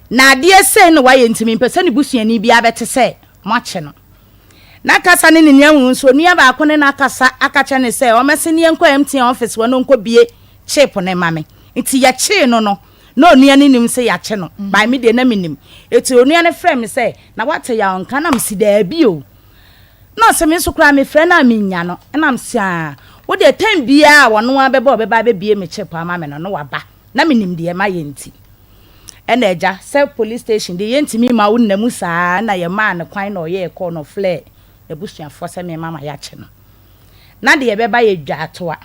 Na adeɛ sei na wayɛ nti mempɛ sɛ ne busuani biara bɛte sɛ moakye no. N'akasa ne ne nua hunu nso, onua baako ne no akasa aka kyerɛ no sɛ ɔmmɛsen ne yɛnkɔ MTN office hɔ na ɔnkɔbue chip no mma me. Nti yɛkyee no no, na onua no nnim sɛ yɛakye no, by me deɛ na menim. Nti onua no frɛɛ me sɛ, na woate yaw nka? Na mese daabi o. Na ɔse me nso koraa mefrɛ no a mennya no. Ɛna mese aa, wo deɛ time biara a ɔno ara bɛba a ɔbɛba abɛbue me chip ama me no, na waba. Na menim deɛ mayɛ nti. Ɛna agya, sɛ police station deɛ yɛntumi mma wo nna mu saa ɛna yɛmaa no kwan na ɔyɛɛ call na ɔflɛɛ n'abusuafoɔ sɛ memma ma yɛakye no. Na deɛ ɛbɛba yɛ dwaatoa.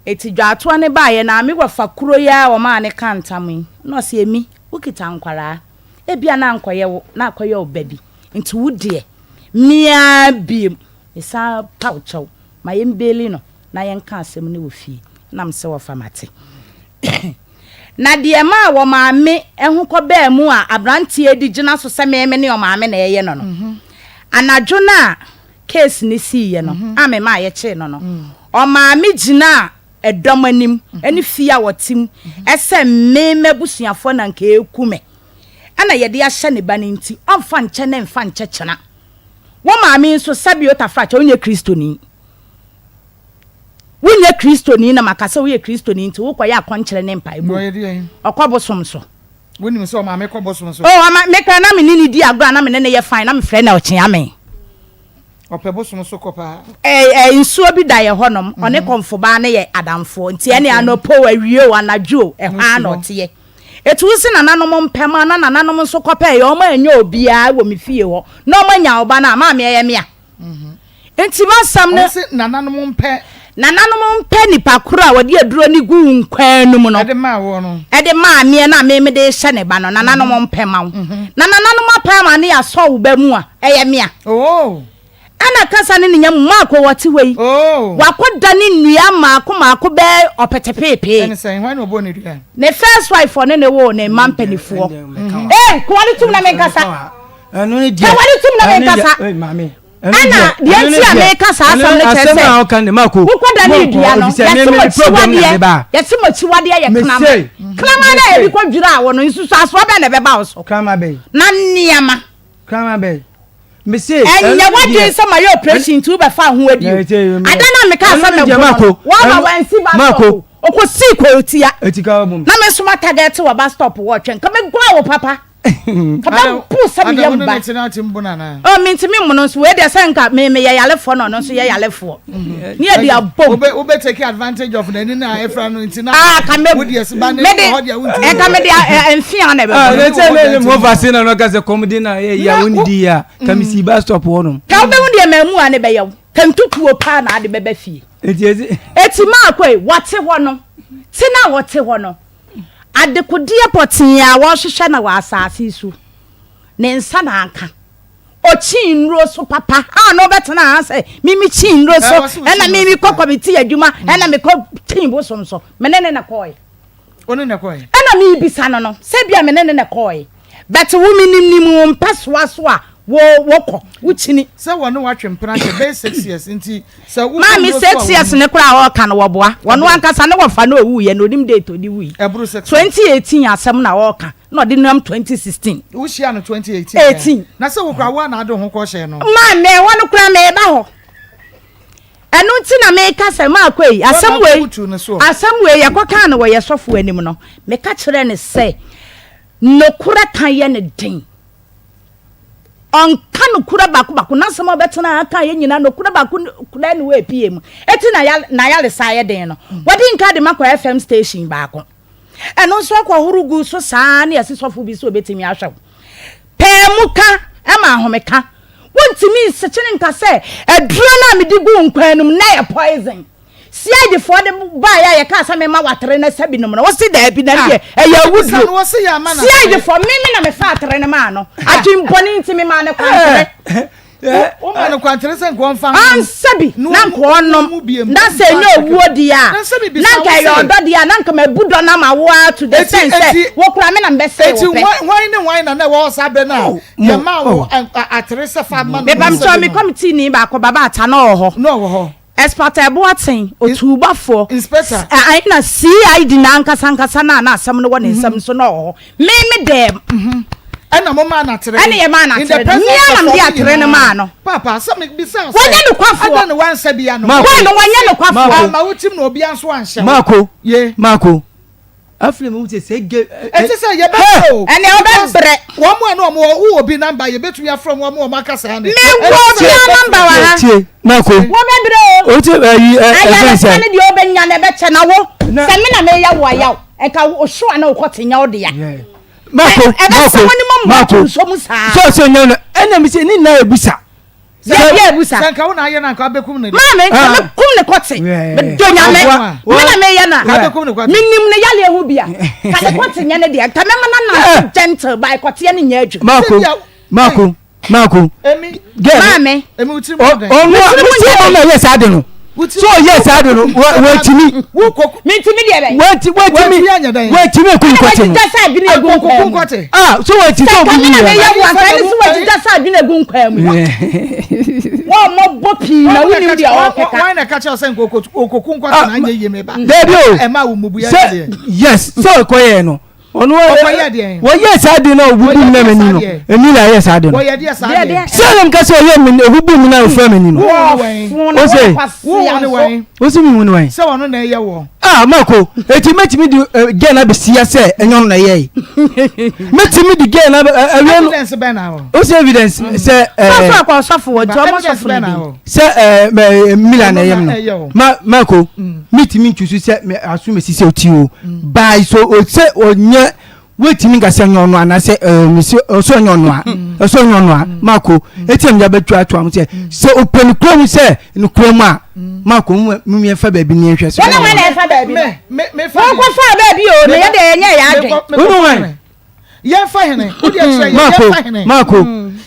Eti dwaatoa no baeɛ na me wɔfa kuro yi ara a wɔmaa no kaa ntam yi na ɔse Emi, wokita nkwadaa, ebia na ankɔyɛ wo na akɔyɛ wo ba bi, nti wo deɛ me ara biom mesan pa wo kyɛw ma yɛmbeeli no na yɛnka asɛm no wɔ fie. Ɛna mese wɔfa mate. Na deɛ ɛmaa wɔmaame ho kɔbaa mu a aberanteɛ de gyina so sɛ me me ne ɔmaame na ɛyɛ no no, anadwo no a case no siiɛ no a me maa yɛkyee no no, ɔmaame gyinaa ɛdɔm anim ne fie a ɔte mu sɛ me m'abusuafoɔ na nka ɛreku me ɛna yɛde ahyɛ ne ba no nti ɔmfa nkyɛ ne mfa nkyɛ kyena. Wo maame nso sɛbio tafrakyɛ wonyɛ Kristoni. Wonyɛ Kristoni na maka sɛ woyɛ Kristoni nti wokɔyɛ akɔnkyerɛ ne mpaebɔ. Ɔkɔ bosom so. Wonim sɛ ɔmaame kɔ bosom so. Oh, ɔma me kora na me ne ne di agorɔ a na me ne ne yɛ fine na mefrɛ na ɔkyea me. Ɔpɛ bosom so kɔ paa. Ɛ ɛ nsuo bi da yɛ hɔnom, ɔne kɔmfobaa no yɛ adamfoɔ, nti ɛne anɔpa o, awie o, anadwo o, ɛhɔ ara na ɔteɛ. Ɛti wo se nananom mpɛ ma na nananom nso kɔpɛɛyɛ, wɔn annya obiara wɔ me fie hɔ, na wɔn anya wo ba no a, maame ɛyɛ me a. Nti m'asɛm no. Wɔn se nananom mpɛ. Nananom mpɛ nipa koro a wɔde aduro no gu nkwan no mu no. Ɛde maa woɔ no. Ɛde maa meɛ no a me mede rehyɛ ne ba no, nananom mpɛ ma wo. Na nananom apɛ ama ne yɛasɔ wo ba mu a, ɛyɛ me a. Oh. Ɛna kasa ne ne nya mu maako wɔte hɔ yi. Oh. Wakɔda ne nnua mmaako mmaako bɛɛ ɔpɛtɛpeepee. Ɛne sɛn, hwan na ɔbɔɔ ne dua? Ne first wife ɔne ne woo ne mma mpanifoɔ. Ee, ka w'ano tom na menkasa. Ka w'ano tom na menkasa. Ɛna deɛ nti a meka saa asɛm no kyerɛ sɛ wokɔda ne dua no, yɛse mo akyiwadeɛ, yɛse mo akyiwadeɛ yɛ kraman. Kraman no a yɛde kɔdwiraa wo no, nsusuasoɔ bɛn na ɛbɛba wo so? Na nneɛma. Kraman bɛn? Mese. Ɛnyɛ w'adwene sɛ mayɛ operation nti wobɛfa ho adi o. Ada no a mekaa sɛ mɛbo no no, woama wansi bus stop o. Ɔkɔsii Korotia. Na me nso matagɛte wɔ bus stop hɔ retwɛn. Nka mɛguan wo papa. Nka mɛbo sɛ me yam ba. Oh, mentumi mmono nso. Wei deɛ sɛ nka me meyɛ yarefoɔ na ɔno nso yɛ yarefoɔ. Ne yɛde abom. Wobɛ take advantage of n'ani na efra no nti na. Ah, ka me. Wo deɛ ba ne hɔ deɛ wontumi. Ɛka me de mfea na ɛbɛbɔ. Ah, ne sɛ ne mo fa se na no ka sɛ kɔm de na yɛ ya wo di ya. Ka me si bus stop hɔ nom. Ka wobɛhu deɛ maamu a ne bɛyɛ wo. Ka ntutuo paa na ade bɛba fie. Eti eti. Eti maakɔ yi, wɔte hɔ no. Te na wɔte hɔ no. Adekodeɛ pɔtee a wɔhwehwɛ na wɔ asase so. Ne nsa na anka. Ɔkyi nnuro so papa a na ɔbɛtena ha sɛ mimi kyi nnuro so ɛna mimi kɔ kɔmiti adwuma ɛna mekɔ kyi bosom so me ne ne na kɔɔe ɛna mebisa no no sɛ bia me ne ne na kɔɔe but wo menimnim wo mpɛsoa so a wo wokɔ wokyini sɛ wɔne watwe mpena kyɛ bɛyɛ six years nti sɛ wo maame six years ne koraa ɔɔka no wɔboa wɔno ankasa ne wɔfa no ɔwuiɛ na onim date ɔde wui 2018 asɛm na ɔɔka na ɔde nam 2016. Wohyia no 2018. 18. Na sɛ wokura wo a na ade ho kɔ hyɛ no. Maa mɛ hɔ no kura mɛ ba hɔ. Ɛno nti na meka sɛ maakɔ yi asɛm wei asɛm wei yɛkɔ kaa no wɔ yɛ sɔfo anim no meka kyerɛ ne sɛ nokorɛ ka yɛ ne den ɔnka nokorɛ baako baako n'asɛm a ɔbɛtena aka yɛ nyinaa nokorɛ baako korɛ ne wɔ epie mu eti na ya na yalesa yɛ den no wɔde nka de ma kɔ fm station baako. Ɛno nso akɔhoro gu so saa ne ɛse sɔfo bi sɛ obetumi ahwɛ wo. Pɛɛ mu ka ma ahomeka. Wontumi nsekyere nka sɛ aduro no a mede guu nkwan no mu na ɛyɛ poison. CID foɔ de baeɛ a yɛkaa sɛ mema watere na sɛ binom no wose daabi na deɛ ɛyɛ awuduro. CID foɔ me me na mefa atere no maa no. Adwenbɔne nti memaa no kwantere. Woma no kwantere sɛ nka ɔmfa nnom. Ansa bi na nka ɔnom. Na sɛ ɛnyɛ owuo deɛ a, na nka ɛyɛ ɔdɔ deɛ a, na nka mabu dɔ no ama wo ara to the extent sɛ wo koraa me na mebɛsɛe wo pɛ. Eti hwan ne hwan na na ɛwɔ hɔ saa berɛ no a yɛmaa wo atere sɛ fa ma no? Mepamkyɛw, me kɔmitiini baako, Baba Atta, na ɔwɔ hɔ. Na ɔwɔ hɔ. Expert Boateng, Otuubafoɔ, Inspector. Ae na CID no ankasa ankasa no a na asɛm no wɔ ne nsam nso na ɔwɔ hɔ. Me me dɛm. Mhm. Ɛna mo maa no atere. Ɛna yɛ maa no atere no. Me ara na mede atere no maa no. Papa, sɛ me bisa sɛ. Wɔnyɛ nokwafoɔ. Ada na wansɛ bi ano. Boy no wɔnyɛ nokwafoɔ. Ama wo tim na obi nso anhyɛ. Mako. Ye. Mako. Afei mu sɛ sɛ ge. Ɛte sɛ yɛbɛbrɛ o. Ɛnna ɔbɛbrɛ. Wɔn mu a na wɔn wɔ wo obi namba yɛbɛtumi afrɛ wɔn ama wɔn aka saa ne. Me wɔ obi a namba wɔ ha. Tie mako. Wɔbɛbrɛ o. O ti ɛyi ɛ ɛfɛn sɛ. Ayaresa ne deɛ ɔbɛnya na ɛbɛkyɛ na wo sɛ me na meyɛ wo ayaw nka osu a na wokɔ te nyɛ wo dea. Mako mako mako sɛ sɛ nyɛ no ɛna mi sɛ ne nyinaa ebusa. Yɛ yɛ ebusa. Sɛ nka wo na ayɛ na nka abɛkum ne. Maame nka ah. mɛkum ne kɔte. Medɔ nyame. Me na meyɛ na. Menim ne yaleɛ ho bia. Ka ne kɔte nyɛ ne deɛ. Nka mɛma na nante eh. gentle by kɔteɛ ne nyɛ adwuma. Mako mako mako. Maame. Ɔno a mesi ɔno na yɛ saa de no. So ɔyɛ saa de no wɔntumi. Mentumi deɛ bɛn. Wɔntumi wɔntumi ekum kɔte no. Ɛna wɔagyigya sɛ adwene egu nkwan mu. Ah so wɔnti sɛ obi wu yɛ. Sɛ nka me na meyɛ wo anka ɛne sɛ wɔagyigya sɛ adwene egu nkwan mu. Wɔn mmɔbɔ pii na wonim deɛ ɔrekeka. Wɔn na ɛka kyerɛ sɛ nka okoku nkɔte na anyɛ yie meba. Dabi o. Ɛma wo mmubu yɛ deɛ. Yes sɛ ɔkɔyɛ no. Ɔno ɔkɔyɛ deɛ. Wɔyɛ saa de na obubu mu na m'ani no. Emi na ayɛ saa de no. Wɔyɛ deɛ saa deɛ. Sɛ ɛna mka sɛ ɔyɛ mi obubu mu na ofura m'ani no. Wo Ose. Wo ne wɔn. Ose mi hu ne wɔn. Sɛ ɔno na ɛyɛ wɔ. Ah, Marco, eti mɛtumi di eh, gɛn na bɛsi ya sɛ ɛnyɛ ɔno na ɛyɛ yi. Mɛtumi di gɛn na ɛwɛ no. Evidence bɛn na wɔ. O sɛ evidence mm. sɛ ɛɛ. Sɔfo akɔ ɔsɔfo wɔ nti ɔmo sɔfo ne din. Sɛ ɛɛ mɛ mila na ɛyɛ mi no. Ma Marco, mm. mɛtumi ntusu sɛ mɛ aso mɛ sisi oti o. Mm. Baayi so o sɛ ɔnyɛ wetumi nka sɛ nyɛ ɔno anaasɛ ɛɛ mesi ɔsɛ ɔnyɛ ɔno a ɔsɛ ɔnyɛ ɔno a mako eti ɛmu abɛtu ato am sɛ sɛ ɔpɛ ne kurom sɛ ne kurom a mako mu mu yɛn fa baabi ne yɛn hwɛ sɛ. Wɔn na wɔn na ɛfa baabi no wɔn kɔ fa baabi o na yɛ deɛ yɛnyɛ yɛ adwen. Wɔn wɔn. Yɛn fa hene o deɛ kyerɛ yɛn yɛn fa hene. Mako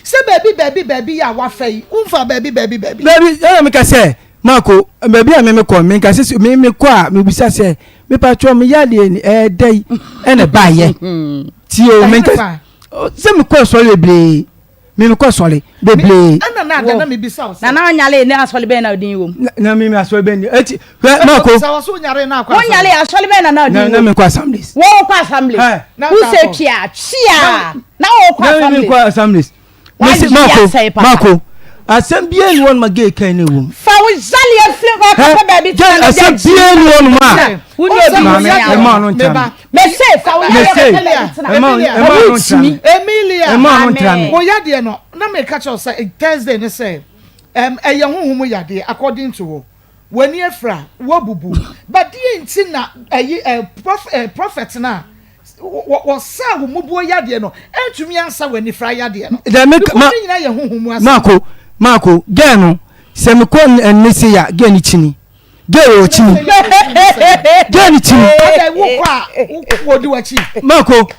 sɛ baabi baabi baabi yɛ a wafa yi n fa baabi baabi baabi. Baabi ɛna mi ka sɛ mako baabi a mi mi kɔ mi nka sɛ mi mi kɔ a mi bisa sɛ. Mepatwɔ me yadeɛ ni ɛyɛ dɛ yi ɛna ɛbaayɛ tie o menka sɛ mekɔ asɔre bebree me mekɔ asɔre bebree. Ɛna na ada na mebisa wo sɛ. Nana onyale ne asɔre bɛn na odin wom. Na me asɔre bɛn ni eti hwɛ mako. Sɛ wɔso onyare na akɔ asɔre. Onyale asɔre bɛn na na odin wom. Na mekɔ assemblies. Wɔn kɔ assemblies. Wosɛ twia twia na wɔn kɔ assemblies. Na mekɔ assemblies. Mesi Marco, Marco, asɛm biara ni wɔn ma gay kan ne wɔm. Fa wo zali afiri hɔ akɔpɛ baabi tena na asɛm biara ni wɔn ma. Wúni obi Maame, ɛma ɔno ntra mi. Mese fa wo yare akɔpɛ baabi tena. Ɛma ɔno ntra mi. Emilia, ɛma ɔno ntra mi. Wo yadeɛ no, na meka kyerɛ sɛ Thursday ne sɛ ɛyɛ honhom yadeɛ according to wo. W'ani afira, woabubu. But deɛ nti na ɛyi ɛ prophet no a wɔsaa wo mubuo yadeɛ no ɛntumi ansa w'anifira yadeɛ no. Dɛ me ma ne nyinaa yɛ honhom mu asɛm. Maako maako gɛɛ no sɛ mekɔ ɛnne se ya gɛɛ no kyini gɛɛ wɔ kyini gɛɛ no kyini. Adɛ wokɔ a wɔdi w'akyi. Maako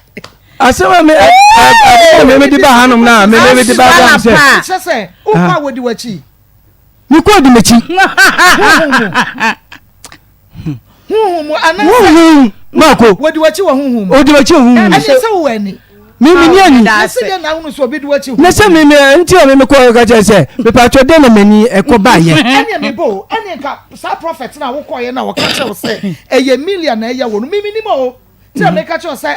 asɛm a me a me me de ba hanom na me me de ba hanom sɛ. Kyerɛ sɛ wokɔ a wɔdi w'akyi. Mekɔ di m'akyi. Honhom mu anaasɛ. Honhom mako. Wɔdi w'akyi wɔ honhom mu. Wɔdi w'akyi wɔ honhom mu. Ɛne sɛ wowɔ ani. Mi mi ni ani. Na sɛ deɛ na ahunu sɛ obi di w'akyi honhom. Na sɛ mi mi nti a mi mi kɔ ka kyerɛ sɛ mepatwɔ den na m'ani ɛkɔ ba yɛ. Ɛne mi bo ɛne nka saa prɔfɛt na wokɔ yɛ na wɔka kyerɛ wo sɛ ɛyɛ milia na ɛyɛ wɔ no mi mi nim o. Tí a meka kyerɛ wo sɛ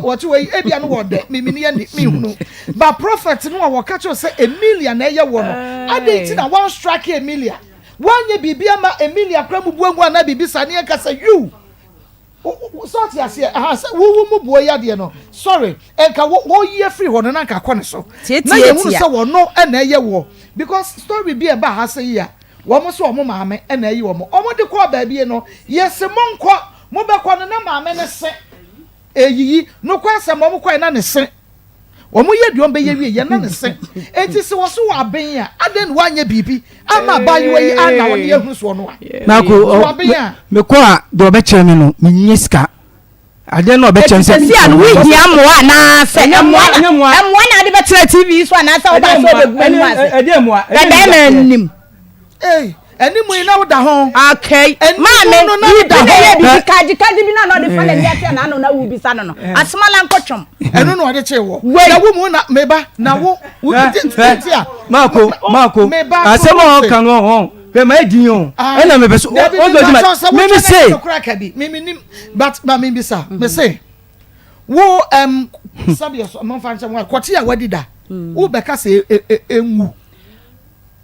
wɔte wɔ yi ebia no wɔ dɛ mi mi ni ani mi hunu. Ba prɔfɛt no a wɔka kyerɛ wo sɛ Emilia na ɛyɛ wɔ no adɛn nti na wɔn strike Emilia. Woanyɛ biribi ama Emilia koraa mmubu angu anaa biribi saa ne yɛnka sɛ yiw sɛ ɔte aseɛ aha sɛ wowo mu buo yadeɛ no sorry nka wɔyi afiri hɔ no na nka akɔ ne so na yɛhunu sɛ wɔno ɛna ɛyɛ wɔ because story bi ɛba ha sɛ yi a wɔn sɛ wɔn maame ɛna ɛyi wɔn wɔn de kɔɔ baabi no yɛsɛ mo nkɔ mo bɛkɔ no na maame ne se ɛyiyi no kɔ asɛm wɔn kɔɛ na ne se Wɔn yɛ deɛ wɔn bɛyɛ wie yɛ na ne se. Enti sɛ wɔso wɔ aben a, adɛn na wɔanyɛ biribi ama abaayewa yi a na wɔde ahunu soɔ no a? Mako, So waben a? mekɔ a deɛ ɔbɛkyerɛ me no, menyɛ sika. Adeɛ no a ɔbɛkyerɛ me sɛ. Eti sɛsi a no wohia mmoa anaasɛ mmoa na mmoa na ade bɛtena TV so anaasɛ wobaa sɛ wobɛgu m'anim ase? Ɛdeɛ mmoa. Bɛbɛɛma anim. Ei, anim yi na woda ho. Okay. Anim Maame, no na woda biribi na ho. ɛyɛ biribi kagye kagye bi na na ɔde fa n'ani ase a n'ano na wobisa no no. Asomala nkɔtwom. Ɛno na ɔde kyee wɔ. Wei. Na wo mu na meba na wo wo ti ti a. Mako, Mako, Meba asɛm a ɔka no ɔhɔn, hwɛ ma edi o. Ɛna mepɛ so, Dabi ɔdɔ mi gyima, ba sɛ mimi wotwa se. ne kora ka bi. Mimi nim but ma mi bisa. Me se wo ɛm sɛdeɛ so mo nfa nkyɛn wa kɔte a wadi da. Wo bɛka sɛ enwu.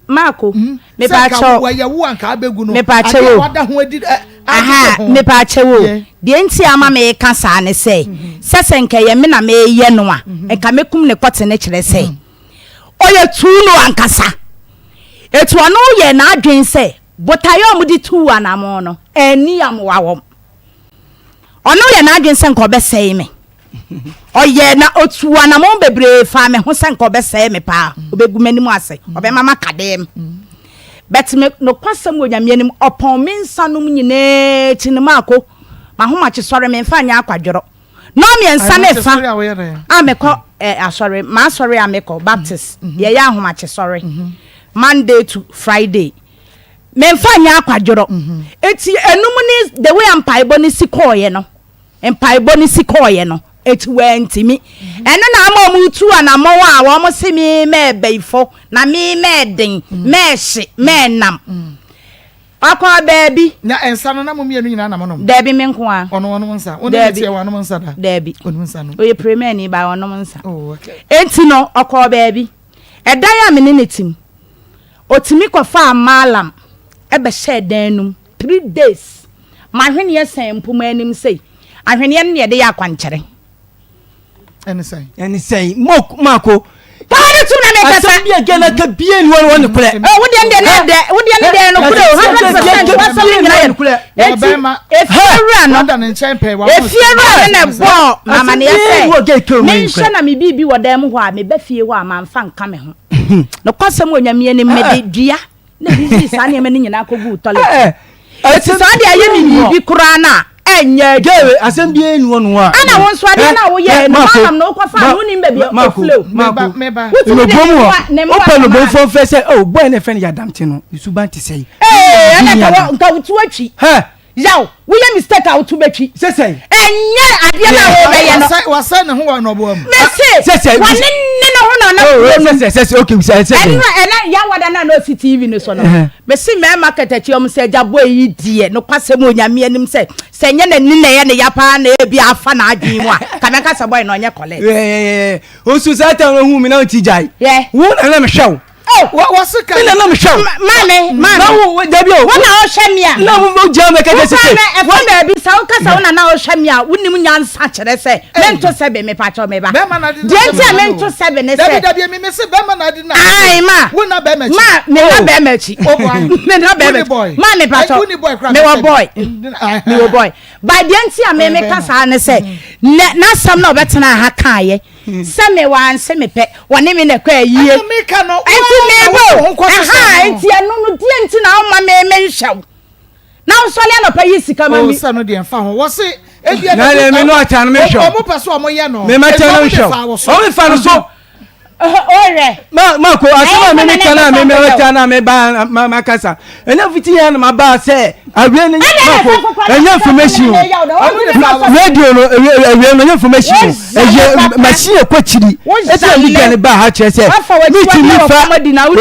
Marco, Hmm? mepaakyɛw. Wɔyɛ wo anka abegu no. Mepaakyɛw o. Wada ho adi ɛ. Aha, mepaakyɛw o. Deɛ nti ama meka saa ne sɛ, mhm. sɛ sɛ nka ɛyɛ me na meyɛ no a, mhm. nka mɛkum ne kɔte ne kyerɛ sɛ, mhm. ɔyɛ tuu no ankasa. Etu ɔno yɛ n'adwene sɛ, botaeɛ a wɔde tuu anamɔ no, anni amoa wɔn. Ɔno yɛ n'adwene sɛ nka ɔbɛsɛe me. Ɔyɛɛ na otuu anamɔn bebree faa me ho sɛ nka ɔbɛsɛe me paa, ɔbɛgu m'anim ase, ɔbɛma maka dɛm. But me nokwasɛm wɔ Nyame anim, ɔpɔn me nsa nom nyinaa akyi no maako, m'ahomakye sɔre memfa nyɛ akwadworɔ. Nnɔnmiɛnsa ne fa a mekɔ eh, asɔre, m'asɔre a mekɔ, Baptist, yɛyɛ ahomakye sɔre, Monday to Friday. Memfa nyɛ akwadworɔ. Eti enum ne the way a mpaebɔ no si kɔɔeɛ no, Mpaebɔ no si kɔeɛ no, eti wɔantumi. Ɛno na ama wɔretu anammɔn a wɔse me mɛɛbɛyifo, na me mɛɛden, mɛɛhye, mɛɛnam. Ɔkɔɔ baabi. Na nsa no, na mo mmienu nyinaa na monom? Daabi, me nko ara. Ɔno ɔnom nsa? Wo ne no teɛ, wanom nsa da? Daabi. Ɔnom nsa no? Ɔyɛ pirimani ba, ɔnom nsa. Oh, okay. Enti no, ɔkɔɔ baabi. Ɛdan a me ne no te mu, ɔtumi kɔfaa maalam bɛhyɛɛ dan no mu. 3 days. M'ahweneɛ sɛn mpoma anim sei. Ahweneɛ no na yɛde yɛ akwankyerɛ. Ɛne sɛn? Ɛne sɛn? Mo mako. Paa ne tum na mi kasa. Asɛm bi a gɛn aka bie ni wɔn wɔn korɛ. Ɛ wo deɛ ne deɛ ne wo deɛ ne deɛ no korɛ o 100% wasɛm ne nyina yɛ no. Eti efiewura no efiewura no na ɛbɔɔ m'amaneɛ sɛ menhyɛ na me biribi wɔ dan mu hɔ a meba fie hɔ a mamfa nka me ho. Nokwasɛm wɔ Nyame anim mede dua na meyii saa nneɛma no nyinaa kɔguu toilet. Eti saa deɛ ayɛ me biribi koraa no a ɛnyɛ adwuma. Gary asɛm biara ni hɔ no a. Ɛna wo nso adeɛ no a woyɛɛ no malam na wokɔfa no wonim baabi a ɛfile o. Wotumi de ne mmoa ne mmoa Wopɛ no bɔnfɔ mfɛ sɛ oh boy na ɛfɛ no yadamte no ne suban te sɛ yi. Ee ɛna nka nka wotu atwi. Yaw woyɛ mistake a wotu bɛtwi. Sɛsɛn. Ɛnyɛ adeɛ no a wobɛyɛ no. Wasɛ ne ho wɔ nɔboa mu. Mese wɔne ne ne ho na ɔnam kuro no. Sɛsɛ sɛsɛ okay sɛ sɛ. Ɛno ɛna yawada na na osi TV no so no. Mese mmarima akatakyi ɔmo sɛ agya boy yi deɛ nokwasɛm wɔ Nyame anim sɛ sɛ ɛnyɛ n'ani na ɛyɛ ne ya paa na ebi afa n'adwene mu a ka mɛka sɛ boy no ɔnyɛ collect. Osu saa time no hu me na ɔnti gyae. Wo na na mehwɛ wo. Oh! Wɔse ka. Me na na mehwɛ wo. Maame, maame. Na wo dabi o. Wo na ɔhwɛ me a. Na wo gya me kɛkɛ sese. Wo na ɛfa baabi sɛ wo kasa wo na na ɔhwɛ me a wonim nyansa kyerɛ sɛ mento sɛbe me pakyɛw me ba. Deɛ nti a mento sɛbe ne sɛ. Dabi dabi emi mese bɛrima na adi na. Ayi ma. Wo na bɛrima akyi. Ma me na bɛrima akyi. Me na bɛrima akyi. Ma me pakyɛw. Me wɔ boy. Me wɔ boy. Ba deɛ nti a me me ka saa ne sɛ nɛ n'asɛm na ɔbɛtena ha kaayɛ. Sɛ me wanse me pɛ wɔne me na ɛkɔ ayie. Ɛnti me bo ɛha ɛnti ɛno no deɛ nti na ɔma me me nhwɛ wo na wosɔre anɔpa yi sika ma mi. O sɛ no deɛ nfa ho wɔse ebi ɛna na me no ata no me hwɛ ɔmo pɛ so ɔmo yɛ no me ma kyɛ no hwɛ ɔmo fa no so ɔhwɛ ma ma ko asɛm a me me ka na me me ta na me ba ma ma kasa ɛnyɛ fiti yɛn na ma ba sɛ awie ne ma ko ɛnyɛ information o radio no awie no ɛnyɛ information o ɛyɛ machine ɛkɔ kyiri ɛti na mi gɛn ba ha kyerɛ sɛ mi ti mi fa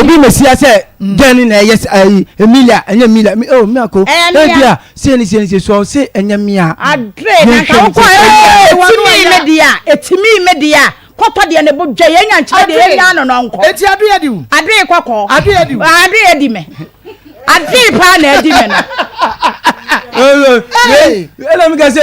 obi mesia sɛ gɛn na ɛyɛ ɛyi Emilia ɛnyɛ Emilia mi oh mi ako ɛbi a se ni se ni se so ɔse ɛnyɛ mia adre na nka wokɔ ɛtimi me deɛ a ɛtimi me deɛ a Kɔtɔ deɛ ne bo dwa yɛn nya nkyerɛ deɛ yɛn nya no no nkɔ. Eti ado yɛ di wo. Ado yɛ kɔkɔɔ. Ado yɛ di wo. Ado yɛ di me. Ado yɛ paa na adi me no. Ɛna mi ka sɛ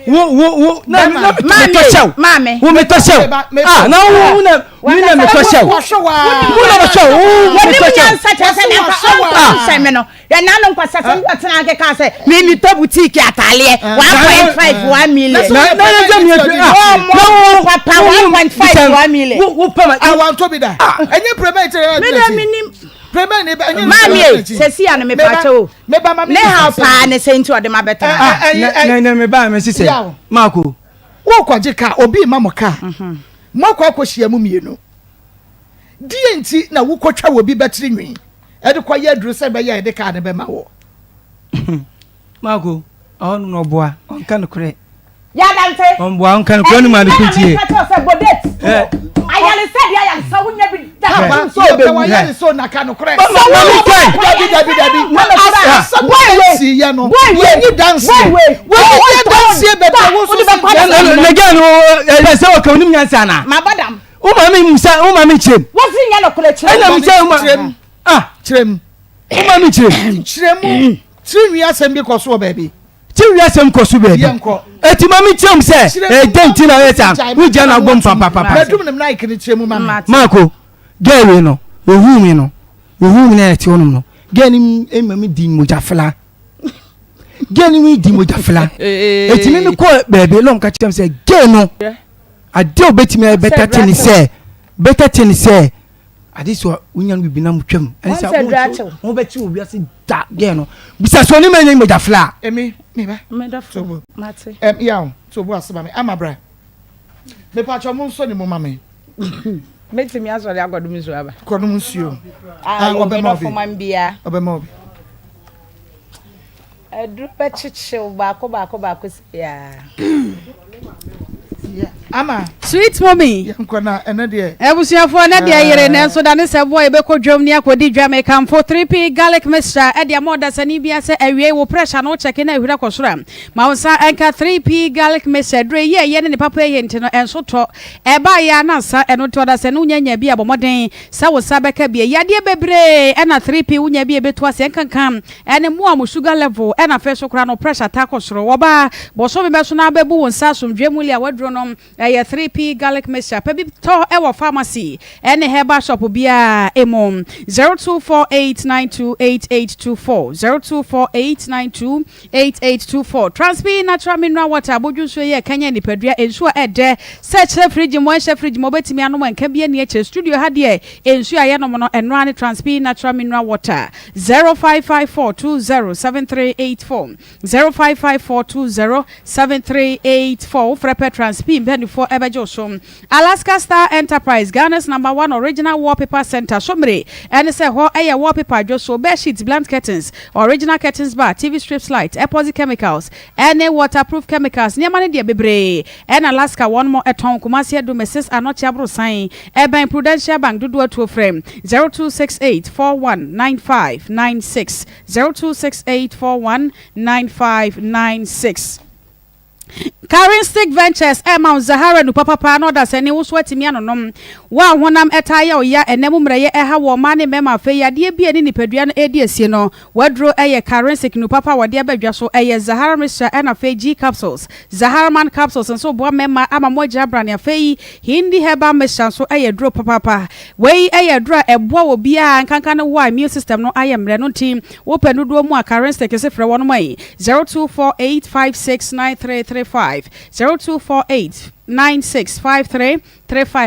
wo wo wo na na mi tɔ hyɛw. Maame. Wo mi tɔ hyɛw. Ah na wo wo na mi na mi tɔ hyɛw. Wo na mi hyɛw wo mi tɔ hyɛw. Wɔn nyansa kyerɛ sɛ na nka ɔntɔ nhyɛ mi no. Yɛ nanu nkwasasɛm bi ɔtena akeka sɛ mi mi tɔ boutique ataleɛ 1.5 1 million. Na na yɛ sɛ mi efi ah. Ɔmɔ papa 1.5 1 million. Wo wo pɛ ma. Awantɔ bi da. Ɛnyɛ pɛrɛmɛ kyerɛ yɛ. Mi dɛ mi nim. Pɛrɛmɛ ni ɛnyɛ. Maami e sɛsi ya no mi pa kyɛ o. Ne ha paa ne sɛ nti ɔde ma bɛ tena. Na na mi ba mi sisɛ Maako. Wo kɔgye kaa obi ma mo kaa. Mo akɔ akɔ hyia mu mienu. Deɛ nti na wokɔtwa wɔ bi bɛtiri nwi ɛde kɔyɛ aduro sɛ ɛbɛyɛ a yɛde kaa no bɛma wɔ. Marco, ɔhɔ no na ɔboa, ɔnka nokorɛ. Yadante. Ɔmboa, ɔnka nokorɛ, ɔnim ade ko tie. Ɛna meka kyerɛ sɛ bɔ date. Ayaresa deɛ ayaresa wonya bi da. Papa, yɛpɛ wayaresa o na ka nokorɛ. Sɛ wo wɔ Dabi dabi dabi. Asɛm a ɛsi yɛ no, yɛnyi danseɛ. Wɔnyi danseɛ baabi a wo nso si deɛ. Nagya no, ɛsɛ ɔka onim nyansa anaa? Mabɔ dam. Wo maame musa wo maame kyerɛ mu. Wosi nyɛ nokorɛ kyerɛ mu. Ɛna mi sɛ wo maame ah kyerɛ mu. Wo maame kyerɛ mu. Kyerɛ mu tiri nwi asɛm bi kɔ so wɔ baabi. Tiri nwi asɛm kɔ so baabi. Yɛn kɔ. Eti maame kyerɛ mu sɛ ɛdɛ nti na ɔyɛ saa wo gya na bom papapapa. Bɛdum ne mic ne kyerɛ mu ma mi. Maako gɛɛ wei no ohuu mi no ohuu mi na ɛte hɔ nom no gɛɛ ni ema mi di mogya fila gɛɛ ni mi di mogya fila eti mi mi kɔ baabi lɔm ka kyerɛ mi sɛ gɛɛ no. Ade a obetumi ayɛ better thing ne sɛ better thing ne sɛ ade sɛ wonya no bibi na motwam ɛne sɛ wobɛkye wɔ wiase da gɛɛ no bisa sɛ ɔne ma nya mogya fla. Emi meba tobo ɛm yaw tobo ase ma me ama bra mepatwa mo nsɔ ne mu ma me. Mɛtumi asɔre akɔdom nsuo aba. Kɔdom nsuo. Ah, ɔbɛma obi. Ɔbɛma obi. Aduru bɛkyekyew baako baako baako sei aa. Ama. Sweet mommy. Yɛnkɔ na ɛnɛ deɛ. Abusuafoɔ ɛnɛ deɛ yere nanso da ne sɛ boɔ yɛbɛkɔ dwam ne akɔdi dwa mekamfo 3P garlic mixture ɛde ama ɔdasani bia sɛ awiei wo pressure no wo kyɛke na ahwira kɔ soro a ma wo nsa nka 3P garlic mixture aduro yi ɛyɛ ne ne papa yɛ nti no ɛnso tɔ ɛba yɛ a na nsa ɛno nti ɔdasani wonya nya bi a bɔ mmɔden sɛ wo nsa bɛka bi yadeɛ bebree ɛna 3P wonya bi a ɛbɛtu aseɛ nkanka Ɛne mo a mo sugar level ɛna afei so koraa no pressure taa kɔ soro. Wɔba bosome bɛso na abɛbu wo nsa asomdwoeɛ mu lia waduro no ɛyɛ 3P garlic mixture pɛ bi tɔ ɛwɔ pharmacy ɛne herbal shop biara ɛmu 0248928824 0248928824 Transpi natural mineral water abodwo nsuo yi ɛkanyan nipadua nsuo a ɛdɛ sɛ kyerɛ fridge mu ɛnhyɛ fridge mu wobɛtumi anom ɛnka bi ani akyire studio ha deɛ nsuo a yɛnom no ɛno ara ne Transpi natural mineral water 0554207384 0554207384 Wofrɛ pɛ Transpi mpaninfoɔ bɛgye wo so. Alaska Star Enterprise, Ghana's number one original wallpaper center so mmere ɛne sɛ hɔ yɛ wallpaper dwoso, bed sheets, blunt curtains, original curtains bar, TV strips light, epoxy chemicals ɛne waterproof chemicals nneɛma no deɛ bebree ɛna Alaska wɔnom tɔn. Kumasi Adu Mrs Anokye Aborosan Ɛbɛn Prudential Bank dodoɔ atuo frɛ 0268 41 95 96 0268 41 95 96. Karin Stick Ventures ɛrema wo Zahara nu papapa na ɔdasani wo so atumi anonom. Wo a honam ɛtaa yɛ wo ya, ɛnɛ mu mmerɛyɛ ɛha wɔ mmaa ne mmarima afei yadeɛ bi a ɛne nipadua no ɛredi asie no, w'aduro ɛyɛ Karin Stick nu papa a wɔde aba dwa so ɛyɛ Zahara Mixture ɛna afei G Capsules. Zaharman capsules nso boa mmarima ama moagyina brane. Afei Hindi herbal mixture nso yɛ aduro papaapa. Wei yɛ aduro a ɛboa obiara nkanka ne wo a immune system no ayɛ mmerɛ no nti wopɛ dodoɔ mu a Karenstick se frɛ wɔnom ayi 0248569335 0248965335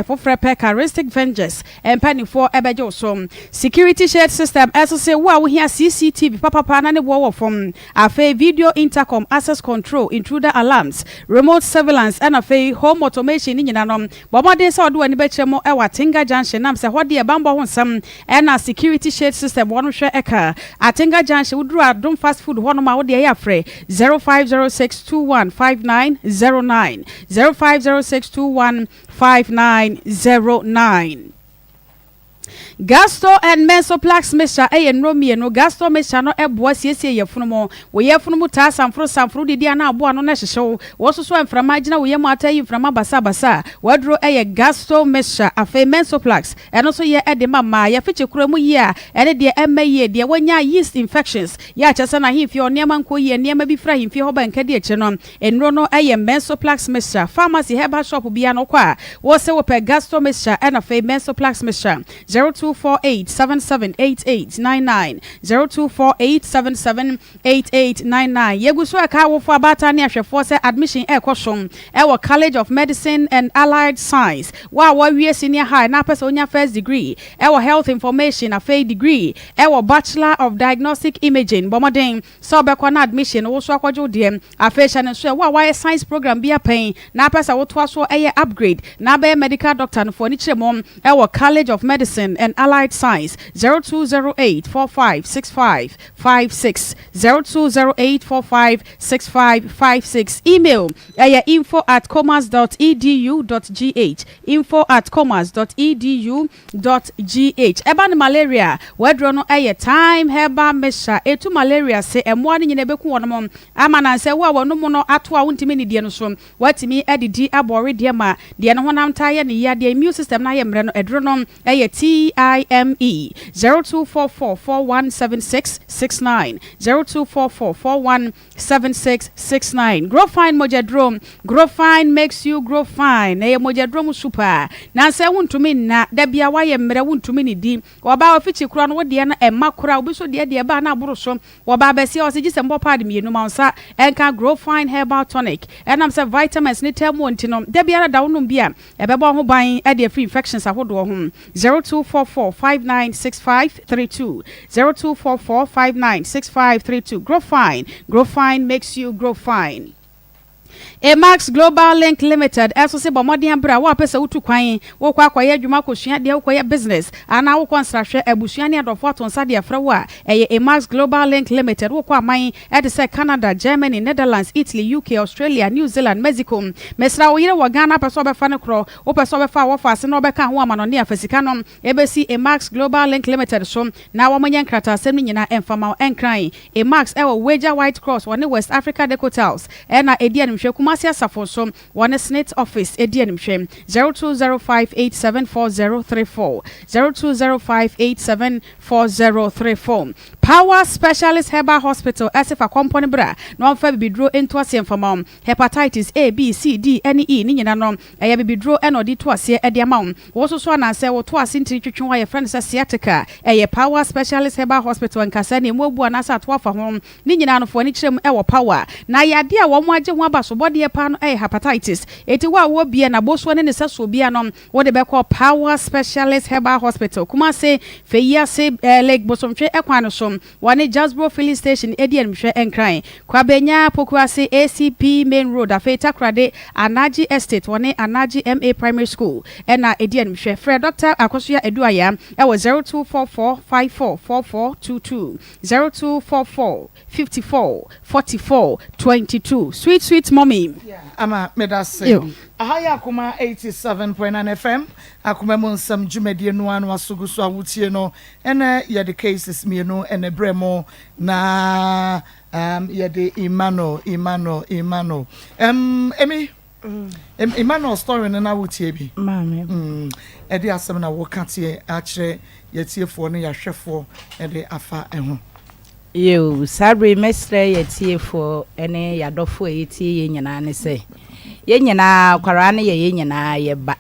wofrɛ pɛ Karenstick Vengers Mpaninfoɔ bɛgye wo so. Security shade system ɛso se wo a wohia CCTV papapa na ne boɔ wɔ fam. Afei video intercom, access control, intruder alarms, remote surveillance ɛna afei home automation ne nyina no, bɔ mmɔden sɛ wode w'ani bɛkyerɛ mu wɔ Atenga Junction nam sɛ hɔ deɛ banbɔ ho nsɛm ɛna security shade system wɔn hwɛ ɛka. Atenga Junction woduru Adom fast food hɔ nom a wodeɛ yɛ afrɛ 0506 21 5909 0506 21 5909. Gasto and Mensoplax mixture yɛ nnuro mmienu. Gasto mixture no boa siesie yafunu mu. Wo yafunu mu taa samforo samforo, wodidi a na aboa ano no hyehye wo. Wososo a mframa gyina wo yam a ataa yi mframa basabasa. W'aduro yɛ Gasto mixture. Afei Mensoplax, ɛno nso yɛ de ma mmaa. Yafikyi koro mu yie a ɛne deɛ ɛmma yie, deɛ wanya yeast infections, yɛ a kyerɛ sɛ n'ahemfie hɔ nneɛma nkɔ yie, nneɛma bi firi ahemfie hɔ ba nkadi akyire no, Nnuro no yɛ Mensoplax mixture. Pharmacy, herbal shop biara no wokɔ a, wose wopɛ Gasto mixture ɛna afei Mensoplax mixture. 0248 77 88 99 0248 77 88 99 Yɛgu so ɛka awofoɔ, abaatan ne ahwɛfoɔ sɛ admission ɛrekɔ so ɛwɔ College of Medicine and Allied Science. Wo a woawie senior high na apɛ sɛ wonya first degree ɛwɔ Health Information afei degree ɛwɔ Bachelor of Diagnostic Imaging, bɔ mmɔden Sɛ wobɛkɔ na admission no wo so akɔgye wo deɛ. Afei hyɛ no nso ɛ, wo a woayɛ science program bi apɛn na apɛ sɛ wotoa so yɛ upgrade na abɛyɛ medical doctor no, fa w'ani kyerɛ mu wɔ College of Medicine and Allied Science, 0208 45 65 56, 0208 45 65 56. Email yɛ info at commerce dot edu dot gh, info at commerce dot edu Dot gh. Ɛba no malaria a, w'aduro no yɛ Thyme Herbal Mixture. Ɛtu malaria ase, mmoa no nyinaa ɛbɛku wɔnom ama no ansɛ wo a w'anomu no ato a wontumi nnidie no so, woatumi adidi abɔ wedeɛ ma deɛ ne honam taa yɛ no yea, deɛ immune system no ayɛ mmerɛ no, aduro no yɛ TIME 0244 4176 69 0244 41 7669 Grow Fine Mogyaduro Grow Fine makes you grow fine Ɛyɛ mogyaduro mu su paa Nansɛ wontumi nna Da bia woayɛ mmerɛ wontumi nnidi Ɔbaa ofikyi korɔ no wo deɛ no ɛmma koraa Obi nso deɛ deɛ ɛba a na aboro so Ɔbaa bɛseɛ ɔse gye sɛ mbɔ paad mmienu ma wo nsa nka Grow Fine Herbal Tonic Ɛnam sɛ vitamins ne taa mu wɔ nti no da biara da wonom bi a Ɛbɛbɔ wo ho ban de afiri infections ahodoɔ ho. 0244 5965 32 0244 5965 32 Grow fine, grow fine makes you grow fine. Emax Global Link Limited nso se bɔ mmɔden bere a wo a wopɛ sɛ wotu kwan, wokɔ akɔyɛ adwuma, akɔsua adeɛ, wokɔyɛ business, anaa wokɔ nsrahwɛ, abusua ne adɔfo ato nsa de afrɛ wo a, ɛyɛ Emax Global Link Limited. Wokɔ aman te sɛ Canada, Germany, Netherlands, Italy, UK, Australia, New Zealand, Mexico. Mesrɛ wo yere wɔ Ghana pɛ sɛ ɔbɛfa no korɔ, wopɛ sɛ ɔbɛfa a wɔfa ase na ɔbɛka ho amanɔne a, fa sika no bɛsi Emax Global Link Limited so na wɔnyɛ nkrataasɛm no nyinaa mfa ma wo. Nkran, Emax wɔ Weija White Cross, wɔne West Africa Decotales na ɛdi animhwɛ, Kumasi Asafo nso wɔne SSNIT Office di animhwɛ, 0205874034, 0205874034. Power Specialist Herbal Hospital se fa kɔmpɔ no bra na wɔmfa bibiduro nto aseɛ mfa ma wo. Hepatitis A, B, C, D ne E ne nyina no, ɛyɛ bibiduro na ɔde to aseɛ de ama wo. Wo soso anaasɛ wo to ase ntini twetwe wo a yɛfrɛ no sɛ sciatica, ɛyɛ Power Specialist Herbal Hospital nkasa na ɛmu abu anaasɛ ato afa ho. Ne nyinaa no fo ani kyerɛ mu wɔ Power. Na yadeɛ a wɔn agye ho abasobɔdeɛ paa no yɛ hepatitis. Enti wo a wowɔ bi a n'abosoɔ ne ne sɛsoɔ biara no, wode bɛkɔ Power Specialist Herbal Hospital, Kumasi, Feyiase, Lake Bosomtwe kwan no so. Wɔne Jasbro Filling Station di animhwɛ Nkran, Kwabenya, Pokuase, ACP Main Road, afei Takoradi, Anagye Estate, wɔne Anagye MA Primary School na ɛdi animhwɛ. Frɛ Dɔkta Akosua Aduaya wɔ 0244 54 44 22, 0244 54 44 22. Sweet sweet mommy. Ama medase. Aha yɛ Akoma 87.9 FM, Akoma mu nsɛm dwumadie no ara na waso gu so a wotie no. Ɛnɛ yɛde cases mienu na ɛbrɛ mo na um, yɛde Emmanuel, Emmanuel, Emmanuel. Um, Emi, mm. Emmanuel story no na wotie bi. Maame. Mm, ɛde asɛm na woka teɛ akyerɛ yɛtiefoɔ ne yɛahwɛfoɔ ɛde afa ɛho. Yiw, saa bere yi mɛsrɛ yɛtiefoɔ ne yɛadɔfoɔ a yɛtie yɛn nyinaa ne sɛ, yɛn nyinaa, akwaraa no yɛ yɛn nyinaa yɛ ba.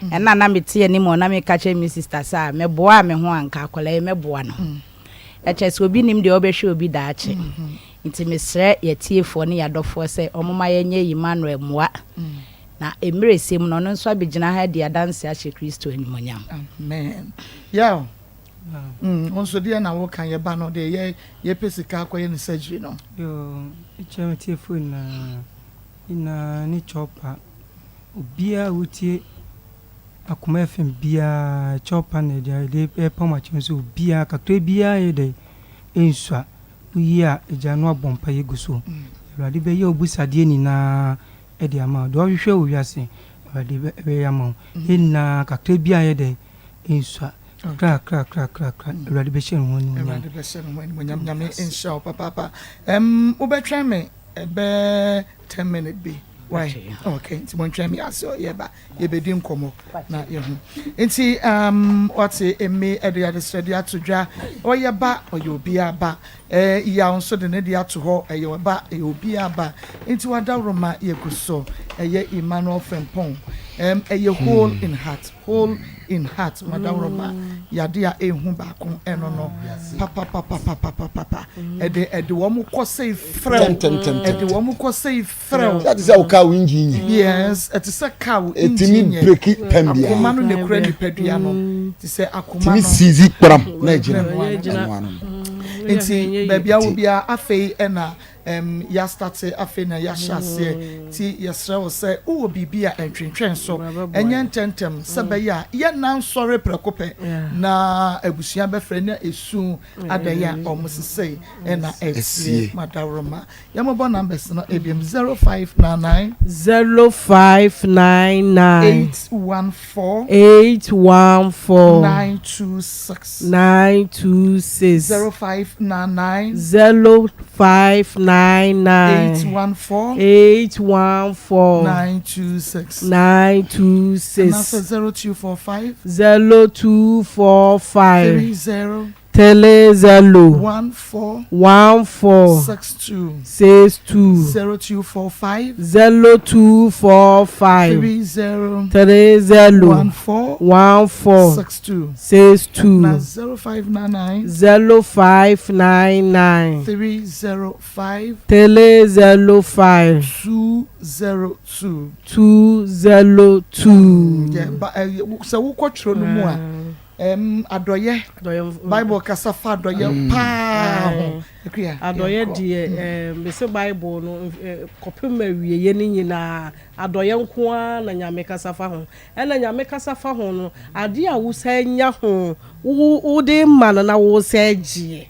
Ɛna na mete anim hɔ na meka kyerɛ me sista sɛ a meboaa me ho a nka akwadaa yi mɛboa no. Ɛkyerɛ sɛ obi nim deɛ ɔbɛhwɛ obi daakye. Nti mesrɛ yɛtiefoɔ ne yɛadɔfoɔ sɛ wɔmma yɛnyɛ Emmanuel mmoa. Na mmerɛ sɛ mu no ɔno nso abɛgyina ha adi adanse ahyɛ Kristo animuonyam. Amen. Yaw, mm, wo nso deɛ na woka yɛ ba no deɛ yɛ yɛpɛ sika akɔyɛ ne surgery no. Yoo, mekyerɛ me tiefoɔ nyinaa, nyinaa ne chɔpa. Obiara a wotie Akoma FM biara kyɛw pa na ɛde ɛde ɛpam akyɛw nso obiara kakra biara yɛ dɛ ɛnsua woyi a agya no abɔ mpaeɛ gu so Awurade bɛyɛ wo busadeɛ nyinaa ɛde ama wo deɛ ɔhwehwɛ wɔ wiase Awurade bɛyɛ ama wo yɛn nyinaa kakra biara yɛ dɛ ɛnsua kakra kakra kakra kakra Awurade bɛhyɛ ne ho animuonyam. Awurade bɛhyɛ ne ho animuonyam Nyame nhyira wo papaapa ɛm wobɛtwɛn me ɛbɛɛ 10 minute bi. Why? Okay, nti montwɛn me ase yɛba yɛbɛdi nkɔmmɔ na yɛhu. Nti um, wate mme ɛde adesrɛde ato dwa, ɔyɛ ba, ɔyɛ obiara ba. Eh, yaw nso de ne de ato hɔ, ɛyɛ ɔba, ɛyɛ obiara ba. Nti wadaworoma yɛgu so, ɛyɛ Emmanuel Frimpong. Um, ɛyɛ hole in heart, hole in heart, wadaworoma yade a ɛhu baako ɛno no papapapapapapa. Ɛde ɛde wɔn kɔ sɛ frɛw, ɛde wɔn kɔ sɛ Frɛ wo. Sɛ ɛte sɛ wo kaa wo engine nyɛ. Yes, ɛte sɛ kaa wo engine nyɛ. Ɛtumi breki tɛm biara. Akoma no na ekura nipadua no. Te sɛ akoma no. Tumi sizi kpram na egyina. Ɛno ano no. Nti baabi a wo biara afei ɛna um, yɛastate afei na yɛahyɛ aseɛ. Nti yɛsrɛ wo sɛ wowɔ biribi a ɛntwentwɛn so, ɛnyɛ ntɛntɛm sɛ bɛyɛ a yɛnna nsɔre prɛko pɛ na abusua bɛfrɛ na esu adɛn a wɔn sesei ɛna ɛtie madaworoma. Yɛmobɔ numbers no ebiom 0599. 0599. 814. 814. 926. 926. 0599. 0599. 814. 814. 926. 926. Anaasɛ 0245. 0245. 30. 30. 14. 14. 62. 62. 0245. 0245. 30. 30. 14. 14. 62. 62. Na 0599. 0599. 305. 305. 202. 202. Yeah, but, uh, sɛ wokɔ twerɛ no mu a. Ɛm, adɔyɛ. Bible kasa fa adɔyɛ mm. paa ho. Akua. Adɔyɛ deɛ, ɛɛ, mese Bible no kɔpem awieɛ no nyinaa, adɔyɛ nko ara na Nyame kasa fa ho. Ɛna Nyame kasa fa ho no, adeɛ a wosan nya ho, wo wode ma no na wosan gyeɛ.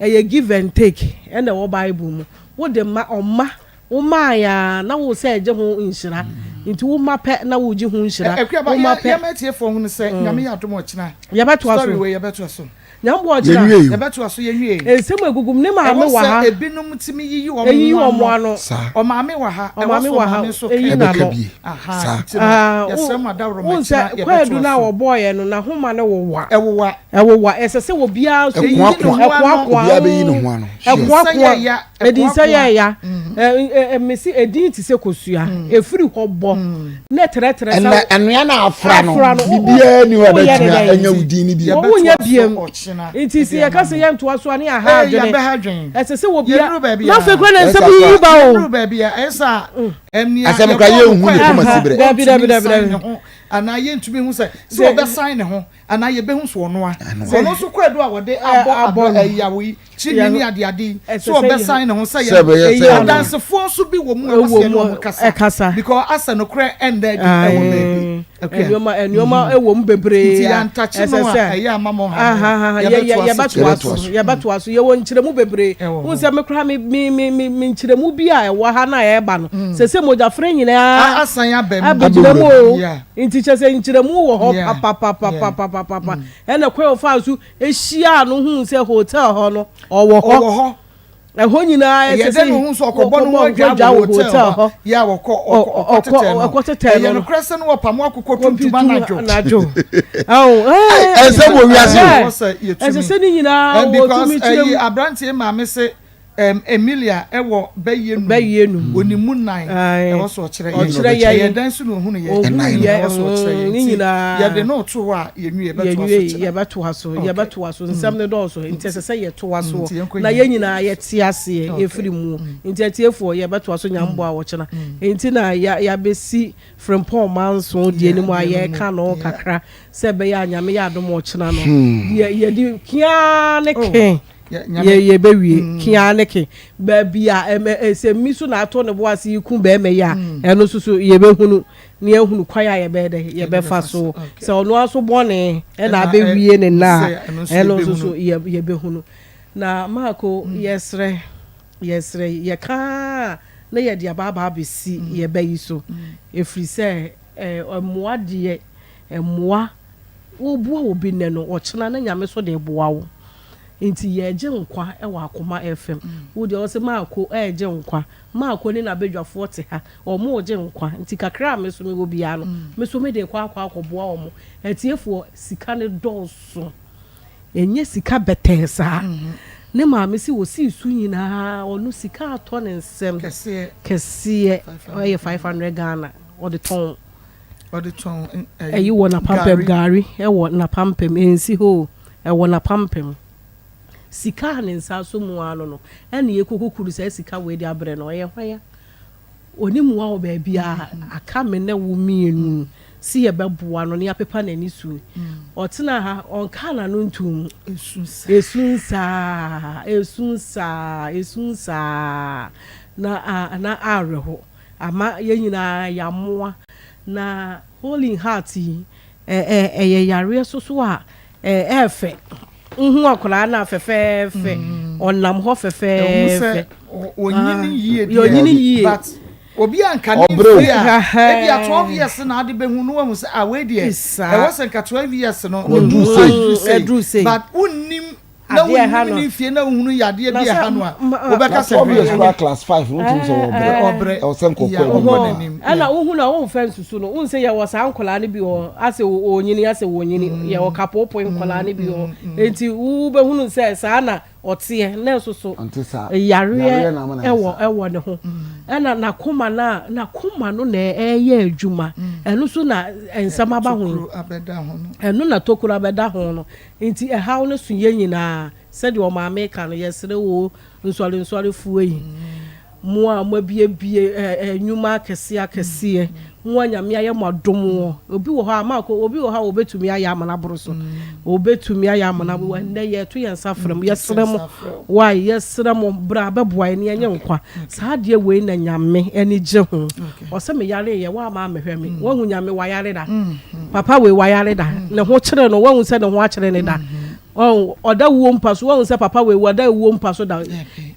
Ɛyɛ give and take ɛna ɛwɔ Bible mu. Wode ma, ɔma. Womae a, na wo sɛ gye ho nhyira. Nti woma pɛ na wogye ho nhyira. Akuaba, Woma pɛ. yɛma atiefoɔ hunu sɛ Nyame yɛ adom ɔkyena. Yɛbɛtoa so. Story wei yɛbɛtoa so. Nyame boa ɔkyena. Yɛnwie o. Yɛbɛtoa so, yɛnwie. Nsɛm a egugu mu. Ne maame Ɛwɔ wɔ sɛ ha. ebinom tumi yiyi wɔn Eyiyi ho wɔn ano. ano. Saa. Ɔmaame wɔ ha, ɛwɔ Ɔmaame sɛ wɔ ha, ɔmaame nso eyi ka n'ano. Ɛbɛka bi. Aha, Saa. nti no, Ah, wo, yɛsrɛ mo adaworoma wohu sɛ kyena kwaadu yɛbɛtoa no a so. wɔbɔeɛ no, n'ahoma no wowa. Ɛwowa. Ɛwowa. Ɛsɛ sɛ obiara nso Eyiyi ne Ɛkoakoa. ho ano. Ɛkoakoa. Obiara bɛyi ne ho ano. Sure. Ɛdi nsa Ɛkoakoa. yɛ ya. Ɛdi nsa Ɛkoakoa. yɛ ya. Ɛ, ɛ, mese edin te sɛ kosua. Ɛfiri hɔ bɔ na ɛtrɛtrɛ sɛ Ɛnɛ ɛnoa na afra no afra no, wo- biribiara ni hɔ a woyɛ ne ɛbɛtumi dɛn? anya wo din no bi. Wo- wonya Yɛbɛtoa so biem. ɔkyena. Nti sɛ Ɛde yɛka ama sɛ mo. yɛntoa so a ne yɛaha Ee, adwene. yɛbɛha adwene. Ɛsɛ sɛ wɔbia Yɛnnuru baabi na a. afei koraa na Ɛsɛ nsɛm yiyi akora. ba o. Yɛnnuru baabi a, ɛyɛ sɛ a, ɛm, nea Asɛm koraa yɛbɔɔ no yɛnhu ne kwaadu koma no, siberɛ. Dabi, dabi, ɔntumi dabi, nsan dabi. ne ho anaa yɛntumi hu sɛ sɛ ɔbɛsan ne ho anaa yɛbɛhu sɛ ɔno a. Ɔno nso kwaadu a wɔde abɔ abɔ abɔ no. ɛyawo yi, Kyi ne adeade yi, Ɛsɛ sɛ sɛ ɔbɛsan ne ho sɛ Sɛ ɛbɛyɛ yɛn sɛ ɛno. adansefoɔ nso bi wɔ mu a ɛwɔ sɛ Ɛwɔ yɛne mu wɔn kasa ɛkasa. because asɛ nokorɛ ɛnda adi ɛwɔ baabi. Akua. Nneɛma nneɛma ɛwɔ mu bebree Nti a yɛantakye ɛsɛ no a sɛ ɛyɛ ama mo ha aha no, ha yɛ yɛ yɛbɛtoa so yɛbɛtoa kyerɛ. so yɛbɛtoa so yɛwɔ nkyerɛmu bebree. Ɛwɔ Wohu hɔ. sɛ me koraa me me me me me nkyerɛmu bi a ɛwɔ ha na ɛreba no sɛ sɛ mogyafrɛ nyinaa A- asan aba mu. abɛgyina mu o. Yeah. Nti kyerɛ sɛ nkyerɛmu wɔ hɔ Yeah. Yeah. papapapapapapa. Ɛna kwan a ɔfaa so hyiaa no huu sɛ hotel hɔ no ɔwɔ hɔ. Ɔwɔ hɔ. Ɛhɔ nyinaa Ɛyɛ ɛsɛ dɛ sɛ na ohun sɛ ɔkɔbɔ ne ho adwa wɔ hotel hɔ. Yɛ a wɔkɔ ɔkɔ tetɛ no. Ɔkɔ tetɛ no. Ɛyɛ nokorɛ sɛ no wɔpam akokɔ tuntum anadwo. Anadwo. Ɛnsɛm wɔ wiase o. Ɛsɛ sɛ ne nyinaa wɔ tumi kyerɛ mu. Because ɛyi aberanteɛ maame se Ɛm Emilia wɔ bɛyɛ num. Bɛyɛ num. Onim mu nan. Ae. Ɛwɔ so ɔkyerɛ yɛn. Ɔkyerɛ yɛn. Ɛyɛ dɛn so na ohunu yɛn? Ohunu yɛn. Ɛwɔ so ɔkyerɛ yɛn. Ne Nti nyinaa. yɛde no to hɔ a yɛnwie yɛbɛtoa so Yɛnwie kyena. yɛbɛtoa so. Okay. Yɛbɛtoa so. Nsɛm no dɔɔso nti ɛsɛ sɛ yɛtoa Nti soɔ yɛnkɔ na yɛn yɛn nyinaa yɛte aseɛ Okay. ɛfiri mu. Nti atiefoɔ yɛbɛtoa so Nyame boa ɔkyena. Nti na yɛ yɛabɛsi Frimpong Manso deɛ no mu a yɛreka no kakra sɛ ɛbɛyɛ a Nyame yɛ adom ɔkyena no deɛ yɛde kiaa ne Oh. ke Yɛ yɛbɛwie keaa ne ke. Baabi a ɛmɛ sɛ mi so na ato ne bo ase yi ku bɛrima yi a, ɛno nso so yɛbɛhunu na yɛahunu kwan a yɛbɛyɛ dɛ yɛbɛfa so. Sɛ ɔno ara so bɔne ɛna abɛwie ne nna a, ɛno nso so yɛ yɛbɛhunu. Na Marko yɛsrɛ yɛsrɛ yɛka a na yɛde aba aba abɛsi yɛn ba yi so ɛfiri sɛ mmoa deɛ mmoa woboa obi nnɛ no ɔkyena na Nyame so de reboa wo. Nti yɛregye nkwa wɔ Akoma FM. Wo deɛ ɔse Marko regye nkwa. Marko ne n'abadwafoɔ te ha, wɔregye nkwa. Nti kakra a me nso mewɔ biara no, me nso mede rekɔ akɔ akɔboa wɔn. Atiefoɔ, sika no dɔɔso. Ɛnyɛ sika bɛtɛɛ saa. Ne maame se ɔsii so nyinaa, ɔno sika atɔ ne nsam kɛseɛ, ɛyɛ 500 Ghana, ɔde tɔn. Ɔde tɔn ɛyi wɔ n'apampam, gari wɔ n'apampam, ɛnsi hɔ o. Ɛwɔ n'apampam. Sika a ne nsa asɔ mu ara no no, ɛna yɛkɔkukuru saa sika wei de abrɛ no. Ɔyɛ hwan a? Ɔnni mmoa wɔ baabiara. Aka me ne wo mmienu se yɛbɛboa no na yɛapepa n'anisuo. Ɔtenaa ha, ɔnkaa n'ano ntoo mu. Esu saa, esu saa, esu saa. Na na awerɛho ama yɛn nyinaa yɛamoa. Na Hole in Heart yi, Ɛyɛ yareɛ so so a ɛyɛ fɛ. Wohu akwadaa no a fɛfɛɛfɛ, ɔnam hɔ fɛfɛɛfɛ. Ɔnyini yie deɛ. Ɔnyini yie. But obi a nka ne mfe a ebi a 12 years na ade bɛhu no wahu sɛ ah wei deɛ ɛwɔ sɛ nka 12 years no ɔduru sei but wonnim na wonnim ne mfie na wohunu yadeɛ bi ɛha no a wobɛka sɛ na 12 years koraa class 5 no wotumi sɛ wɔbrɛ ɔbrɛ ɛwɔ sɛ nkɔkɔ anim ɛna wohu na womfa nsusu no wohu sɛ yɛwɔ saa nkɔlaa no bi wɔ asɛ ɔnyini asɛ wɔnyini mm. yɛwɔ kapopoe nkɔlaa no bi wɔ mm, mm, enti wobɛhunu sɛ saa na ɔteɛ na nso so yareɛ ɛwɔ ɛwɔ ne ho ɛna n'akoma no a n'akoma no na ɛyɛ adwuma ɛno so na nsɛm aba ho ɛno na tokuro abɛda ho no Nti ɛhaw no so yɛn nyinaa. Sɛdeɛ ɔmaame reka no, yɛsrɛ wo o, nsɔrensɔrefoɔ yi, Mo a moabiebie ɛɛ nnwuma akɛseɛ akɛseɛ, mo a Nyame ayɛ mo adom wɔ, obi wɔ hɔ a maako, obi wɔ hɔ a wɔbɛtumi ayɛ ama no aboro so, wɔbɛtumi ayɛ ama no aboro, ɛnnɛ yɛto yɛn nsa frɛ mo, yɛsrɛ mo, why, yɛsrɛ mo, bra bɛboa yɛn na yɛnyɛ nkwa. Saa adeɛ wei na Nyame ani gye ho. Ɔsɛ meyareeɛ, woamma ammɛhwɛ me. Woahu Nyame, wayare da? Papa wei wayare da? Ne ho kyere no, woahu sɛ ne ho akyere no da? Ɔn, ɔda wuo mpa so. Woahu sɛ papa wei, wada wuo mpa so da?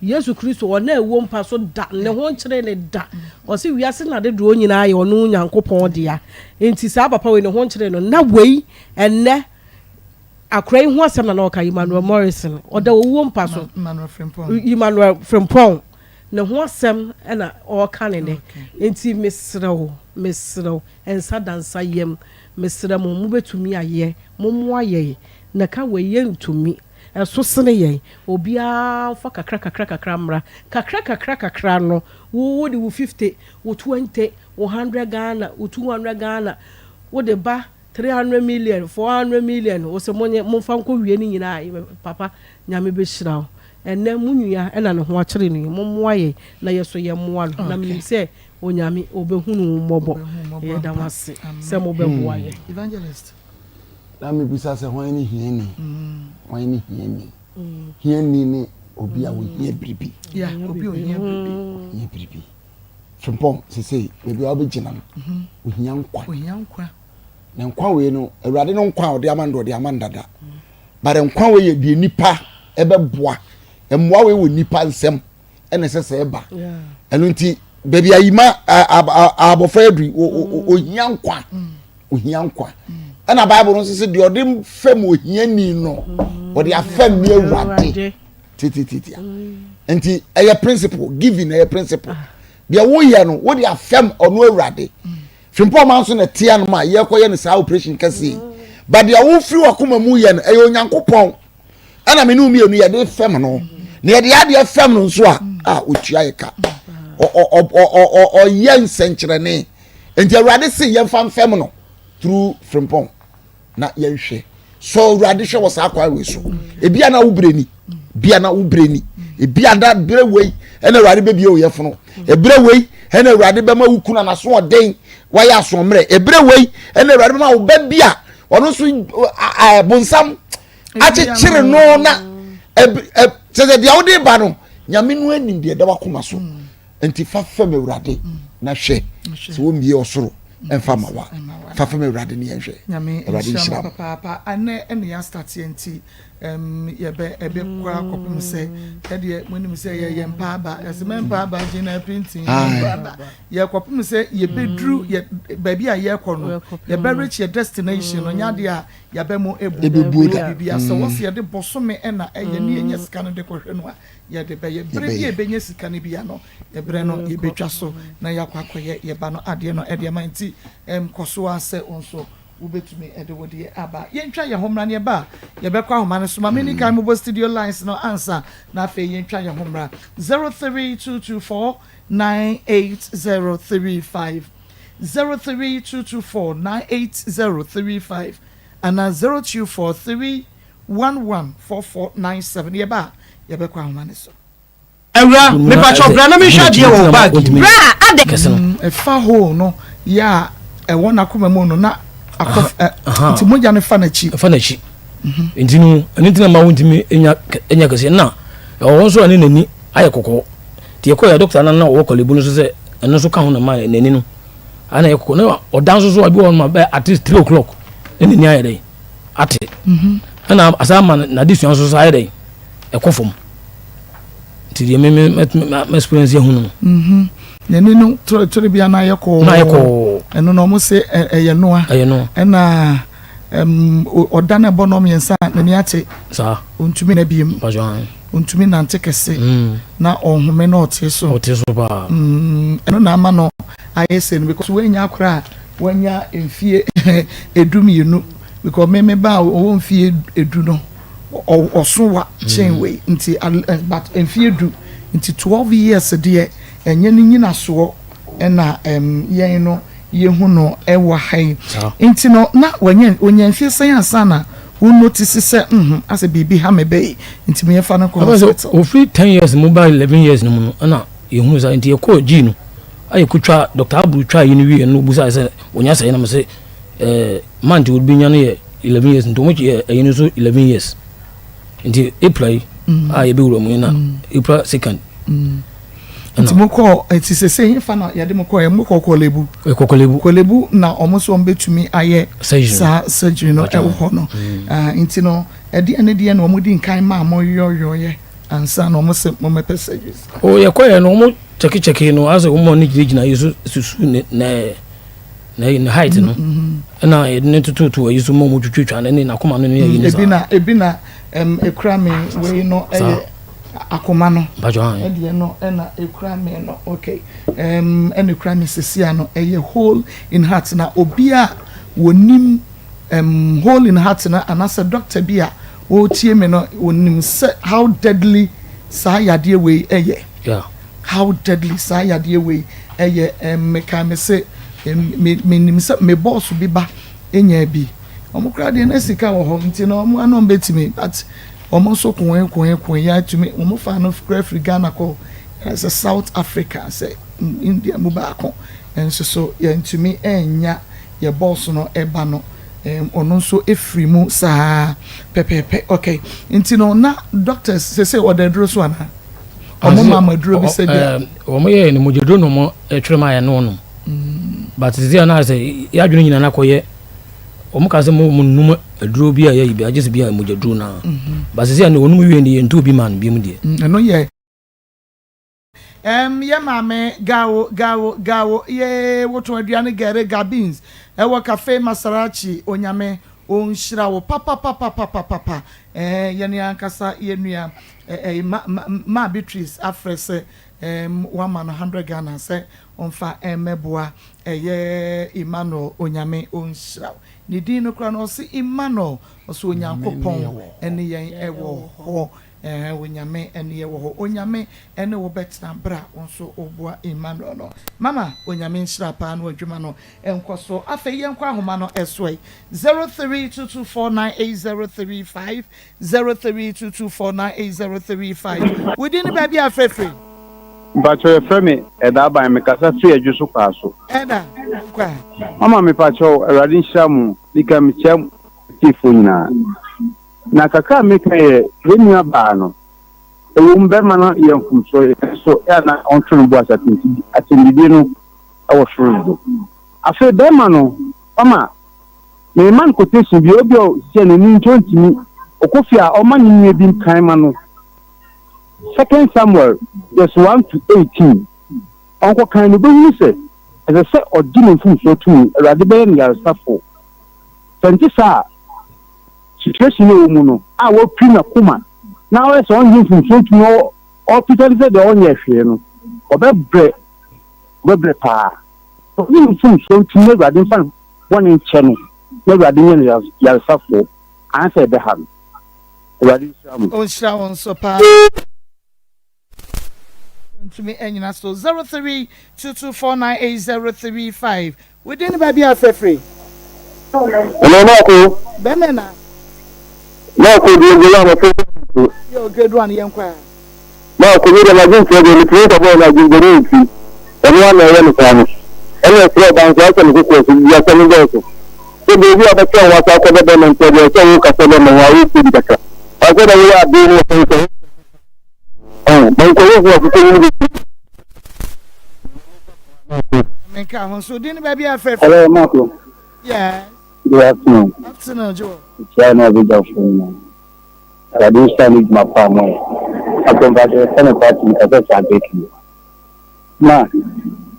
Yesu Kristo, ɔnna wuo mpa so da. Ne ho nkyere no da. Ɔse wiase n'adedoɔ nyinaa yɛ ɔno Nyankopɔn dea. Nti saa papa wei, ne ho nkyere no. Na wei, ɛnnɛ, akora yi ho asɛm na na ɔka, Emmanuel Morrison. Ɔda owuo mpa so. Emmanuel Frimpong. Ne ho asɛm na ɔreka no nnɛ. Nti mesrɛ wo, mesrɛ wo, nsa da nsa yam. Mesrɛ mo, mobɛtumi ayɛ, mommoa yɛn. Na ka wei yɛntumi. Ɛso sene yɛn. Obiara mfa kakra kakra kakra mmra. Kakra kakra kakra no, wo wode wo 50, wo 20, wo 100 Ghana, wo 200 Ghana, wode ba 300 million, 400 million, wo se monye, momfa nkɔ wie ne nyinaa. Papa, Nyame bɛhyira wo. Ɛnnɛ mo nua na ne ho akyere no yi, mommoa yɛn na yɛso yɛmmoa no. Na menim sɛ Onyame ɔbɛhunu wo mmɔbɔ. Yɛda mo ase sɛ mobɛboa yɛn. Evangelist. Na mebisa sɛ, Hwan ne hiani? Hwan ne hiani? Hiani ne obi a ohia biribi. Yeah, obi a ohia biribi. Ohia biribi. Frimpong, sesei, baabi a wobɛgyina no, mhm. ohia nkwa. Ohia nkwa. Na nkwa wei no, Awurade no nkwa a ɔde ama no de ɔde ama no dada. But nkwa wei yɛ deɛ nipa ɛbɛboa. Mmoa wei wɔ nipa nsam ɛna ɛsɛ sɛ ɛba. Ɛno nti, baabi a yima abɔfra aduri, ohia nkwa. Mm. Ohia nkwa. Ɛna Bible no nso sɛ deɛ ɔde fam ohiani no, ɔde afam ne Awurade. Titititia. Nti ɛyɛ principle, giving ɛyɛ principle. Deɛ woyɛ no, wode afam ɔno Awurade. Frimpong ma nso na ɛtea no ma yɛkɔyɛ no saa operation kɛse yi. But deɛ wofiri wakoma mu yɛ no, ɛyɛ Onyankopɔn. Ɛna me ne wo mmienu yɛde fam no. Na yɛde adeɛ fam no nso a, a otua yɛ ka. Ɔyɛ nsɛnkyerɛnne. Nti Awurade se yɛmfa mfɛm no through Frimpong na yɛnhwɛ. Sɔ Awurade hwɛ wɔ saa kwan wei so. Ebi a na wo brɛ ni, bi a na wo brɛ ni, ebi a na brɛ wei ɛna Awurade bɛbie wo yɛfono. Ebrɛ wei ɛna Awurade bɛma wo kunu anaso ɔden wayɛ asoɔmmerɛ. Ebrɛ wei ɛna Awurade bɛma wo ba bi a ɔno nso bonsam akyekyere no na kyerɛ sɛ deɛ wode ba no Nyame no anim deɛ ɛda wakoma so. Nti fa fam Awurade na hwɛ sɛ wɔmmie ɔsoro ɛmfa ma wa fa fam Awurade ne yɛnhwɛ. Nyame Awurade nhyira nhyira mo mo. papaapa. Ɛnɛ ɛna yɛ astarteɛ nti ɛm yɛbɛ ɛbɛ kɔ akɔpem sɛ ɛdeɛ mo nim sɛ yɛyɛ mpaaba yɛsɛ mɛ mpaaba gyina pintin mpaaba yɛkɔpem sɛ yɛbɛduru yɛ baabi a yɛkɔ no yɛbɛ reach yɛ destination no nyɛ adeɛ a yɛabɛ mu ebu Ɛbɛbuo da. biribi asɛ wɔsi yɛde bɔsome ɛna ɛyɛ ne yɛnya sika no de kɔhwɛ no a yɛde bɛyɛ. Berɛ bi a yɛbɛnya sika no bia no, yɛbrɛ no yɛbɛtwa so na yɛakɔ akɔyɛ yɛba no adeɛ no de ama. Nti kɔ so ara sɛ wo nso wobɛtumi de wo deɛ aba. Yɛntwa yɛn ho mmra na yɛba a yɛbɛkɔ ahoma no so. Ma menni kan mmobɔ studio lines no ansa na afei yɛntwa yɛn ho mmra. 03224 98035, 03224 98035 anaa 0243 114497. Yɛba a, yɛbɛkɔ ahoma no so. Awura, mepakyɛw bra na menhwɛ adeɛ wɔ wo bag yi mu. Bra, adɛn? Ɛfa hole no yɛ a ɛwɔ n'akoma mu no na akɔ ɛ nti mogya no fa n'akyi. Ɛfa n'akyi. Nti no ɛno nti na ma wontumi nya nya kɛseɛ na ɛwɔ hɔ nso a ne n'ani ayɛ kɔkɔɔ. Nti yɛkɔɔ yɛ dɔkta no na ɔwɔ Korle-Bu no nso sɛ ɛno nso ka ho na ma n'ani no ana yɛ kɔkɔɔ na ɔda nso so a bi wɔ hɔ no ma bɛyɛ at least 3 o'clock na n'ani ayɛ dɛn ate. Ɛna asan ama n'adesua nso so ayɛ dɛn ɛkɔ fam. Nti deɛ me me me experience yɛ hu no. N'ani no tore bia na ayɛ kɔɔ. Na ayɛ kɔɔ. Ɛno na wɔn se ɛyɛ noa. Ɛyɛ noa. Ɛna ɔda na ɛbɔ nɔɔ mmiɛnsa n'ani ate. Saa. Ontumi na biem. Mpatwa han. Ontumi nante kɛse. Na ɔhome na ɔte so. Ɔte so paa. Ɛno na ama no ayɛ sɛ no because wanya akora a wanya mfie 12 because me me ba a ɔwɔ mfie 10 no ɔso wa kyɛn wei nti but mfie 10 nti 12 years deɛ ɛnyɛ ne nyinasoɔ ɛna yɛn no yɛhu no ɛwɔ ha yi nti no na wanya onya mfie sɛn ansa na wo notice sɛ asɛ biribi ha me bɛyi nti meyɛfa no kɔ hospital. Ofiri 10 years mu ba 11 years no mu no ɛna. yɛhunu saa nti yɛkɔɔ G no a yɛkɔtwa Dr. Aburu twaa yi no wieɛ no ɔbusaa sɛ wɔnya sɛe na mese eh, month wɔde bɛnya no yɛ 11 years nti wɔn yɛ ɛyi no nso 11 years nti April yi mm. a yɛbɛwura mu yi na mm. April second mm. nti mo kɔ nti sese hefa na yɛde mo kɔ yɛ mo kɔ Korle-Bu kɔ Korle-Bu Korle-Bu na wɔn nso wɔn bɛtumi ayɛ saa surgery no ɛwɔ hɔ no ah, nti no ɛdeɛ ne deɛ na wɔn di nkan maa mo yɔyɔyɛ ansa na wɔn sɛ mo mɛpɛ surgery. O yɛkɔ yɛ no wɔn kyɛkekyɛke no asɛ wɔn ne gyinagyina yi so susu ne ne ne ne height no ɛna yɛde ne tototo ayi so ma wɔn twitwitwa ne ne n'akoma no ne ayi ne saa. Ebi na ebi na ɛm ekura mi wei no ɛyɛ akoma no ɛdeɛ no ɛna ekura mi no okay ɛm ɛna ekura mi sisi ano ɛyɛ hole in heart na obi a wɔnim ɛm hole in heart no anaasɛ doctor bi a ɔretie mi no wɔnim sɛ how deadly saa yadeɛ wei ɛyɛ. Yeah. How deadly saa yadeɛ wei ɛyɛ ɛm mekae me se me menim sɛ me boss bi ba nyaa bi wɔn koraa deɛ na sika wɔ hɔ nti na wɔn ano bɛtumi but wɔn nso koe koe koe yɛ atumi wɔn fa no koraa firi Ghana kɔ sɛ South Africa sɛ India mu baako nso so yɛntumi ɛnya yɛ boss no ɛba no ɔno nso efiri mu saa pɛpɛɛpɛ okay nti no na doctors sese ɔda aduro so anaa. Ɔmo maa mo aduro bi sɛ bia. Wɔn yɛ no mogya duro na wɔn twerɛ maa yɛ no nom. But sisi a na sɛ yɛadwene nyinaa na kɔyɛ wɔn ka sɛ mo mo num aduro bi a yɛyi bi agye sɛ bi a mogya duro na. But sisi a no wɔn wie no yɛn tu bi maa no bi mu deɛ. Ɛno yɛ. Ɛm yɛ maame gawo gawo gawo yee wotɔn aduane gɛre ga beans ɛwɔ cafe masarachi onyame onhyira wo papapapapapapa ɛɛ yɛne ankasa yɛ nua Ɛɛ ma ma maa Beatrice afrɛ sɛ ɛɛm wama no hundred Ghana sɛ ɔmfa mmɛboa ɛyɛ Emmanuel Onyame ɔnhyira wo. Ne din no koraa no ɔse Emmanuel ɔse Onyankopɔn ɛne yɛn ɛwɔ hɔ ɛɛ Onyame ɛne yɛn wɔ hɔ Onyame ɛne wo bɛtena berɛ a wo nso woboa Emmanuel no. Mama Onyame nhyira paa na w'adwuma no nkɔ so. Afei yɛnkɔ ahoma no ɛso ɛ 0322498035 0322498035 Wo din ne baabi a frɛ firi? Mpakyɛw yɛfrɛ me Ɛda Aban mekasa firi Adwo so kwaa so. Ɛda, yɛnkɔ a. Mama mepakyɛw Awurade nhyira mo mika mekyia atiefoɔ nyinaa na kakra a meka yɛ yɛn nua baa no ɛwom bɛrima no yɛ mfomsoɔ nanso yɛ a na ɔnto no bo ase atɛmdidie no ɛwɔ soro dodo afei bɛrima no mama Merema no quotation bi, obi a ɔhyɛ n'ani nti ɔntumi, ɔkɔ fie a ɔma ne nua bi nkan ma no. Second Samuel verse 1 to 18, ɔnkɔkan no, ɔbɛhunu sɛ ɛsɛ sɛ ɔgye ne mfomsoɔ to mu, Awurade bɛyɛ no yaresafoɔ. Sɛ nte saa a, situation a ɔwɔ mu no, a wapiri n'akoma na ɔyɛ sɛ ɔngye mfomsoɔ ntom na ɔpretɛnde sɛ deɛ ɔnyɛɛ hwee no, ɔbɛbrɛ, ɔbɛbrɛ paa. Ɔgye ne mfomsoɔ ntom na Awurade mfa no bɔne nkyɛ no na Awurade nyɛ no yaresafoɔ ansa ɛbɛha no. Awurade nhyira mo. Ɔnhyira wo nso paa. Ntumi anyina so 0322498035 Wo din ne baabi a frɛ firi? Hello Marco. Bɛmɛ na. Marco grade one ɔfɛ. Yo grade 1 yɛn kɔ a. Marco, me deɛ m'adwenkyerɛ deɛ metumi nka bɔɔl no adwenbɔne nti ɔno ara na ɛyɛ no saa no ɛna ɛsrɛ ɔbaa nso asɛ ne kokoɔ so di asɛm no dɔɔso sɛ baabi a wobɛtena wo asa akɔbɔ bɛma nti ɛdeɛ ɛsɛ wo kasa bɛma ho a wopɛ bi kakra asɛ dɛ woyɛ adeɛ no wɔsɛ sɛ ɔn mankɔyɛ hu akokɔ yi no bi Menka ho nso din ne baabi a frɛ Hello Marco. Yes. Good afternoon. Afternoon, Joe. Kyia na ɔbɛgya fo nyinaa. Awurade nhyira ne dwuma pa a moyɛ. Afei mpakyɛ yɛfrɛ me Kwakye mekasa firi Aberekyi. Ma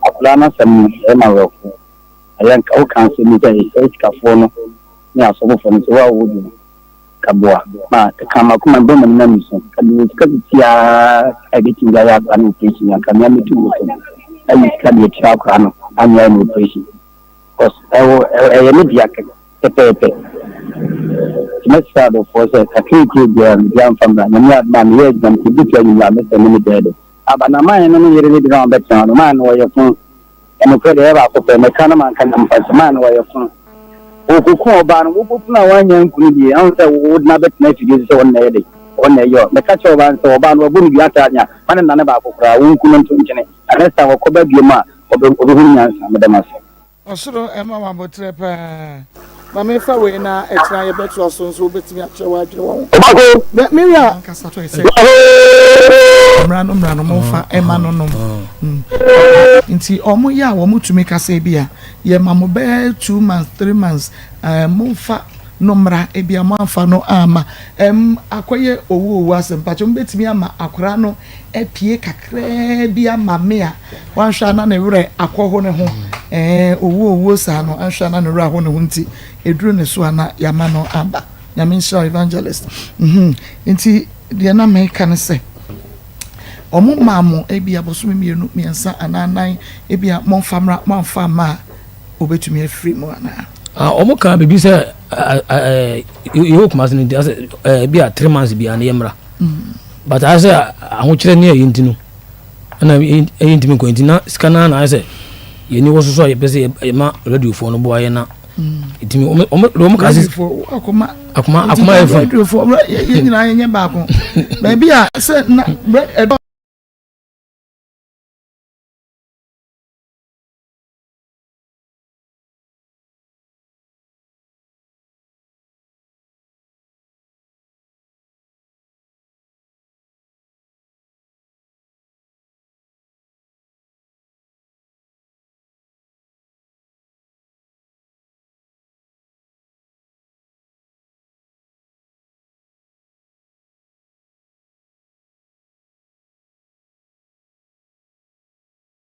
akwadaa no asɛm no ɛyɛ me awerɛhoɔ. Ɛyɛ nka woka asɛm bi sɛ yɛsrɛ sikafoɔ no ne asɔfofoɔ no sɛ wo a wowɔ bi no ka boa. Ma ɛka makoma bɔ m'ani na mesu. Ka mewɔ sika sisi ara a ɛbɛtumi de ayɛ akwadaa no operation a nka mea mɛtu me fam ayi sika de atua akwadaa no anyɛ ayɛ no operation. Cause ɛwɔ ɛyɛ ne dea kɛkɛ. Pɛpɛɛpɛ. Nti mɛsrɛ adɔfoɔ sɛ kakra ekura biara no obiara mfa mmra. Nyame adom a meyɛ adwuma nti edu fie anwummerɛ a mɛsɛnde me dɛɛdɛ. Aba na man no ne yere no de na wɔbɛtena hɔ no, man no wɔyɛ fo. Nokorɛ deɛ ɛyɛ baako pɛ, mɛka na manka na mfa nkyɛ, man no wɔyɛ fo. Wɔkɔku ɔbaa no, wokɔku no a woannya anku no deɛ, ahu sɛ wode no abɛtena afidie so sɛ ɔno na ɛyɛ dɛn? Ɔno na ɛyɛ ɔ. Meka kyerɛɛ ɔbaa no sɛ ɔbaa no wabu no dua taa nea ma ne nane baako koraa wonku no nto nkyene na next time ɔkɔ ba biom a ɔbɛ ɔbɛhunu nyansa. Meda mo ase. Ɔsoro ɛma wo aboterɛ paa. Ma me nfa wei na ɛkyena yɛbɛtoa so nso wobɛtumi akyerɛ w'adwene wɔ ho. Ɔbaako. Me me wura ankasa tɔe sɛ mmara no mmara no momfa ɛma no nom. Nti ɔmo yɛ a wɔn tumi kasa ebi a yɛma mo bɛyɛ 2 months 3 months ɛɛ momfa no mmra ebi a moamfa no amma ɛm akɔyɛ owu owu asɛm mpakyɛ mobɛtumi ama akwadaa no apue kakraa bi ama me a wanhwɛ a na ne werɛ akɔho ne ho ɛɛ owu owuo saa no anhwɛ a na ne werɛ aho ne ho nti ɛduru ne so a na yɛama no aba nyame nhyira evangelist mhm nti deɛ na meka ne sɛ wɔn maa mo ebi abosome mmienu mmiɛnsa anaa nan ebi a momfa mmra moamfa amma a obetumi afiri mu anaa. Ah, wɔn kaa biribi sɛ yɛwɔ Kumasi no nti asɛ ebi a 3 months bi a ne yɛ mmra but ayɛ sɛ ahokyerɛ ne ɛyɛ nti no ɛna ɛyɛ ntumi nkɔ nti na sika naa na ayɛ sɛ yɛni wɔ soso a yɛpɛ sɛ yɛma radiofoɔ no boa yɛ na ɛtumi wɔn kaa sɛ akoma akoma akoma yɛ fɛn radiofoɔ yɛn nyinaa yɛnyɛ baako baabi a sɛ na ɛdɔ.